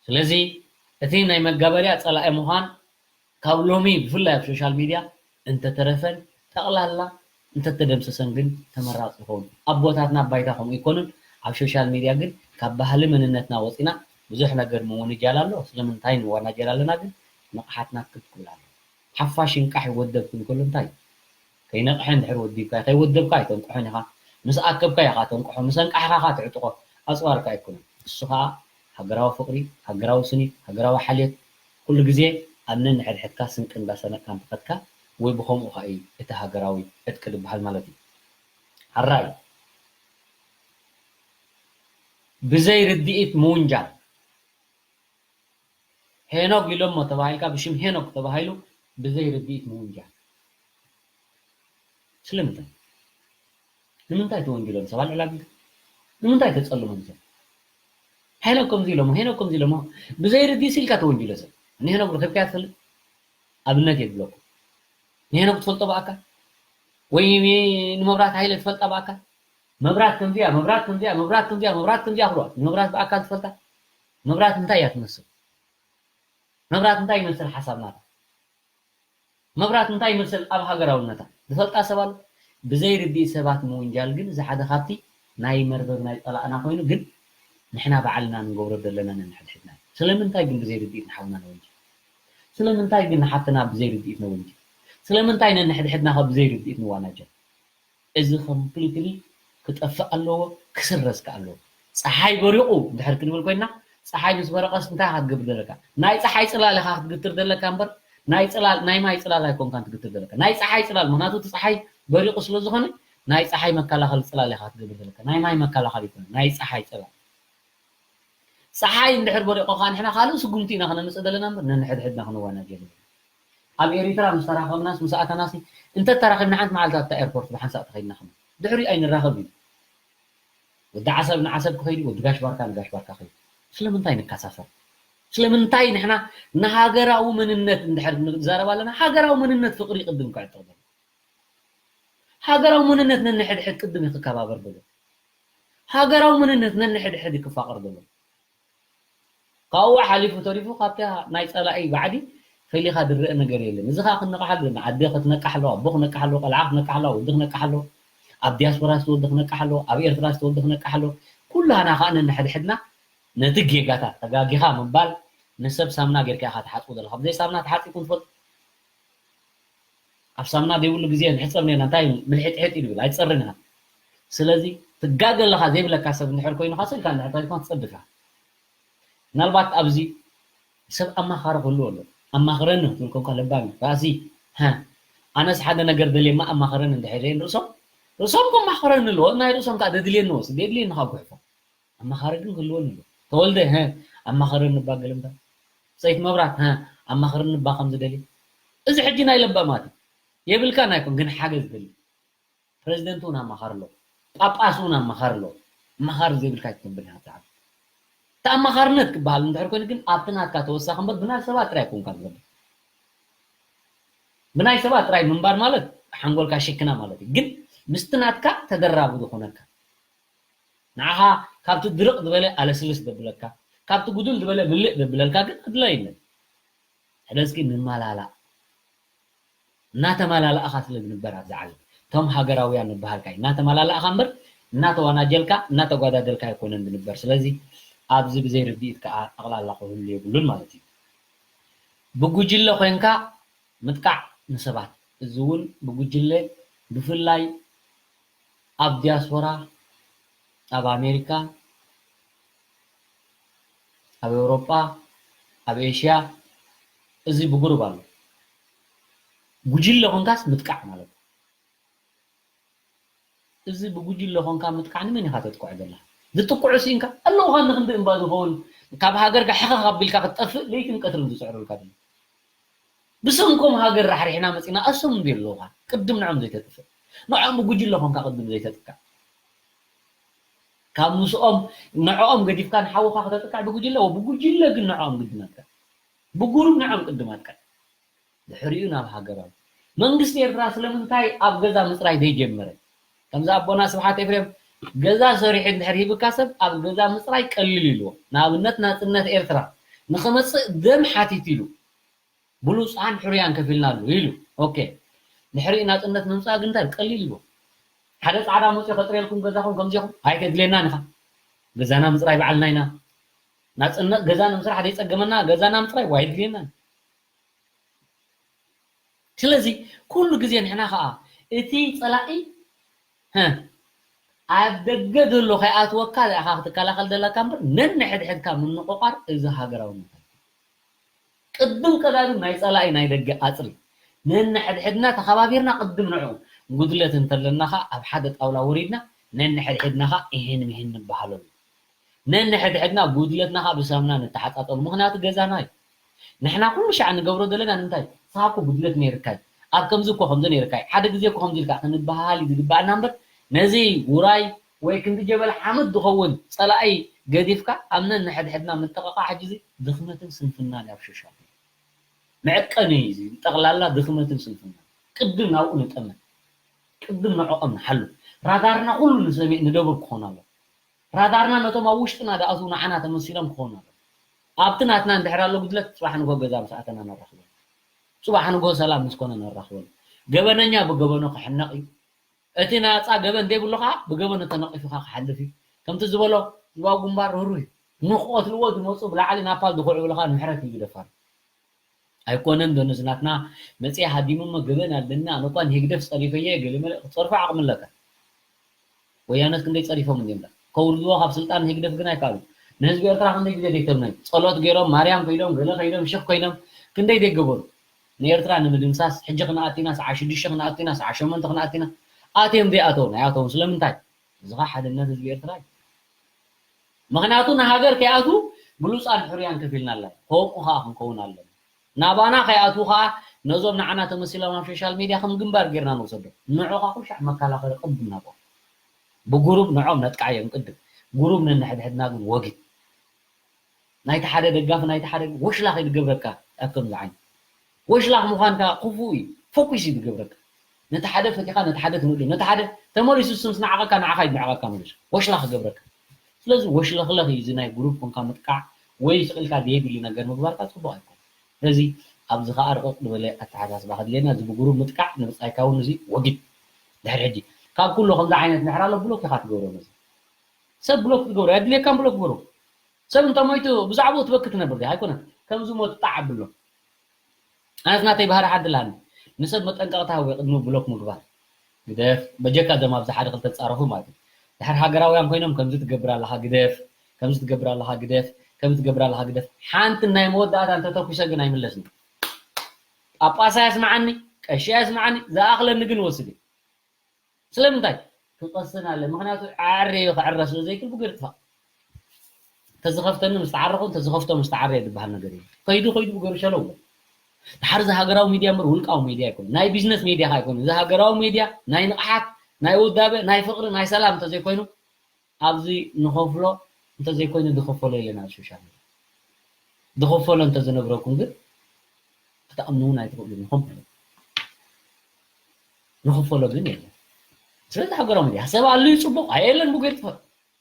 ስለዚ እቲ ናይ መጋበርያ ጸላኢ ምዃን ካብ ሎሚ ብፍላይ ኣብ ሶሻል ሚድያ እንተተረፈን ጠቕላላ እንተተደምሰሰን ግን ተመራፂ ይኸውን። ኣቦታትና ባይታ ከምኡ ይኮኑን። ኣብ ሶሻል ሚድያ ግን ካብ ባህሊ መንነትና ወፂና ብዙሕ ነገር ምውንጃል ኣሎ። ስለምንታይ ንወናጀል ኣለና ግን ንቕሓትና ክብ ክብል ኣሎ። ሓፋሽ እንቃሕ ይወደብኩ እንከሎ እንታይ እዩ? ከይነቕሐ እንድሕር ወዲብካዮ፣ ከይወደብካ ኣይተንቅሖን ኢኻ። ምስ ኣከብካዮ ኢኻ ተንቅሖ፣ ምስ ኣንቃሕኻ ኢኻ ትዕጥቖ። ኣጽዋርካ ኣይኮነን። እሱ ኸኣ ሃገራዊ ፍቕሪ፣ ሃገራዊ ስኒት፣ ሃገራዊ ሓልዮት፣ ኩሉ ግዜ ኣብ ነንሕድሕድካ ስንቂ እንዳሰነቕካ እንተኸድካ፣ ወይ ብኸምኡ ኸኣ እዩ እቲ ሃገራዊ ዕጥቂ ዝበሃል ማለት እዩ። ሕራይ፣ ብዘይ ርድኢት ምውንጃል። ሄኖግ ኢሎሞ ተባሂልካ ብሽም ሄኖግ ተባሂሉ ብዘይ ርድኢት ምውንጃል። ስለምንታይ? ንምንታይ ተወንጅሎም ሰብ ኣልዕል ኣቢልካ? ንምንታይ ተጸልሞም ሰብ? ሄኖግ ከምዚ ኢሎሞ፣ ሄኖግ ከምዚ ኢሎሞ፣ ብዘይ ርድኢት ኢልካ ተወንጅሎ ሰብ። ንሄኖግ ረኺብካዮ ትፈልጥ? ኣብነት የድለኩም። ንሄኖግ ትፈልጦ ብኣካል? ወይ ንመብራት ሃይለ ትፈልጣ ብኣካል? መብራት ከምዚያ፣ መብራት ከምዚያ፣ መብራት ከምዚያ፣ መብራት ከምዚያ ክብሏት። ንመብራት ብኣካል ትፈልጣ? መብራት እንታይ እያ ትመስል? መብራት እንታይ ይመስል ሓሳብ ናታ? መብራት እንታይ ይመስል ኣብ ሃገራውነታ ዝፈልጣ ሰብ ኣሎ? ብዘይ ርድኢት ሰባት ምውንጃል ግን እዚ ሓደ ካብቲ ናይ መርበብ ናይ ጸላእና ኮይኑ፣ ግን ንሕና ባዕልና ንገብሮ ዘለና ነንሕድሕድና እዩ። ስለምንታይ ግን ብዘይ ርድኢት ንሓውና ነወንጅል? ስለምንታይ ግን ንሓፍትና ብዘይ ርድኢት ነወንጅል? ስለምንታይ ነንሕድሕድና ከ ብዘይ ርድኢት ንዋናጀል? እዚ ኮምፕሊትሊ ክጠፍእ ኣለዎ፣ ክስረዝ ከ ኣለዎ። ጸሓይ በሪቑ እንድሕር ክንብል ኮይና፣ ጸሓይ ምስ በረቐስ እንታይ ኢኻ ክትገብር ዘለካ? ናይ ጸሓይ ጽላል ኢኻ ክትግትር ዘለካ እምበር፣ ናይ ጽላል፣ ናይ ማይ ጽላል ኣይኮንካን ትግትር ዘለካ። ናይ ጸሓይ ጽላል፣ ምኽንያቱ እቲ ጸሓይ በሪቑ ስለ ዝኾነ፣ ናይ ጸሓይ መከላኸሊ ጽላል ኢኻ ክትገብር ዘለካ። ናይ ማይ መከላኸሊ ይኮነ፣ ናይ ጸሓይ ጽላል። ጸሓይ እንድሕር በሪቑ ከኣ ንሕና ካልእ ስጉምቲ ኢና ክነምጽእ ዘለና እምበር፣ ነንሕድሕድና ክንዋናጀል የለን። ኣብ ኤሪትራ ምስ ተራኸብናስ፣ ምስ ኣተናሲ፣ እንተ ተራኺብና ሓንቲ መዓልቲ ኣብታ ኤርፖርት ብሓንሳእ ተኸይድና ክንብል። ድሕሪኡ ኣይንራኸብ እዩ። ወዲ ዓሰብ ንዓሰብ ክኸይድ እዩ፣ ወዲ ጋሽ ባርካ ንጋሽ ባርካ ክኸይድ። ስለምንታይ ንከሳሰር? ስለምንታይ ንሕና ንሃገራዊ መንነት እንድሕር ንዛረብ ኣለና፣ ሃገራዊ መንነት ፍቕሪ ቅድም ክዕጠቕ ዘሎ። ሃገራዊ መንነት ነንሕድሕድ ቅድም እዩ ክከባበር ዘሎ። ሃገራዊ መንነት ነንሕድሕድ እዩ ክፋቐር ዘሎ። ካብኡ ሓሊፉ ተሪፉ ካብታ ናይ ጸላኢ ባዕዲ ፈሊኻ ዝረአ ነገር የለን። እዚ ኸኣ ክነቕሓሉ፣ ንኣደ ክትነቅሕ ኣለዋ፣ ኣቦ ክነቅሕ ኣለዎ፣ ቆልዓ ክነቅሕ ኣለዋ፣ ወዲ ክነቅሕ ኣለዎ፣ ኣብ ዲያስፖራ ዝተወልደ ክነቅሕ ኣለዎ፣ ኣብ ኤርትራ ዝተወልደ ክነቅሕ ኣለዎ። ኩላህና ኸኣ ነንሕድሕድና ነቲ ጌጋታት ተጋጊኻ ምባል፣ ንሰብ ሳምና ጌርካ ኢኻ ትሓጽቦ ዘለኻ። ብዘይ ሳምና ተሓጺብኩም ትፈልጡ? ኣብ ሳምና ዘይብሉ ግዜ ንሕጸብ ኔርና፣ እንታይ ምልሕጥሕጥ እዩ ዝብል፣ ኣይትጸርን ኢኻ። ስለዚ ትጋገ ኣለኻ ዘይብለካ ሰብ እንድሕር ኮይኑ፣ ካሰ ኢልካ እንድሕር ተሪፍካ ትጸድፍ ኢኻ። ምናልባት ኣብዚ ሰብ ኣማኻሪ ክህልዎ ኣሎ። ኣማኽረኒ ክትብል ኮንካ ለባም እዩ። ራእሲ፣ ሃ፣ ኣነስ ሓደ ነገር ደልየ እማ ኣማኽረኒ እንድሕር ኢለ ንርእሶም፣ ርእሶም ከማኽረኒ ኣለዎ፣ ናይ ርእሶም ከኣ ዘድልየኒ ወስድ፣ ዘየድልየኒ ከኣ ጉሕፎ። ኣማኻሪ ግን ክህልወኒ ኣለዎ። ተወልደ፣ ሃ፣ ኣማኽረኒ እባ ገለምታ። ሰይት መብራት፣ ሃ፣ ኣማኽረኒ እባ ከም ዝደሊ። እዚ ሕጂ ናይ ለባማት እዩ። የብልካን ኣይኮን፣ ግን ሓገዝ ደሊ። ፕረዚደንት እውን ኣማኻሪ ኣሎ። ጳጳስ እውን ኣማኻሪ ኣሎ። ኣማኻሪ ዘይብልካ ኣይትነብር ኢኻ ትዓቢ። እቲ ኣማኻርነት ክበሃል እንድሕር ኮይኑ ግን ኣብቲ ናትካ ተወሳኺ እምበር ብናይ ሰባት ጥራይ ኣይኮንካ ትነብር። ብናይ ሰባት ጥራይ ምንባር ማለት ሓንጎልካ ሽክና ማለት እዩ። ግን ምስቲ ናትካ ተደራቢ ዝኾነካ። ንዓኻ ካብቲ ድርቕ ዝበለ ኣለስልስ ዘብለካ፣ ካብቲ ጉድል ዝበለ ምልእ ዘብለልካ ግን ኣድላይነት። ሕደስኪ ንመላላእ። እናተመላለእኻ ስለ ዝንበር ኣብዚ ዓለም፣ እቶም ሃገራውያን ንበሃልካ እዩ። እናተመላለእኻ እምበር፣ እናተዋናጀልካ፣ እናተጓዳደልካ ኣይኮነን ዝንበር። ስለዚ ኣብዚ ብዘይ ርድኢት ከኣ ጠቕላላ ክህሉ የብሉን ማለት እዩ። ብጉጅለ ኮይንካ ምጥቃዕ ንሰባት፣ እዚ እውን ብጉጅለ፣ ብፍላይ ኣብ ዲያስፖራ፣ ኣብ ኣሜሪካ፣ ኣብ ኤውሮጳ፣ ኣብ ኤሽያ፣ እዚ ብጉሩብ ኣሎ። ጉጅለ ኮንካስ ምጥቃዕ ማለት እዩ። እዚ ብጉጅለ ኮንካ ምጥቃዕ ንመን ኢኻ ተጥቅዖ ዘለኻ? ዝጥቅዑ ስኢንካ ኣለዉ። ካብ ንክንዲ እምባ ዝኸውን ካብ ሃገርካ ሕኸኽ ኣቢልካ ክትጠፍእ ለይትን ቀትርን ዝጽዕሩልካ ዘለዉ። ብሰንኮም ሃገር ራሕሪሕና መጺና፣ እሶም እንዲ ኣለዉኻ ቅድም ንዖም ዘይተጥፍእ። ንዖም ብጉጅለ ኮንካ ቅድም ዘይተጥቃዕ። ካብ ምስኦም ንዕኦም ገዲፍካ ንሓውኻ ከተጥቃዕ ብጉጅለ፣ ብጉጅለ ግን ንዕኦም ግድናትካ። ብጉሩብ ንዕኦም ቅድማትካ። ድሕሪኡ ናብ ሃገራዊ። መንግስቲ ኤርትራ ስለምንታይ ኣብ ገዛ ምጽራይ ዘይጀመረ? ከምዚ ኣቦና ስብሓት ኤፍሬም ገዛ ሰሪሑ እንድሕር ሂብካ ሰብ ኣብ ገዛ ምጽራይ ቀሊል ኢልዎ። ንኣብነት ናጽነት ኤርትራ ንኽመጽእ ደም ሓቲት ኢሉ። ብሉጻን ሕሩያን ከፊልናሉ ኢሉ። ኦኬ። ድሕሪኡ ናጽነት ምምጻእ ግን እንታይ ቀሊል ኢልዎ። ሓደ ጻዕዳ መጽኡ ከጽርየልኩም ገዛኹም ከምዚኹም ኣይተድልየናን ኢኻ። ገዛና ምጽራይ ባዕልና ኢና። ናጽነት ገዛ ንምስራሕ ዘይጸገመና ገዛና ምጽራይ ዋይድልየና። ስለዚ ኩሉ ግዜ ንሕና ኸኣ እቲ ጸላኢ፣ ህ፣ ኣብ ደገ ዘሎ ከይኣትወካ ኢኻ ክትከላኸል ዘለካ እምበር ነንሕድሕድካ ምንቑቓር እዚ ሃገራውነት ኣይኮነን። ቅድም ቀዳድም ናይ ጸላኢ ናይ ደገ ኣጽሪ። ነንሕድሕድና ተኸባቢርና ቅድም ንዑ። ጉድለት እንተለና ኸኣ ኣብ ሓደ ጣውላ ወሪድና ነንሕድሕድና ኸኣ እሂን ምሂን ንበሃለሉ። ነንሕድሕድና ጉድለትና ኸኣ ብሳምና ንተሓጻጸቡ። ምኽንያቱ ገዛና እዩ። ንሕና ኩሉ ሻዕ ንገብሮ ዘለና ንምንታይ? ንስኻ እኮ ጉድለት ነይርካ እዩ። ኣብ ከምዚ እኮ ከምዚ ነይርካ እዩ። ሓደ ግዜ እኮ ከምዚ ኢልካ ክንበሃሃል እዩ ዝግባኣና እምበር ነዚ ውራይ ወይ ክንዲ ጀበል ሓመድ ዝኸውን ጸላኢ ገዲፍካ ኣብ ነንሕድሕድና ምጥቕቓዕ ሕጂ እዚ ድኽመትን ስንፍናን እዩ ኣብ ሸሻቱ። መዕቀኒ እዩ እዚ ጠቕላላ ድኽመትን ስንፍናን። ቅድም ናብኡ ንጠመት። ቅድም ንዕኦም ንሓሉ። ራዳርና ኩሉ ንሰሜ-፣ ንደቡብ ክኾን ኣሎ። ራዳርና ነቶም ኣብ ውሽጥና ዝኣትዉ ንዓና ተመሲሎም ክኾኑ ኣለዎም። ኣብቲ ናትና እንድሕር ኣሎ ጉድለት፣ ጽባሕ ንግሆ ገዛ ምስ ኣተና ነራኽቦም። ጽባሕ ንግሆ ሰላም ምስ ኮነ ነራኽበሉ። ገበነኛ ብገበኑ ክሕነቕ እዩ። እቲ ናጻ ገበን ዘይብሉ ኸዓ ብገበኑ ተነቒፉ ኸዓ ክሓልፍ እዩ። ከምቲ ዝበሎ ህዝባዊ ግንባር ርህሩህ እዩ። ንኽቐትልዎ ዝመፁ ብላዕሊ ናፓል ዝኹዕብሉ ኸዓ ንምሕረት እዩ ግደፋሉ። ኣይኮነን ዶ ነዚ ናትና መፅየ ሃዲሞሞ ገበን ኣለና፣ ኣነ እኳ ንህግደፍ ፀሪፈዮ ገለ መለ ክትፀርፎ ዓቕሚ ኣለካ። ወያነት ክንደይ ጸሪፎም እንዲም ዳ ከውርድዎ ካብ ስልጣን ህግደፍ ግን ኣይከኣሉ። ንህዝቢ ኤርትራ ክንደይ ግዜ ዘይተምነን ጸሎት ገይሮም ማርያም ከይዶም ገለ ከይዶም ሽክ ኮይኖም ክንደይ ዘይገበሩ። ንኤርትራ ንምድምሳስ ሕጂ ክንኣቲና ሰዓ ሽዱሽተ ክንኣቲና ሰዓ ሸሞንተ ክንኣቲና ኣትዮም ዘይኣተው ናይ ኣተው ስለምንታይ? እዚ ኸዓ ሓድነት ህዝቢ ኤርትራ እዩ። ምኽንያቱ ንሃገር ከይኣትዉ ብሉጻን ሕሩያን ከፊልና ኣለና። ከምኡ ኸዓ ክንከውን ኣለና። ናባና ከይኣትዉ ኸዓ ነዞም ንዓና ተመሲሎም ኣብ ሶሻል ሚድያ ከም ግንባር ጌርና ንውሰዶም። ንዑ ኸዓ ኩሉ ሻዕ መከላኸሊ ቅድም ናብኦም። ብጉሩብ ንዖም ነጥቃዓዮም ቅድም። ጉሩብ ነንሕድሕድና ግን ወጊድ። ናይቲ ሓደ ደጋፊ ናይቲ ሓደ ወሽላኽ እዩ ዝገብረካ ኣብ ከምዚ ዓይነት። ወሽላኽ ምዃንካ ክፉእ እዩ። ፎኩስ እዩ ዝገብረካ። ነቲ ሓደ ፈቲኻ ነቲ ሓደ ትንእዶ። ነቲ ሓደ ተመሊሱ እሱ ምስ ነዓቐካ ንዓኻ እዩ ዝንዕቐካ መሊሱ። ወሽላኽ ይገብረካ። ስለዚ ወሽለኽለኽ እዩ እዚ ናይ ጉሩብ ኮንካ ምጥቃዕ ወይ ስቕ ኢልካ ዘየድሊ ነገር ምግባርካ ጽቡቕ ኣይኮነን። ስለዚ ኣብዚ ኸኣ ርቕቕ ዝበለ ኣተሓሳስባ ከድልየና፣ እዚ ብጉሩብ ምጥቃዕ ንብጻይካ እውን እዚ ወጊድ። ድሕሪ ሕጂ ካብ ኩሉ ከምዚ ዓይነት እንድሕር ኣሎ ብሎክ ኢኻ ትገብሮ ነዚ። ሰብ ብሎክ ትገብሮ፣ ኣየድልየካን ብሎክ ግበሮ። ሰብ እንተ ሞይቱ ብዛዕባኡ ትበኪ ትነብር ዲኻ? ኣይኮነን። ከም ዝሞቱ ጣዕ ኣብሎ። ኣነስ ናተይ ባህሪ ሓንቲ ኣላኒ። ንሰብ መጠንቀቕታ ሃቦ ቅድሚ ብሎክ ምግባር። ግደፍ፣ በጀካ እዞም ኣብዚ ሓደ ክልተ ዝጻረፉ ማለት እዩ። ድሕር ሃገራውያን ኮይኖም ከምዚ ትገብር ኣለኻ ግደፍ፣ ከምዚ ትገብር ኣለኻ ግደፍ፣ ከምዚ ትገብር ኣለኻ ግደፍ። ሓንቲ ናይ መወዳእታ እንተተኩሰ ግን ኣይምለስን። ጳጳስ ኣየስምዓኒ፣ ቀሺ ኣየስምዓኒ፣ ዝኣኽለኒ ግን እወስድ እየ። ስለምንታይ? ክቐስን ኣለ። ምኽንያቱ ዓርየ ክዕረ ስለ ዘይክእል ብገይሩ ጥፋእ። ተዝኸፍተኒ ምስ ተዓረኹ፣ ተዝኸፍቶ ምስ ተዓረየ ዝበሃል ነገር የለን። ከይዱ ከይዱ ብገይሩ ሸለው። ድሓር እዚ ሃገራዊ ሚድያ እምበር ውልቃዊ ሚድያ ኣይኮነን። ናይ ቢዝነስ ሚድያ ከኣ ኣይኮነን። እዚ ሃገራዊ ሚድያ ናይ ንቕሓት፣ ናይ ውዳበ፣ ናይ ፍቕሪ፣ ናይ ሰላም እንተዘይኮይኑ ኣብዚ ንኸፍሎ እንተዘይኮይኑ ዝኸፈሎ የለን ኣብ ሶሻል ሚድያ። ዝኸፈሎ እንተዝነግረኩም ግን ክትኣምኑ እውን ኣይትኽእሉን ኢኹም። ንኽፈሎ ግን የለን። ስለዚ ሃገራዊ ሚድያ ሰብ ኣልዩ ጽቡቕ ኣየለን ብገይሩ ጥፈእ።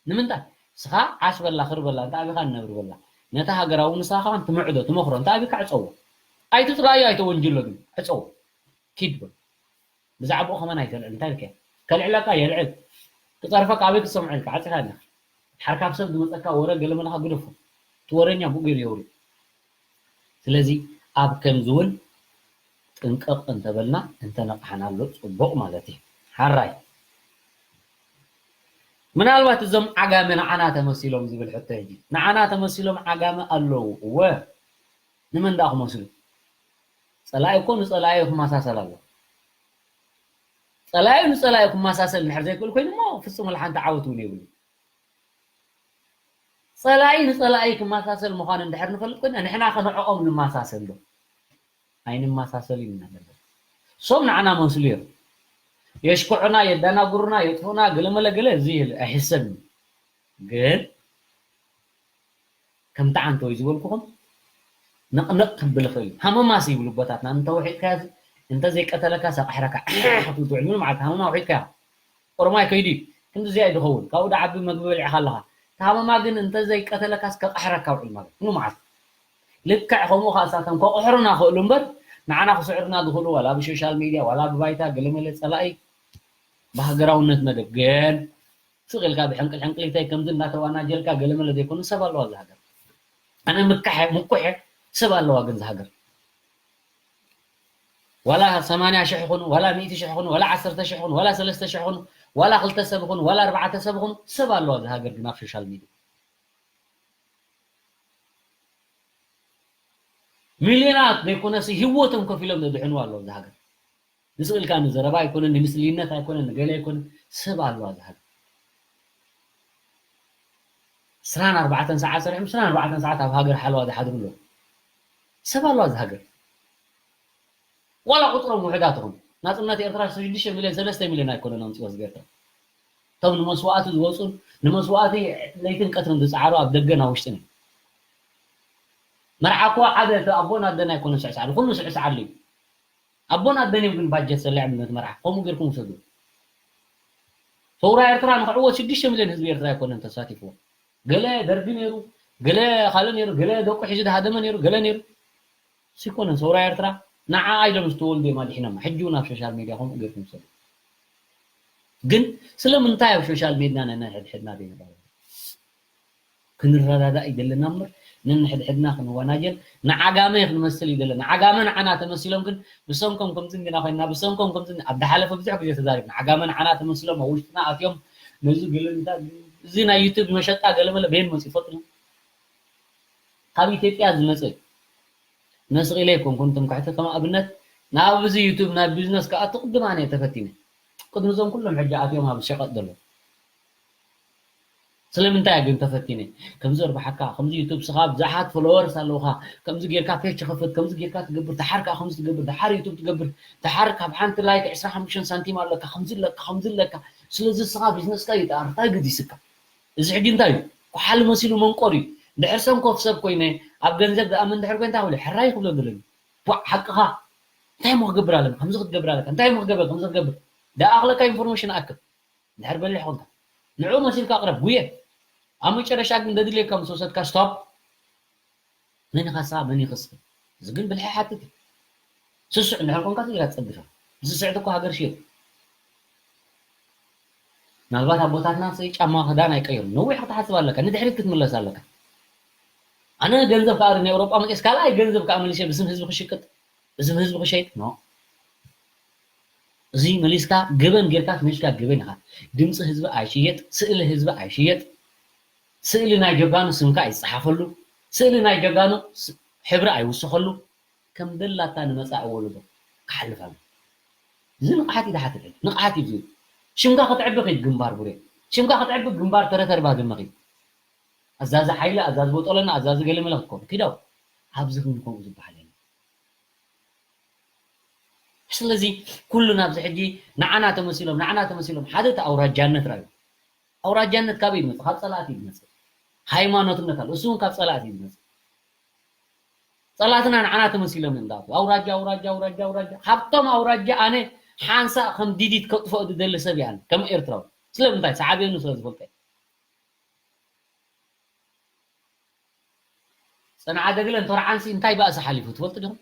ንምንታይ? ንስኻ ዓሽ በላ፣ ኽር በላ፣ እንተ ኣቢኻ ንነብር በላ። ነታ ሃገራዊ ንስኻ ከማን ትምዕዶ፣ ትመኽሮ፣ እንተ ኣቢካ ዕጸዎ። ኣይትጽላዮ፣ ኣይተወንጅሎ ግን ዕጸዎ። ኪድ በል። ብዛዕባኡ ከማን ኣይተልዕል፣ እንታይ ኢልካዮ? ከልዕለካ የልዕል። ክጸርፈካ ኣበይ ክትሰምዖ ኢልካ ዓጺኻ ኣለኻ። ድሓር ካብ ሰብ ዝመጸካ ወረ ገለ መለኻ ግደፎ። እቲ ወረኛ ብኡ ገይሩ የውርድ። ስለዚ ኣብ ከምዚ እውን ጥንቅቕ እንተበልና እንተነቕሓናሉ ጽቡቕ ማለት እዩ። ሓራይ ምናልባት እዞም ዓጋመ ንዓና ተመሲሎም ዝብል ሕቶ ሕጂ ንዓና ተመሲሎም ዓጋመ ኣለዉ እወ ንመን ደኣ ክመስሉ ጸላኢ እኮ ንጸላኢ ክመሳሰል ኣሎ ጸላኢ ንጸላኢ ክመሳሰል እንድሕር ዘይክእል ኮይኑ እሞ ፍጹም ወላ ሓንቲ ዓወት እውን የብሉ ጸላኢ ንጸላኢ ክመሳሰል ምዃኑ እንድሕር ንፈልጥ ኮይና ንሕና ከ ንዕኦም ንመሳሰል ዶ ኣይንመሳሰልን ኢና ዘለና። እሶም ንዓና መስሉ እዮም። የሽክዑና፣ የዳናጉሩና፣ የጥፉና፣ ገለመለ ገለ እዚ ኣይሕሰብን እዩ። ግን ከምቲ ዓንተወይ ዝበልኩኹም ንቕንቕ ክብል ይኽእል እዩ። ሃመማስ ይብሉ ኣቦታትና እንተውሒጥካዮ እንተዘይቀተለካ ሰቃሕረካ ክትብል ትውዕል ምንም ማለት ሃመማ ውሒጥካዮ። ኦሮማይ ከይዱ እዩ። ክንዲ እዚኣ እዩ ዝኸውን። ካብኡ ደኣ ዓቢ መግቢ በሊዕኻ ኣለኻ። እቲ ሃመማ ግን እንተዘይቀተለካስ ከቃሕረካ ውዕል ማለት ምኑ መዓልቲ። ልክዕ ከምኡ ከኣ እሳቶም ከቑሕሩና ክእሉ እምበር ንዓና ክስዕሩና ዝኽእሉ ዋላ ብሶሻል ሚድያ ዋላ ብባይታ ገለመለ ጸላኢ ብሃገራውነት መደብ ግን ስቕ ኢልካ ብሕንቅል ሕንቅሊተይ ከምዚ እናተዋናጀልካ ገለመለ ዘይኮኑ ሰብ ኣለዋ እዛ ሃገር። ኣነ ምካሐ ምኩሐ ሰብ ኣለዋ ግን እዛ ሃገር። ዋላ ሰማንያ ሽሕ ይኹኑ ዋላ ሚእቲ ሽሕ ይኹኑ ዋላ ዓሰርተ ሽሕ ይኹኑ ዋላ ሰለስተ ሽሕ ይኹኑ ዋላ ክልተ ሰብ ይኹኑ ዋላ ኣርባዕተ ሰብ ይኹኑ ሰብ ኣለዋ እዛ ሃገር ግን ኣብ ሶሻል ሚድያ ሚልዮናት ዘይኮነሲ ህይወቶም ከፊሎም ዘድሕንዋ ኣለዉ እዛ ሃገር ንስቕ ኢልካ ንዘረባ ኣይኮነን ንምስልይነት ኣይኮነን ንገለ ኣይኮነን ሰብ ኣለዋ እዛ ሃገር ዕስራን ኣርባዕተን ሰዓት ሰሪሖም ዕስራን ኣርባዕተን ሰዓት ኣብ ሃገር ሓለዋ ዝሓድሩ ኣለዉ ሰብ ኣለዋ እዛ ሃገር ዋላ ቁፅሮም ውሕዳት ይኹኑ ናፅነት ኤርትራ ሽዱሽተ ሚልዮን ሰለስተ ሚልዮን ኣይኮነን ኣምፅኦ ህዝቢ ኤርትራ እቶም ንመስዋእቲ ዝወፁን ንመስዋእቲ ለይትን ቀትርን ዝፀዓሩ ኣብ ደገን ኣብ ውሽጥን እዮም መርዓ እኮ ሓደ እቲ ኣቦን ኣደን ኣይኮነን ስዕስዓሉ ኩሉ ስዕስዓሉ እዩ ኣቦን ኣደን እዮም ግን ባጀት ሰሊዖም ነቲ መርዓ ከምኡ ጌርኩም ውሰዱ ሰውራ ኤርትራ ንክዕወት ሽዱሽተ ሚልዮን ህዝቢ ኤርትራ ኣይኮነን ተሳቲፍዎ ገለ ደርጊ ነይሩ ገለ ካልእ ነይሩ ገለ ደቁ ሒዙ ዝሃደመ ነይሩ ገለ ነይሩ ሲኮነን ሰውራ ኤርትራ ንዓ ኣይሎም ዝተወልዱ እዮም ኣድሒኖም። ሕጂ እውን ኣብ ሶሻል ሜድያ ከምኡ ጌርኩም ሰዱ። ግን ስለምንታይ ኣብ ሶሻል ሜድያ ነንሕድሕድና ዘይንረዳዳእ? ክንረዳዳእ እዩ ዘለና እምበር ነንሕድሕድና ክንወናጀል ንዓጋመ ክንመስል እዩ ዘለና። ዓጋመ ንዓና ተመሲሎም ግን ብሰንኮም ከምዚ እንዲና ኮይንና፣ ብሰንኮም ከምዚ እንዲ-፣ ኣብ ዝሓለፈ ብዙሕ ግዜ ተዛሪብና። ዓጋመ ንዓና ተመሲሎም ኣብ ውሽጥና ኣትዮም ነዚ ገለ እንታይ እዚ ናይ ዩቱብ መሸጣ ገለመለ በየን መፂኡ ይፈልጡ? ካብ ኢትዮጵያ ዝመፀ እዩ። ነስቕ ኢለ ኣይኮንኩን ትምክሕቲ ከም ኣብነት ናብ እዚ ዩቱብ ናይ ቢዝነስ ክኣቱ ቅድም ኣነ እየ ተፈቲነ። ቅድሚ እዞም ኩሎም ሕጂ ኣትዮም ኣብ ሸቐጥ ዘለዉ። ስለምንታይ እየ ግን ተፈቲነ? ከምዚ እርብሓካ፣ ከምዚ ዩቱብ ስኻ ብዙሓት ፎሎወርስ ኣለውኻ፣ ከምዚ ጌርካ ፔጅ ትኸፍት፣ ከምዚ ጌርካ ትገብር፣ ደሓር ከኣ ከምዚ ትገብር፣ ደሓር ዩቱብ ትገብር፣ ደሓር ካብ ሓንቲ ላይክ ዕስራ ሓሙሽተ ሳንቲም ኣለካ፣ ከምዚ ኣለካ፣ ከምዚ ኣለካ። ስለዚ ስኻ ቢዝነስካ ይጠኣር፣ እንታይ ገዲስካ? እዚ ሕጂ እንታይ እዩ? ኳሓል መሲሉ መንቆር እዩ። ድሕር ሰንኮፍ ሰብ ኮይነ ኣብ ገንዘብ ዝኣምን ድሕር ኮይንታ ክብሎ ሕራይ ክብሎ ዘለኒ። ቧዕ ሓቅኻ። እንታይ እሞ ክገብር ኣለካ? ከምዚ ክትገብር ኣለካ። እንታይ እሞ ክገብር ከምዚ ክትገብር? ደኣኽለካ ኢንፎርሜሽን ኣክብ። ድሕር በሊሕ ኮንካ ንዕኡ መሲልካ ኣቕረብ ጉየ። ኣብ መጨረሻ ግን ደድልየካ ምስ ወሰድካ ስቶፕ። መን ኢኻ ንስኻ መን ይኽስብ? እዚ ግን ብልሒ ሓትት እዩ። ስሱዕ እንድሕር ኮንካ ትግራ ትጸግፋ። ዝስዕት እኮ ሃገር ሽየጥ። ምናልባት ኣቦታትና ሲ ጫማ ክዳን ኣይቀየሩን። ነዊሕ ክትሓስብ ኣለካ፣ ንድሕሪት ክትምለስ ኣለካ። ኣነ ገንዘብ ክኣሪ ንኤውሮጳ መፅስ ካልኣይ ገንዘብ ከዓ መሊሸ ብስም ህዝቢ ክሽቅጥ፣ ብስም ህዝቢ ክሸይጥ ኖ። እዚ መሊስካ ገበን ጌርካ ትመሽካ ገበን ኢኻ። ድምፂ ህዝቢ ኣይሽየጥ፣ ስእሊ ህዝቢ ኣይሽየጥ። ስእሊ ናይ ጀጋኑ ስምካ ኣይፀሓፈሉ፣ ስእሊ ናይ ጀጋኑ ስ-፣ ሕብሪ ኣይውስኸሉ። ከም ደላታ ንመፃኢ ወለዶ ክሓልፍ ኣሎ። እዚ ንቕሓት እዩ ዝሓትት፣ ንቕሓት እዩ ዝብል። ሽምካ ክትዕቢ ኺድ ግንባር ቡሬ፣ ሽምካ ክትዕቢ ግንባር ተረተርባ ግመኺ። ኣዛዚ ሓይሊ፣ ኣዛዚ ቦጦለና፣ ኣዛዚ ገለመለ ክትኮኑ ኪዳው። ኣብዚ ግን ከምኡ ዝበሃል የለን። ስለዚ ኩሉ ናብዚ ሕጂ ንዓና ተመሲሎም፣ ንዓና ተመሲሎም፣ ሓደ እቲ ኣውራጃነት ራዩ። ኣውራጃነት ካበይ ይመጽእ? ካብ ጸላእቲ እዩ ዝመጽእ። ሃይማኖትነት ኣሎ፣ እሱ እውን ካብ ጸላእቲ እዩ ዝመጽእ። ጸላእትና ንዓና ተመሲሎም እዮም ዝኣትዉ። ኣውራጃ፣ ኣውራጃ፣ ኣውራጃ፣ ኣውራጃ። ካብቶም ኣውራጃ ኣነ ሓንሳእ ከም ዲዲት ከጥፍኦ ዝደሊ ሰብ እየ ኣነ፣ ከም ኤርትራዊ። ስለምንታይ? ሳዕቤኑ ስለ ዝፈልጦ እየ። ጽንዓ ደግለን ቶርዓንሲ እንታይ ባእሲ ሓሊፉ ትፈልጡ ዲኹም?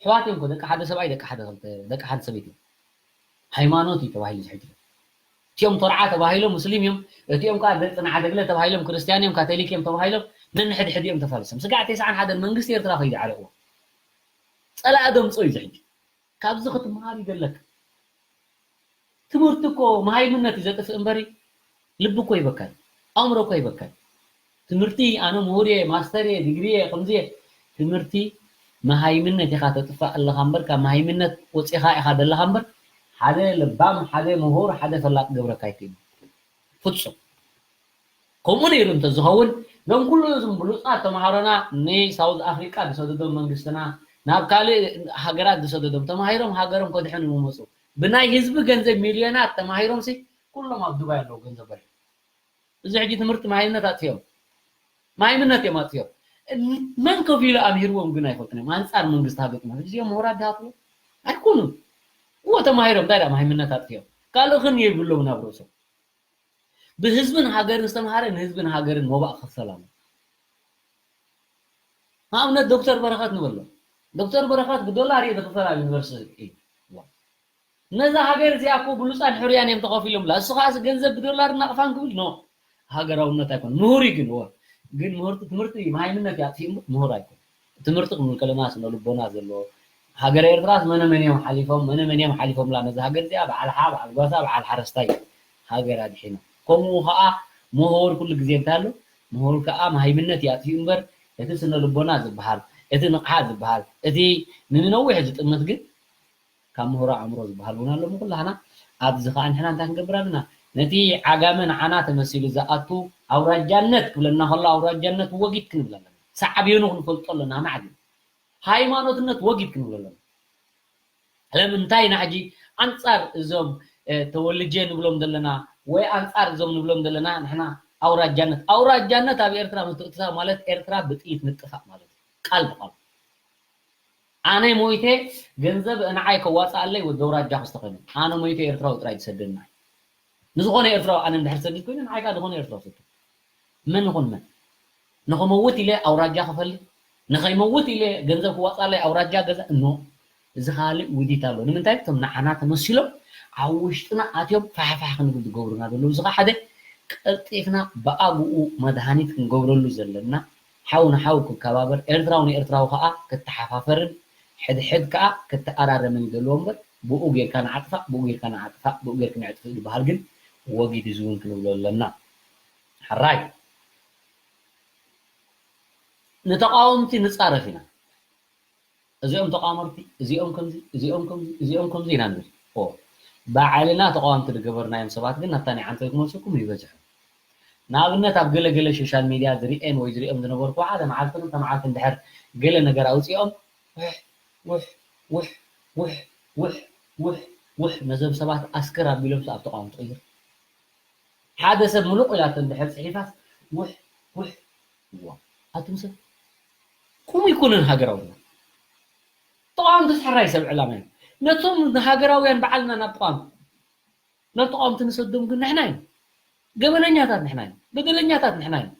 ኣሕዋት እዮም እኮ፣ ደቂ ሓደ ሰብኣይ፣ ደቂ ሓደ ክልተ፣ ደቂ ሓንቲ ሰበይቲ እዮም። ሃይማኖት እዩ ተባሂሉ ዝሕጅ። እቲኦም ቶርዓ ተባሂሎም ሙስሊም እዮም፣ እቲኦም ከዓ ደ-፣ ጽንዓ ደግለ ተባሂሎም ክርስትያን እዮም፣ ካቶሊክ እዮም ተባሂሎም ነንሕድሕድ እዮም ተፋሊሶም። ስጋዕ ተስዓን ሓደን መንግስቲ ኤርትራ ከይዱ ዓሪቕዎ። ጸላኢ ደምጾ እዩ ዝሕጅ። ካብዚ ክትመሃር ይደለካ። ትምህርቲ እኮ መሃይምነት እዩ ዘጥፍእ እምበሪ፣ ልቢ እኮ ይበካ እዩ፣ ኣእምሮ እኮ ይበካ እዩ። ትምህርቲ ኣነ ምሁር እየ፣ ማስተር እየ፣ ዲግሪ እየ፣ ከምዚ እየ። ትምህርቲ መሃይምነት ኢኻ ተጥፋእ ኣለኻ እምበር፣ ካብ መሃይምነት ወፂኻ ኢኻ ዘለኻ እምበር፣ ሓደ ለባም፣ ሓደ ምሁር፣ ሓደ ፈላጥ ገብረካ ኣይክእልን። ፍጹም። ከምኡ ነይሩ እንተዝኸውን፣ እዞም ኩሉ እዞም ብሉጻት ተምሃሮና ንሳውዝ ኣፍሪቃ ዝሰደዶም መንግስትና፣ ናብ ካልእ ሃገራት ዝሰደዶም፣ ተማሂሮም ሃገሮም ከድሕኑ ምመጹ። ብናይ ህዝቢ ገንዘብ ሚልዮናት ተማሂሮምሲ፣ ኩሎም ኣብ ዱባይ ኣለዉ ገንዘብ በልሑ። እዚ ሕጂ ትምህርቲ መሃይምነት ኣጥፊኦም። መሃይምነት እዮም ኣጥፊኦም። መን ከፊሉ ኣምሂርዎም ግን ኣይፈልጡን እዮም። ኣንጻር መንግስቲ ሃገር እዮም። ሕጂ እዚኦም ምሁራት ድኣ ትብሎ? ኣይኮኑን። እዎ ተማሂሮም፣ እንታይ ደኣ መሃይምነት ኣጥፊኦም? ካልእ ግን የብሎም ናብ ርእሶም። ብህዝብን ሃገርን ዝተምሃረ ንህዝብን ሃገርን ሞባእ ክኽፈል ኣሎ። ንኣብነት ዶክተር በረኸት ንበሎ። ዶክተር በረኸት ብዶላር እዩ ዝኽፈል ኣብ ዩኒቨርሲቲ። ነዛ ሃገር እዚኣ እኮ ብሉጻን ሕሩያን እዮም ተኸፊሎምላ። እሱ ኸዓ ገንዘብ ብዶላር እናቕፋን ክብል ኖ። ሃገራውነት ኣይኮን። ምሁር እዩ ግን፣ እወ። ግን ምሁርቲ ትምህርቲ መሃይምነት እዩ ኣጥፊኡ እምበር ምሁር ኣይኮን። ትምህርቲ ክንብል ከለና ስነ ልቦና ዘለዎ ሃገረ ኤርትራስ መነ መን እዮም ሓሊፎም፣ መነ መን እዮም ሓሊፎምላ ነዛ ሃገር እዚኣ፣ በዓል ሓ፣ በዓል ጓሳ፣ በዓል ሓረስታይ ሃገር ኣድሒኖም። ከምኡ ኸዓ ምሁር ኩሉ ግዜ እንታይ ኣሎ? ምሁር ከኣ መሃይምነት እዩ ኣጥፊኡ እምበር፣ እቲ ስነ ልቦና ዝበሃል፣ እቲ ንቕሓት ዝበሃል፣ እቲ ንነዊሕ ዝጥምት ግን ካብ ምሁር ኣእምሮ ዝበሃል እውን ኣሎ። ኩላህና ኣብዚ ኸዓ ንሕና እንታይ ክንገብር ኣለና? ነቲ ዓጋመ ንዓና ተመሲሉ ዝኣቱ ኣውራጃነት ክብለና ከሎ ኣውራጃነት ወጊድ ክንብል ኣለና። ሳዕቤኑ ክንፈልጦ ኣለና። ማዕድ ሃይማኖትነት ወጊድ ክንብል ኣለና። ስለምንታይ ኢና ሕጂ ኣንጻር እዞም፣ እ፣ ተወልጀ ንብሎም ዘለና ወይ ኣንጻር እዞም ንብሎም ዘለና ንሕና ኣውራጃነት፣ ኣውራጃነት ኣብ ኤርትራ ምትእትታው ማለት ኤርትራ ብጥይት ምጥፋእ ማለት እዩ። ቃል ብቃል። ኣነ ሞይተ ገንዘብ ንዓይ ከዋፅኣለይ ወዲ ኣውራጃ ክስተኾይነ። ኣነ ሞይተ ኤርትራዊ ጥራይ ዝሰደና። ንዝኾነ ኤርትራዊ ኣነ እንድሕር ሰድድ ኮይኑ ንዓይ ከዓ ዝኾነ ኤርትራዊ ሰድድ። መን ይኹን መን። ንኸመውት ኢለ ኣውራጃ ክፈሊ፣ ንኸይመውት ኢለ ገንዘብ ክዋፅኣለይ ኣውራጃ ገዛ፣ እኖ። እዚ ካልእ ውዲት ኣሎ። ንምንታይ? እቶም ንዓና ተመሲሎም ኣብ ውሽጥና ኣትዮም ፋሕፋሕ ክንብል ዝገብሩና ዘለዉ። እዚ ኸዓ ሓደ ቀልጢፍና ብኣግኡ መድሃኒት ክንገብረሉ ዘለና፣ ሓው ንሓው ክከባበር፣ ኤርትራዊ ንኤርትራዊ ኸዓ ክተሓፋፈርን ሕድሕድ ከኣ ክተኣራረምን እዩ ዘለዎ እምበር፣ ብኡ ጌርካ ንዓጥፋእ፣ ብኡ ጌርካ ንዓጥፋእ፣ ብኡ ጌርካ ንዕጥፍእ ዝበሃል ግን ወጊድ እዚ እውን ክንብሎ ኣለና። ሕራይ፣ ንተቓወምቲ ንጻረፍ ኢና። እዚኦም ተቓወምቲ፣ እዚኦም ከምዚ፣ እዚኦም ከምዚ፣ እዚኦም ከምዚ ኢና ንብል። ኦ፣ ባዕልና ተቓወምቲ ዝገበርናዮም ሰባት ግን ናብታ ናይ ዓንተይ ክመልሰኩም ይበዝሑ። ንኣብነት ኣብ ገለ ገለ ሶሻል ሚድያ ዝርእየን ወይ ዝርእዮም ዝነበርኩ ሓደ መዓልትን ክልተ መዓልትን ድሕር ገለ ነገር ኣውፂኦም ውሕ ውሕ ውሕ ውሕ ውሕ ውሕ ውሕ ነዞም ሰባት ኣስክር ኣቢሎም ኣብ ተቓወምቲ ትቕይር። ሓደ ሰብ ምሉቕ ኢላቶ እንድሕር ጽሒፋስ ውሕ ውሕ ዋ ኣቱም ሰብ ቁሙ ይኮነን ሃገራውነት ተቓወምቲ ሕራይ ሰብ ዕላማ እዩ። ነቶም ንሃገራውያን ባዕልና ናብ ተቓወምቲ ናብ ተቓወምቲ ንሰዶም ግን ንሕና ኢና። ገበነኛታት ንሕና ኢና። በደለኛታት ንሕና ኢና።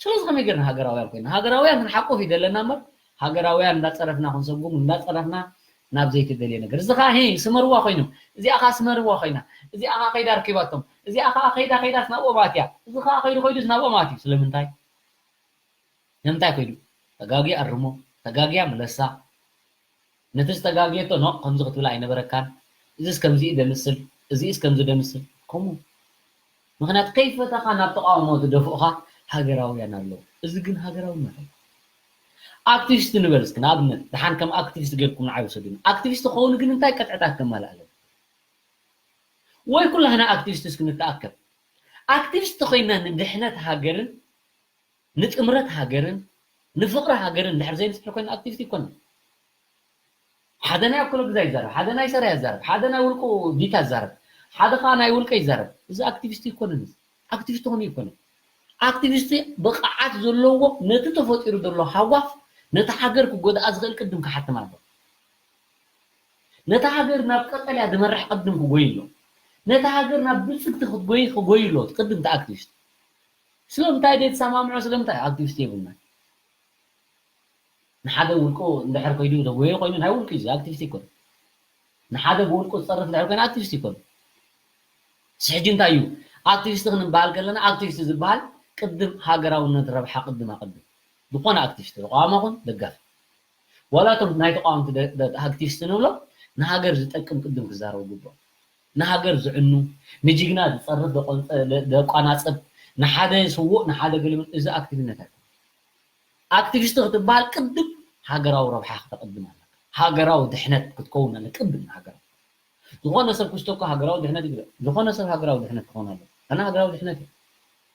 ስለዚ ከመይ ጌርና ሃገራውያን ኮይና? ሃገራውያን ክንሓቁፍ እዩ ዘለና እምበር ሃገራውያን እንዳጸረፍና ክንሰጉም እንዳጸረፍና ናብ ዘይተደልየ ነገር። እዚ ኸዓ ሄ ስመርዋ ኮይኖም፣ እዚኣ ኸዓ ስመርዋ ኮይና፣ እዚኣ ኸዓ ከይዳ ኣርኪባቶም፣ እዚኣ ኸዓ ከይዳ ከይዳስ ናብኦም ኣትያ፣ እዚ ኸዓ ከይዱ ከይዱስ ናብኦም ኣትዩ። ስለምንታይ? ንምንታይ ከይዱ? ተጋግያ ኣርሞ፣ ተጋግያ ምለሳ። ነቲ ዝተጋግየቶ ኖእ ከምዚ ክትብል ኣይነበረካን፣ እዚስ ከምዚ እዩ ደምስል፣ እዚስ ከምዚ ደምስል፣ ከምኡ። ምኽንያቱ ከይፈተኻ ናብ ተቓውሞ ዝደፍኡኻ ሃገራውያን ኣለዉ። እዚ ግን ሃገራውነት ኣይኮነን። ኣክቲቪስት ንበል እስኪ፣ ንኣብነት ደሓን ከም ኣክቲቪስት ጌርኩም ንዓይ ውሰዱኒ። ኣክቲቪስት ክኸውን ግን እንታይ ቅጥዕታት ከማልእ ኣለዎ? ወይ ኩላህና ኣክቲቪስት እስኪ ንተኣከብ። ኣክቲቪስት ተኾይንና ንድሕነት ሃገርን ንጥምረት ሃገርን ንፍቕሪ ሃገርን እንድሕር ዘይንጽዕር ኮይና ኣክቲቪስት ኣይኮነን። ሓደ ናይ ኣኮለ ግዛ ይዛረብ፣ ሓደ ናይ ሰራያ ይዛረብ፣ ሓደ ናይ ውልቁ ዲታ ይዛረብ፣ ሓደ ኸዓ ናይ ውልቀ ይዛረብ። እዚ ኣክቲቪስት ኣይኮነን። እዚ ኣክቲቪስት ኾኑ ኣይኮነን። ኣክቲቪስት ብቕዓት ዘለዎ ነቲ ተፈጢሩ ዘሎ ሃዋፍ ነቲ ሃገር ክጎድኣ ዝኽእል ቅድም ክሓትም ኣሎ። ነታ ሃገር ናብ ቀጠልያ ዝመርሕ ቅድም ክጎይ ኣሎ። ነታ ሃገር ናብ ብልጽግቲ ክትጎይ ክጎይ ኣሎ ቅድም እቲ ኣክቲቪስት። ስለምንታይ ዘይተሰማምዖ? ስለምንታይ ኣክቲቪስት የብልና? ንሓደ ውልቁ እንድሕር ከይዱ ዘጎየ ኮይኑ ናይ ውልቁ እዩ፣ ኣክቲቪስት ይኮን። ንሓደ ብውልቁ ዝጸርፍ እንድሕር ኮይኑ ኣክቲቪስት ይኮን። ሕጂ እንታይ እዩ ኣክቲቪስት ክንበሃል ከለና፣ ኣክቲቪስት ዝበሃል ቅድም ሃገራውነት ረብሓ ቅድም ኣቅድም። ዝኾነ ኣክቲቪስት ተቃዋሚ ኹን ደጋፊ ዋላ እቶም ናይ ተቃወምቲ ደ- ደ- ኣክቲቪስት ንብሎም ንሃገር ዝጠቅም ቅድም ክዛረቡ ግብኦም። ንሃገር ዝዕኑ፣ ንጅግና ዝጸርፍ ደቆንጸ- ደ- ደቋናጽብ፣ ንሓደ ስዉእ ንሓደ ገለመል፣ እዚ ኣክቲቪነት ኣይኮነን። ኣክቲቪስት ክትበሃል ቅድም ሃገራዊ ረብሓ ክተቕድም ኣለካ። ሃገራዊ ድሕነት ክትከውን ኣለ ቅድም ንሃገራዊ ዝኾነ ሰብ ክስቶ እኮ ሃገራዊ ድሕነት ይግበር። ዝኾነ ሰብ ሃገራዊ ድሕነት ክኾን ኣለዎ። ኣነ ሃገራዊ ድሕነት እየ።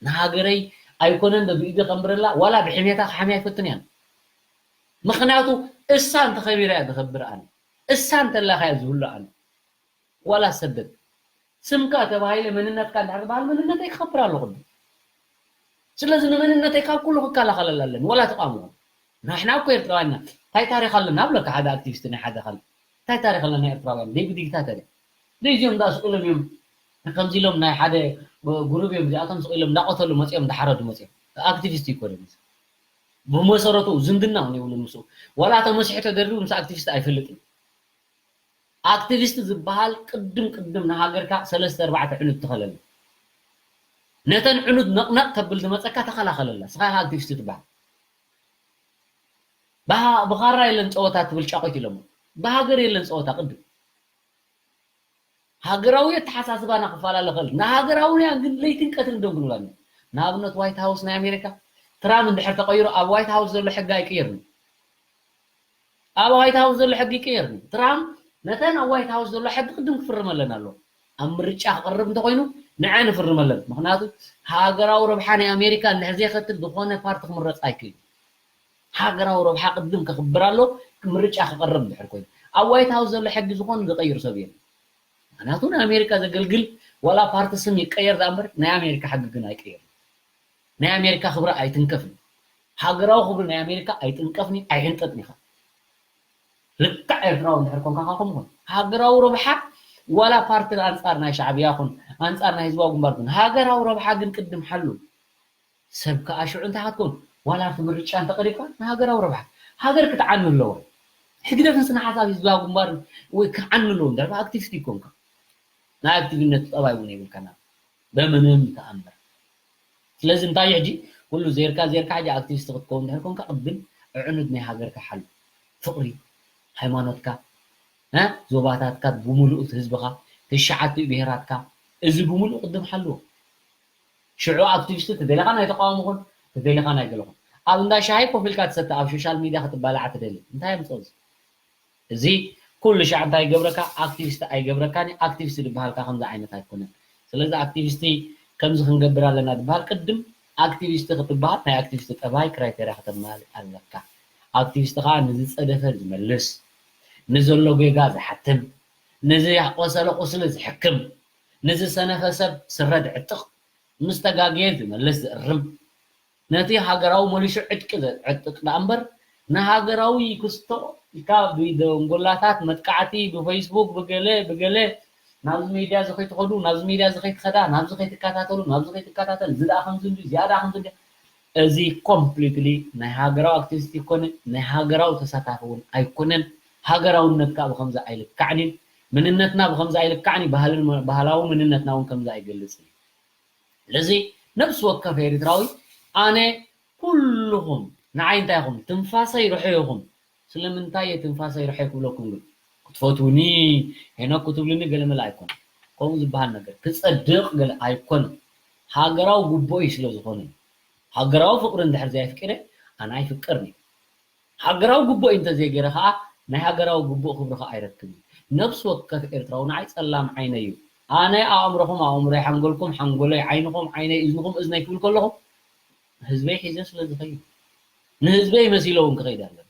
ንሃገረይ ኣይኮነን ዶ ብኢደ ከንብረላ ዋላ ብሕሜታ ክሓምያ ይፈትን እያ። ምኽንያቱ እሳ እንተኸቢራ እያ ዝኸብር ኣነ። እሳ እንተላኻ እያ ዝህሉ ኣነ። ዋላ ሰደድ ስምካ ተባሂለ መንነትካ እንድሕር ዝበሃል መንነተይ ክኸብር ኣለኹ። ስለዚ ንመንነተይ ካብ ኩሉ ክከላኸለላ ኣለኒ። ዋላ ተቃውሞ ንሕና እኮ ኤርትራውያን ኢና። እንታይ ታሪኽ ኣለና ኣብለካ ሓደ ኣክቲቪስት ናይ ሓደ ካልእ እንታይ ታሪኽ ኣለና ኤርትራውያን ደይ ብዲክታተር እዮም ደይ እዚኦም ዳ ስቕ ኢሎም እዮም ከምዚ ኢሎም ናይ ሓደ ጉሩብ እዮም እዚኣቶም ስቕ ኢሎም እንዳቆተሉ መፂኦም እንዳሓረዱ መፂኦም ኣክቲቪስት ይኮነን ብመሰረቱ ዝምድና እውን የብሉን ምስኡ ዋላ ተመሲሑ ተደሪቡ ምስ ኣክቲቪስት ኣይፈልጥን ኣክቲቪስት ዝበሃል ቅድም ቅድም ንሃገርካ ሰለስተ ኣርባዕተ ዕኑድ ትኸለሉ ነተን ዕኑድ ነቕነቕ ተብል ዝመፀካ ተኸላኸለላ ስኻ ኢኻ ኣክቲቪስት ትበሃል ብኻራ የለን ፀወታ ትብል ጫቑት ኢሎሞ ብሃገር የለን ፀወታ ቅድም ሃገራዊ ኣተሓሳስባና ክፈላለ ኽእል ንሃገራውያን ግን ለይትን ቀትርን ደው ክንብላ ንኣብነት ዋይት ሃውስ ናይ ኣሜሪካ ትራም እንድሕር ተቐይሩ ኣብ ዋይት ሃውስ ዘሎ ሕጊ ኣይቅየርን ኣብ ዋይት ሃውስ ዘሎ ሕጊ ይቅየር ትራም ነተን ኣብ ዋይት ሃውስ ዘሎ ሕጊ ቅድም ክፍርመለን ኣሎ ኣብ ምርጫ ክቐርብ እንተኮይኑ ንዐ ንፍርመለን ምክንያቱ ሃገራዊ ረብሓ ናይ ኣሜሪካ እንድሕር ዘይኸትል ዝኾነ ፓርቲ ክምረፅ ኣይክእል ሃገራዊ ረብሓ ቅድም ከኽብር ኣሎ ምርጫ ክቐርብ እንድሕር ኮይኑ ኣብ ዋይት ሃውስ ዘሎ ሕጊ ዝኾነ ዝቀይር ሰብ የለን ምክንያቱ ናይ ኣሜሪካ ዘገልግል ዋላ ፓርቲ ስም ይቀየር ዳእምበር ናይ ኣሜሪካ ሕጊ ግን ኣይቀየር ናይ ኣሜሪካ ክብሪ ኣይትንከፍን ሃገራዊ ክብሪ ናይ ኣሜሪካ ኣይትንቀፍኒ ኣይሕንጠጥን ኢኻ ልክዕ ኤርትራዊ እንድሕር ኮንካ ካኹም ኹን ሃገራዊ ረብሓ ዋላ ፓርቲ ኣንጻር ናይ ሻዕብያ ኹን ኣንጻር ናይ ህዝባዊ ግንባር ኹን ሃገራዊ ረብሓ ግን ቅድም ሓሉ ሰብ ከዓ ሽዑ እንታይ ክትኮን ዋላ እቲ ምርጫ እንተቀሪብካ ንሃገራዊ ረብሓ ሃገር ክትዓኑ ኣለዋ ህግደፍን ስነ ሓሳብ ህዝባዊ ግንባርን ወይ ክዓኒ ኣለዎ። እንድሕር ኣክቲቪስት ይኮንካ፣ ናይ ኣክቲቪነት ጠባይ እውን የብልካና በምንም ተኣምር። ስለዚ እንታይ ሕጂ ኩሉ ዜርካ ዜርካ ሕጂ ኣክቲቪስት ክትከውን እንድሕር ኮንካ ቅድም ኣዕኑድ ናይ ሃገርካ ሓሉ፣ ፍቕሪ፣ ሃይማኖትካ፣ እ፣ ዞባታትካ ብምሉእ ህዝብኻ፣ ትሽዓተ ብሄራትካ፣ እዚ ብምሉእ ቅድም ሓልዎ። ሽዑ ኣክቲቪስት ተደለኻ ናይ ተቃውሞ ኹን፣ ተደለኻ ናይ ገለ ኹን። ኣብ እንዳ ሻሂ ኮፍ ኢልካ ትሰተ፣ ኣብ ሶሻል ሚድያ ክትባላዕ ትደሊ። እንታይ የምፅኦ እዚ? እዚ ኩሉ ሻዕ እንታይ ይገብረካ? ኣክቲቪስት ኣይገብረካን እዩ። ኣክቲቪስት ዝበሃልካ ከምዚ ዓይነት ኣይኮነን። ስለዚ ኣክቲቪስቲ ከምዚ ክንገብር ኣለና ዝበሃል ቅድም ኣክቲቪስት ክትበሃል ናይ ኣክቲቪስት ጠባይ ክራይቴርያ ከተማልእ ኣለካ። ኣክቲቪስት ከዓ ንዝፀደፈ ዝመልስ፣ ንዘሎ ጌጋ ዝሓትም፣ ንዝቆሰለ ቁስሊ ዝሕክም፣ ንዝሰነፈ ሰብ ስረ ዝዕጥቕ፣ ምስ ተጋግየ ዝመልስ ዝእርም፣ ነቲ ሃገራዊ መሊሹ ዕጥቂ ዘዕጥቕ ደኣ እምበር፣ ንሃገራዊ ክስቶ ኢልካ ብደንጎላታት መጥቃዕቲ ብፌስቡክ ብገለ ብገለ ናብዚ ሚድያ እዚ ከይትኸዱ፣ ናብዚ ሚድያ እዚ ከይትኸዳ፣ ናብዚ ከይትከታተሉ፣ ናብዚ ከይትከታተል፣ እዚ ደኣ ከምዚ እንዲ፣ እዚኣ ደኣ ከምዚ እንዲ። እዚ ኮምፕሊትሊ ናይ ሃገራዊ ኣክቲቪስት ይኮነ፣ ናይ ሃገራዊ ተሳታፊ እውን ኣይኮነን። ሃገራውነት ከዓ ብከምዚ ኣይልካዕን እዩ። መንነትና ብከምዚ ኣይልካዕን እዩ። ባህልን ባህላዊ መንነትና እውን ከምዚ ኣይገልጽን እዩ። ስለዚ ነብሲ ወከፍ ኤርትራዊ ኣነ ኩልኹም ንዓይ እንታይ ኢኹም? ትንፋሰይ ርሑ ኢኹም። ስለምንታይ እየ ትንፋሰይ ርሑ ክብለኩም ግን? ክትፈትውኒ፣ ሄኖክ ክትብልኒ ገለ መለ ኣይኮነን። ከምኡ ዝበሃል ነገር ክጸድቕ ገለ ኣይኮነን። ሃገራዊ ግቡእይ ስለ ዝኾነ እዩ። ሃገራዊ ፍቕሪ እንድሕር ዘየፍቂረ ኣነ ኣይፍቀርን እዩ። ሃገራዊ ግቡእ እንተዘይገይረ ከዓ ናይ ሃገራዊ ግቡእ ክብሪ ከዓ ኣይረክብን እዩ። ነብሲ ወከፍ ኤርትራዊ ንዓይ ጸላም ዓይነይ እዩ። ኣነ ኣእምሮኹም ኣእምሮይ፣ ሓንጎልኩም ሓንጎለይ፣ ዓይንኹም ዓይነይ፣ እዝንኹም እዝነይ ክብል ከለኹ ህዝበይ ሒዘ ስለ ዝኸይድ ንህዝበይ መሲለ እውን ክኸይድ ኣለኒ።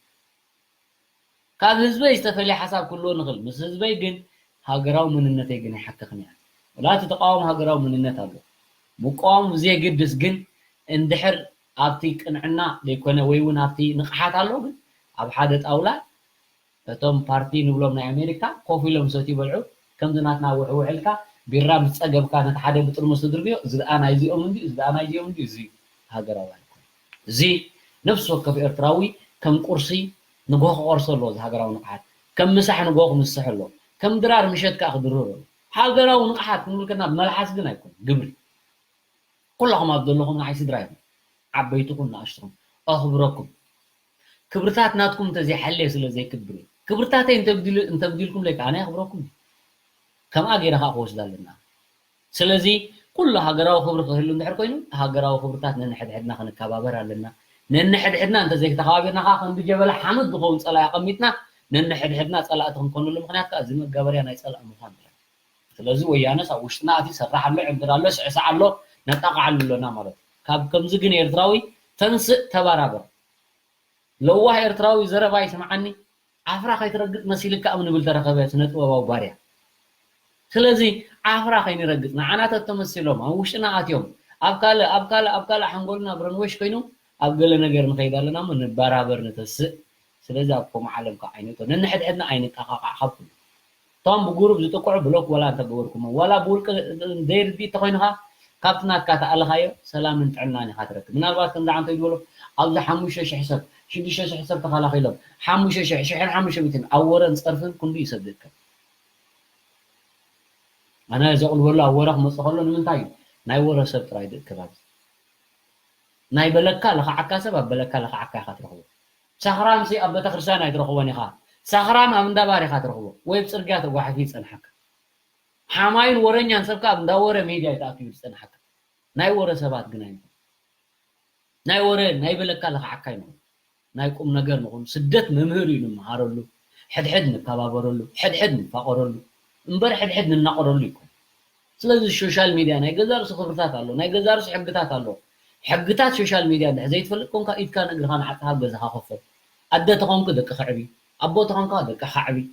ካብ ህዝበይ ዝተፈልየ ሓሳብ ክህልዎ ንኽእል፣ ምስ ህዝበይ ግን ሃገራዊ መንነተይ ግን ኣይሓክኽን እየ። ወላ እቲ ተቃዋሚ ሃገራዊ መንነት ኣሎ ምቅዋሙ ብዘየግድስ ግን እንድሕር ኣብቲ ቅንዕና ዘይኮነ ወይ እውን ኣብቲ ንቕሓት ኣሎ ግን ኣብ ሓደ ጣውላ እቶም ፓርቲ ንብሎም ናይ ኣሜሪካ ኮፍ ኢሎም ሰትዩ በልዑ ከምዚ ናትና ውሕውሕ ኢልካ ቢራ ምስ ጸገብካ ነቲ ሓደ ብጥርሙስ ትድርብዮ እዚ ደኣ ናይዚኦም እንዲ እዚ ደኣ ናይዚኦም እንዲ እዚ ሃገራዊ ኣይኮነ። እዚ ነፍሲ ወከፍ ኤርትራዊ ከም ቁርሲ ንግሆ ክቆርሶ ኣለዎ እዚ ሃገራዊ ንቕሓት ከም ምሳሕ ንግሆ ክምስሕ ኣለዎ ከም ድራር ምሸት ከዓ ክድርር ኣለዎ። ሃገራዊ ንቕሓት ክንብል ከና ብመልሓስ ግን ኣይኮነ ግብሪ ኩላኹም ኣብ ዘለኹም ንዓይ ስድራ ኢኹም ዓበይትኹም ንኣሽትኹም ኣኽብረኩም ክብርታት ናትኩም እንተዘይሓልየ ስለ ዘይክብር እዩ ክብርታተይ እንተብዲልኩም ለይካ ኣነ ኣኽብረኩም ከምኣ ገይረ ከዓ ክወስድ ኣለና ስለዚ ኩሉ ሃገራዊ ክብሪ ክህሉ እንድሕር ኮይኑ ሃገራዊ ክብርታት ነንሕድሕድና ክንከባበር ኣለና ነንሕድሕድና እንተዘይተኸባቢርና ከዓ ከም ብጀበላ ሓመድ ዝኸውን ፀላኢ ኣቐሚጥና ነንሕድሕድና ፀላእቲ ክንኮነሉ ምክንያት ከዓ እዚ መጋበርያ ናይ ፀላእ ምኳን ስለዚ ወያነስ ኣብ ውሽጥና ኣትዩ ይሰርሕ ኣሎ፣ ይዕንድር ኣሎ፣ ይስዕስዕ ኣሎ፣ ነጣቕዓሉ ኣለና ማለት እዩ። ካብ ከምዚ ግን ኤርትራዊ ተንስእ ተባራበር። ለዋህ ኤርትራዊ ዘረባ ይስምዓኒ፣ ዓፍራ ከይትረግጥ መሲልካ ኣብ ንብል ተረኸበ ስነ ጥበባዊ ባርያ። ስለዚ ዓፍራ ከይንረግጽ ንዓና ተተመሲሎም ኣብ ውሽጥና ኣትዮም ኣብ ካልእ ኣብ ካልእ ኣብ ካልእ ሓንጎልና ብረንወሽ ኮይኑ ኣብ ገለ ነገር ንኸይድ ኣለና እሞ ንበራበር ንተስእ ስለዚ ኣብ ከምኡ ዓለም ከዓ ኣይንእቶ ነንሕድሕድና ኣይንጠቃቃዕ ካብ ኩሉ እቶም ብጉሩብ ዝጥቅዑ ብሎክ ወላ እንተገበርኩሞ ዋላ ብውልቂ ዘይርድኢ እንተኮይንካ ካብቲ ናትካ ተኣለካዮ ሰላምን ጥዕናን ኢካ ትረክብ ምናልባት ከምዚ ዓንተ ዝበሎ ኣብዚ ሓሙሽተ ሽሕ ሰብ ሽዱሽተ ሽሕ ሰብ ተኸላኪሎም ሓሙሽተ ሽሕ ሽሕን ሓሙሽተ ሚእትን ኣብ ወረን ፀርፍን ክንዱ እዩ ሰብ ዝእከብ ኣነ ዘቕልበሉ ኣብ ወረ ክመፅእ ከሎ ንምንታይ እዩ ናይ ወረ ሰብ ጥራይ ዝእከብ ኣብዚ ናይ በለካ ለኽዓካ ሰብ ኣብ በለካ ለኽዓካ ኢኻ ትረኽቦ። ሰኽራም ሲ ኣብ ቤተክርስትያን ኣይትረኽቦን ኢኻ። ሰኽራም ኣብ እንዳባር ኢኻ ትረኽቦ ወይ ኣብ ጽርግያ ተጓሒፉ ይጸንሓካ። ሓማይን ወረኛን ሰብ ከኣ ኣብ እንዳወረ ሜድያ እዩ ተኣኪቡ ዝጸንሓካ። ናይ ወረ ሰባት ግን ኣይንኹን። ናይ ወረ ናይ በለካ ለኽዓካ ኣይንኹን። ናይ ቁም ነገር ንኹን። ስደት መምህር እዩ ንምሃረሉ፣ ሕድሕድ ንከባበረሉ፣ ሕድሕድ ንፋቐረሉ እምበር ሕድሕድ ንናቆረሉ ይኮን። ስለዚ ሶሻል ሚድያ ናይ ገዛ ርእሱ ክብርታት ኣሎ፣ ናይ ገዛ ርእሱ ሕግታት ኣሎ። ሕግታት ሶሻል ሚድያ እንድሕር ዘይትፈልጥ ኮንካ ኢድካን እግርኻን ዓጽኻ ኣብ ገዛኻ ኮፍ በል። ኣደ ተኾንኩ ደቅኻ ዕብዩ፣ ኣቦ ተኾንካ ደቅኻ ዕብዩ።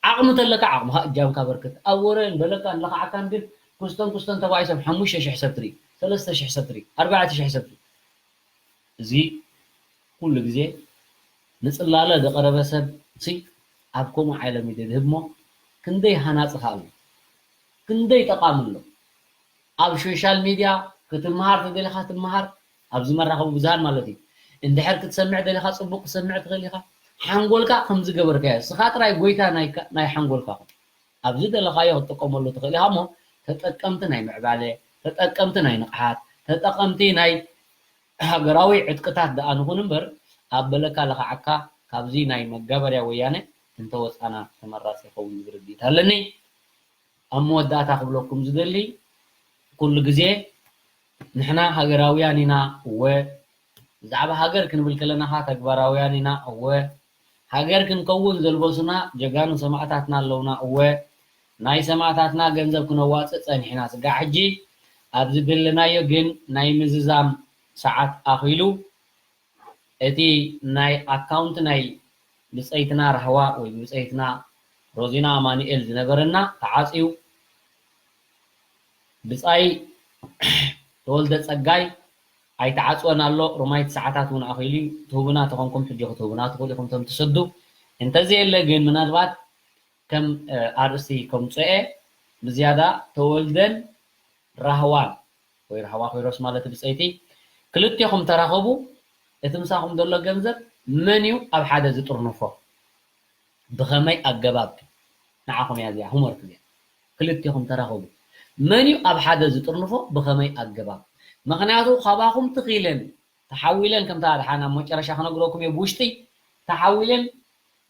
ዓቕሚ ተለካ ዓቕምኻ እጃምካ ኣበርክት። ኣብ ወረ በለካን ለኽዓካን ግን ኩስተን ኩስተን ተባኢሶም ሓሙሽተ ሽሕ ሰብ ትርኢ፣ ሰለስተ ሽሕ ሰብ ትርኢ፣ ኣርባዕተ ሽሕ ሰብ ትርኢ። እዚ ኩሉ ግዜ ንጽላለ ዘቕረበ ሰብ ሲ ኣብ ከምኡ ዓለም እዩ ዘድህብ እሞ ክንደይ ሃናጺ ከ ኣሎ ክንደይ ጠቓሚ ኣሎ ኣብ ሶሻል ሚድያ ክትመሃር ተደሊኻ ትመሃር ኣብዚ መራኸቢ ብዙሃን ማለት እዩ እንድሕር ክትሰምዕ ደሊኻ ጽቡቕ ክትሰምዕ ትኽእል ኢኻ ሓንጎልካ ከም ዝገበርካዮ፣ ንስኻ ጥራይ ጎይታ ናይ ሓንጎልካ ኩን። ኣብ ዝደለኻዮ ክትጥቀመሉ ትኽእል ኢኻ እሞ፣ ተጠቀምቲ ናይ ምዕባለ፣ ተጠቀምቲ ናይ ንቕሓት፣ ተጠቀምቲ ናይ ሃገራዊ ዕጥቅታት ደኣ ንኹን እምበር፣ ኣብ በለካ ለኻዓካ ካብዚ ናይ መጋበርያ ወያነ እንተወፃና ተመራፂ ይኸውን ዝብል ርድኢት ኣለኒ። ኣብ መወዳእታ ክብለኩም ዝደሊ፣ ኩሉ ግዜ ንሕና ሃገራውያን ኢና፣ እወ። ብዛዕባ ሃገር ክንብል ከለና ኸዓ ተግባራውያን ኢና፣ እወ። ሃገር ክንከውን ዘልበሱና ጀጋኑ ሰማእታትና ኣለውና፣ እወ። ናይ ሰማእታትና ገንዘብ ክነዋፅእ ፀኒሕና፣ ስጋዕ ሕጂ ኣብዚ ብልናዮ ግን ናይ ምዝዛም ሰዓት ኣኺሉ። እቲ ናይ ኣካውንት ናይ ብፀይትና ራህዋ ወይ ብፀይትና ሮዚና ኣማኑኤል ዝነበረና ተዓፅዩ። ብፃይ ተወልደ ፀጋይ ኣይተዓፅወን ኣሎ። ሮማይት ሰዓታት እውን ኣኺሉ እዩ። ትህቡና ተኾንኩም ሕጂ ክትህቡና ትኽእሉ ኢኹም፣ እቶም ትሰዱ። እንተዘየለ ግን ምናልባት ከም ኣርእስቲ ከምፅኦ ብዝያዳ ተወልደን ራህዋን ወይ ራህዋ ኮይሮስ ማለት ብፀይቲ ክልቴኹም ተራኸቡ። እቲ ምሳኹም ዘሎ ገንዘብ መን እዩ ኣብ ሓደ ዝጥርንፎ? ብኸመይ ኣገባብ? ንዓኹም እያ እዚኣ፣ ሆምወርክ እዚኣ። ክልቴኹም ተራኸቡ። መን እዩ ኣብ ሓደ ዝጥርንፎ? ብኸመይ ኣገባብ? ምኽንያቱ ካባኹም ትኽኢለን ተሓዊለን፣ ከምታ ድሓን ኣብ መጨረሻ ክነግረኩም እየ፣ ብውሽጢ ተሓዊለን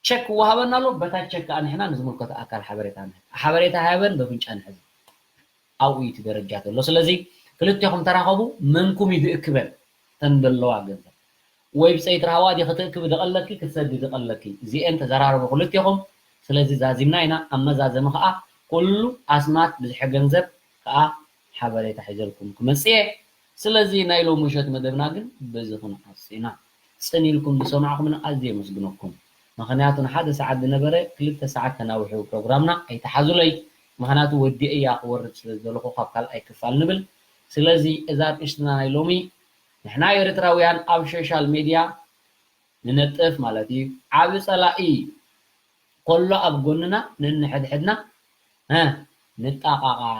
ቸክ ክወሃበና ኣሎ። በታ ቸክ ከዓ ንሕና ንዝምልከቶ ኣካል ሓበሬታ ንህብ። ሓበሬታ ሃበን በፍንጫ ንሕዝ። ኣብኡ እዩ እቲ ደረጃ ዘሎ። ስለዚ ክልቴኹም ተራኸቡ፣ መንኩም እዩ ዝእክበን? ተን ዘለዋ ገንዘብ ወይ ብፀይቲ ራህዋ ድየ ክትእክቢ ዝቐለኪ፣ ክትሰዲ ዝቐለኪ? እዚኤን ተዘራረቡ ክልቴኹም። ስለዚ ዛዚምና ኢና። ኣብ መዛዘሚ ከዓ ኩሉ ኣስማት ብዝሐ ገንዘብ ከዓ ሓበሬታ ሒዘልኩም ክመፅእ እየ። ስለዚ ናይ ሎሚ ምሸት መደብና ግን በዚ ክንዓጽ ኢና። ጽን ኢልኩም ዝሰማዕኹምና ኣዝየ የመስግነኩም። ምኽንያቱ ንሓደ ሰዓት ዝነበረ ክልተ ሰዓት ተናዊሑ ፕሮግራምና ኣይተሓዙለይ። ምኽንያቱ ወዲኤያ ክወርድ ስለ ዝደለኹ ካብ ካልኣይ ክፋል ንብል። ስለዚ እዛ ኣርእስትና ናይ ሎሚ ንሕና ኤርትራውያን ኣብ ሶሻል ሜድያ ንነጥፍ ማለት እዩ። ዓቢ ጸላኢ ከሎ ኣብ ጎንና ነንሕድሕድና እ ንጣቓቓዕ።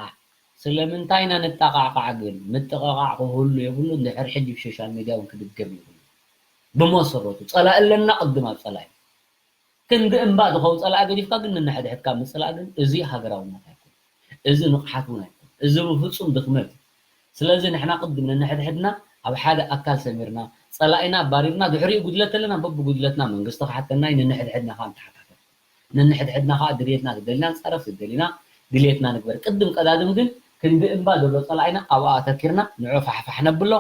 ስለምንታይ ኢና ንጣቓቓዕ ግን? ምጥቕቓዕ ክህሉ የብሉን። ድሕሪ ሕጂ ብሶሻል ሜድያ እውን ክድገም የብሉን። ብመሰረቱ ጸላኢ ኣለና፣ ቅድም ኣብ ጸላኢ ክንዲ እምባ ዝኸውን ጸላኢ ገዲፍካ ግን ነንሕድሕድካ ምጽላእ ግን እዚ ሃገራውነት ኣይኮነን። እዚ ንቕሓት እውን ኣይኮነን። እዚ ብፍጹም ድኽመት እዩ። ስለዚ ንሕና ቅድም ነንሕድሕድና ኣብ ሓደ ኣካል ሰሚርና ጸላኢና ኣባሪርና ድሕሪኡ ጉድለት ኣለና በብጉድለትና መንግስቲ ክሓተና እዩ። ነንሕድሕድና ከዓ ንተሓታተል። ነንሕድሕድና ከዓ ድልየትና ተደሊና ንጻረፍ፣ ተደሊና ድልየትና ንግበር። ቅድም ቀዳድም ግን ክንዲ እምባ ዘሎ ጸላኢና ኣብኣ ኣተኪርና ንዑ ፋሕፋሕ ነብሎ።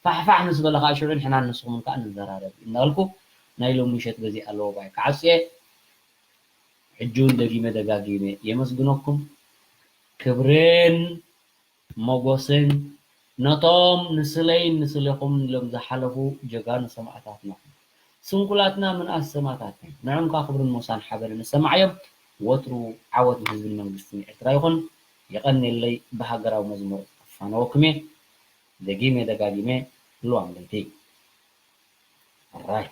ፋሕፋሕ ምስ በለ ከዓ ሽዑ ንሕናን ንስኹምን ከዓ ንዘራረብ እናበልኩ ናይ ሎሚ ምሸት በዚ ኣለዎ ባይ ክዓጽየ። ሕጂ እውን ደጊመ ደጋጊመ የመስግነኩም። ክብርን ሞጎስን ነቶም ንስለይን ንስሌኹም ኢሎም ዝሓለፉ ጀጋኑ ሰማእታትና። ስንኩላትና ምንኣስ ሰማእታትና። ንዕም ከኣ ክብርን ሞሳን ሓበንን ንሰማዕዮም። ወትሩ ዓወት ንህዝብን መንግስትን ኤርትራ ይኹን። የቐንየለይ። ብሃገራዊ መዝሙር ክፋነወኩም እየ። ደጊመ ደጋጊመ ልዋም ለይቲ። ኣራይ።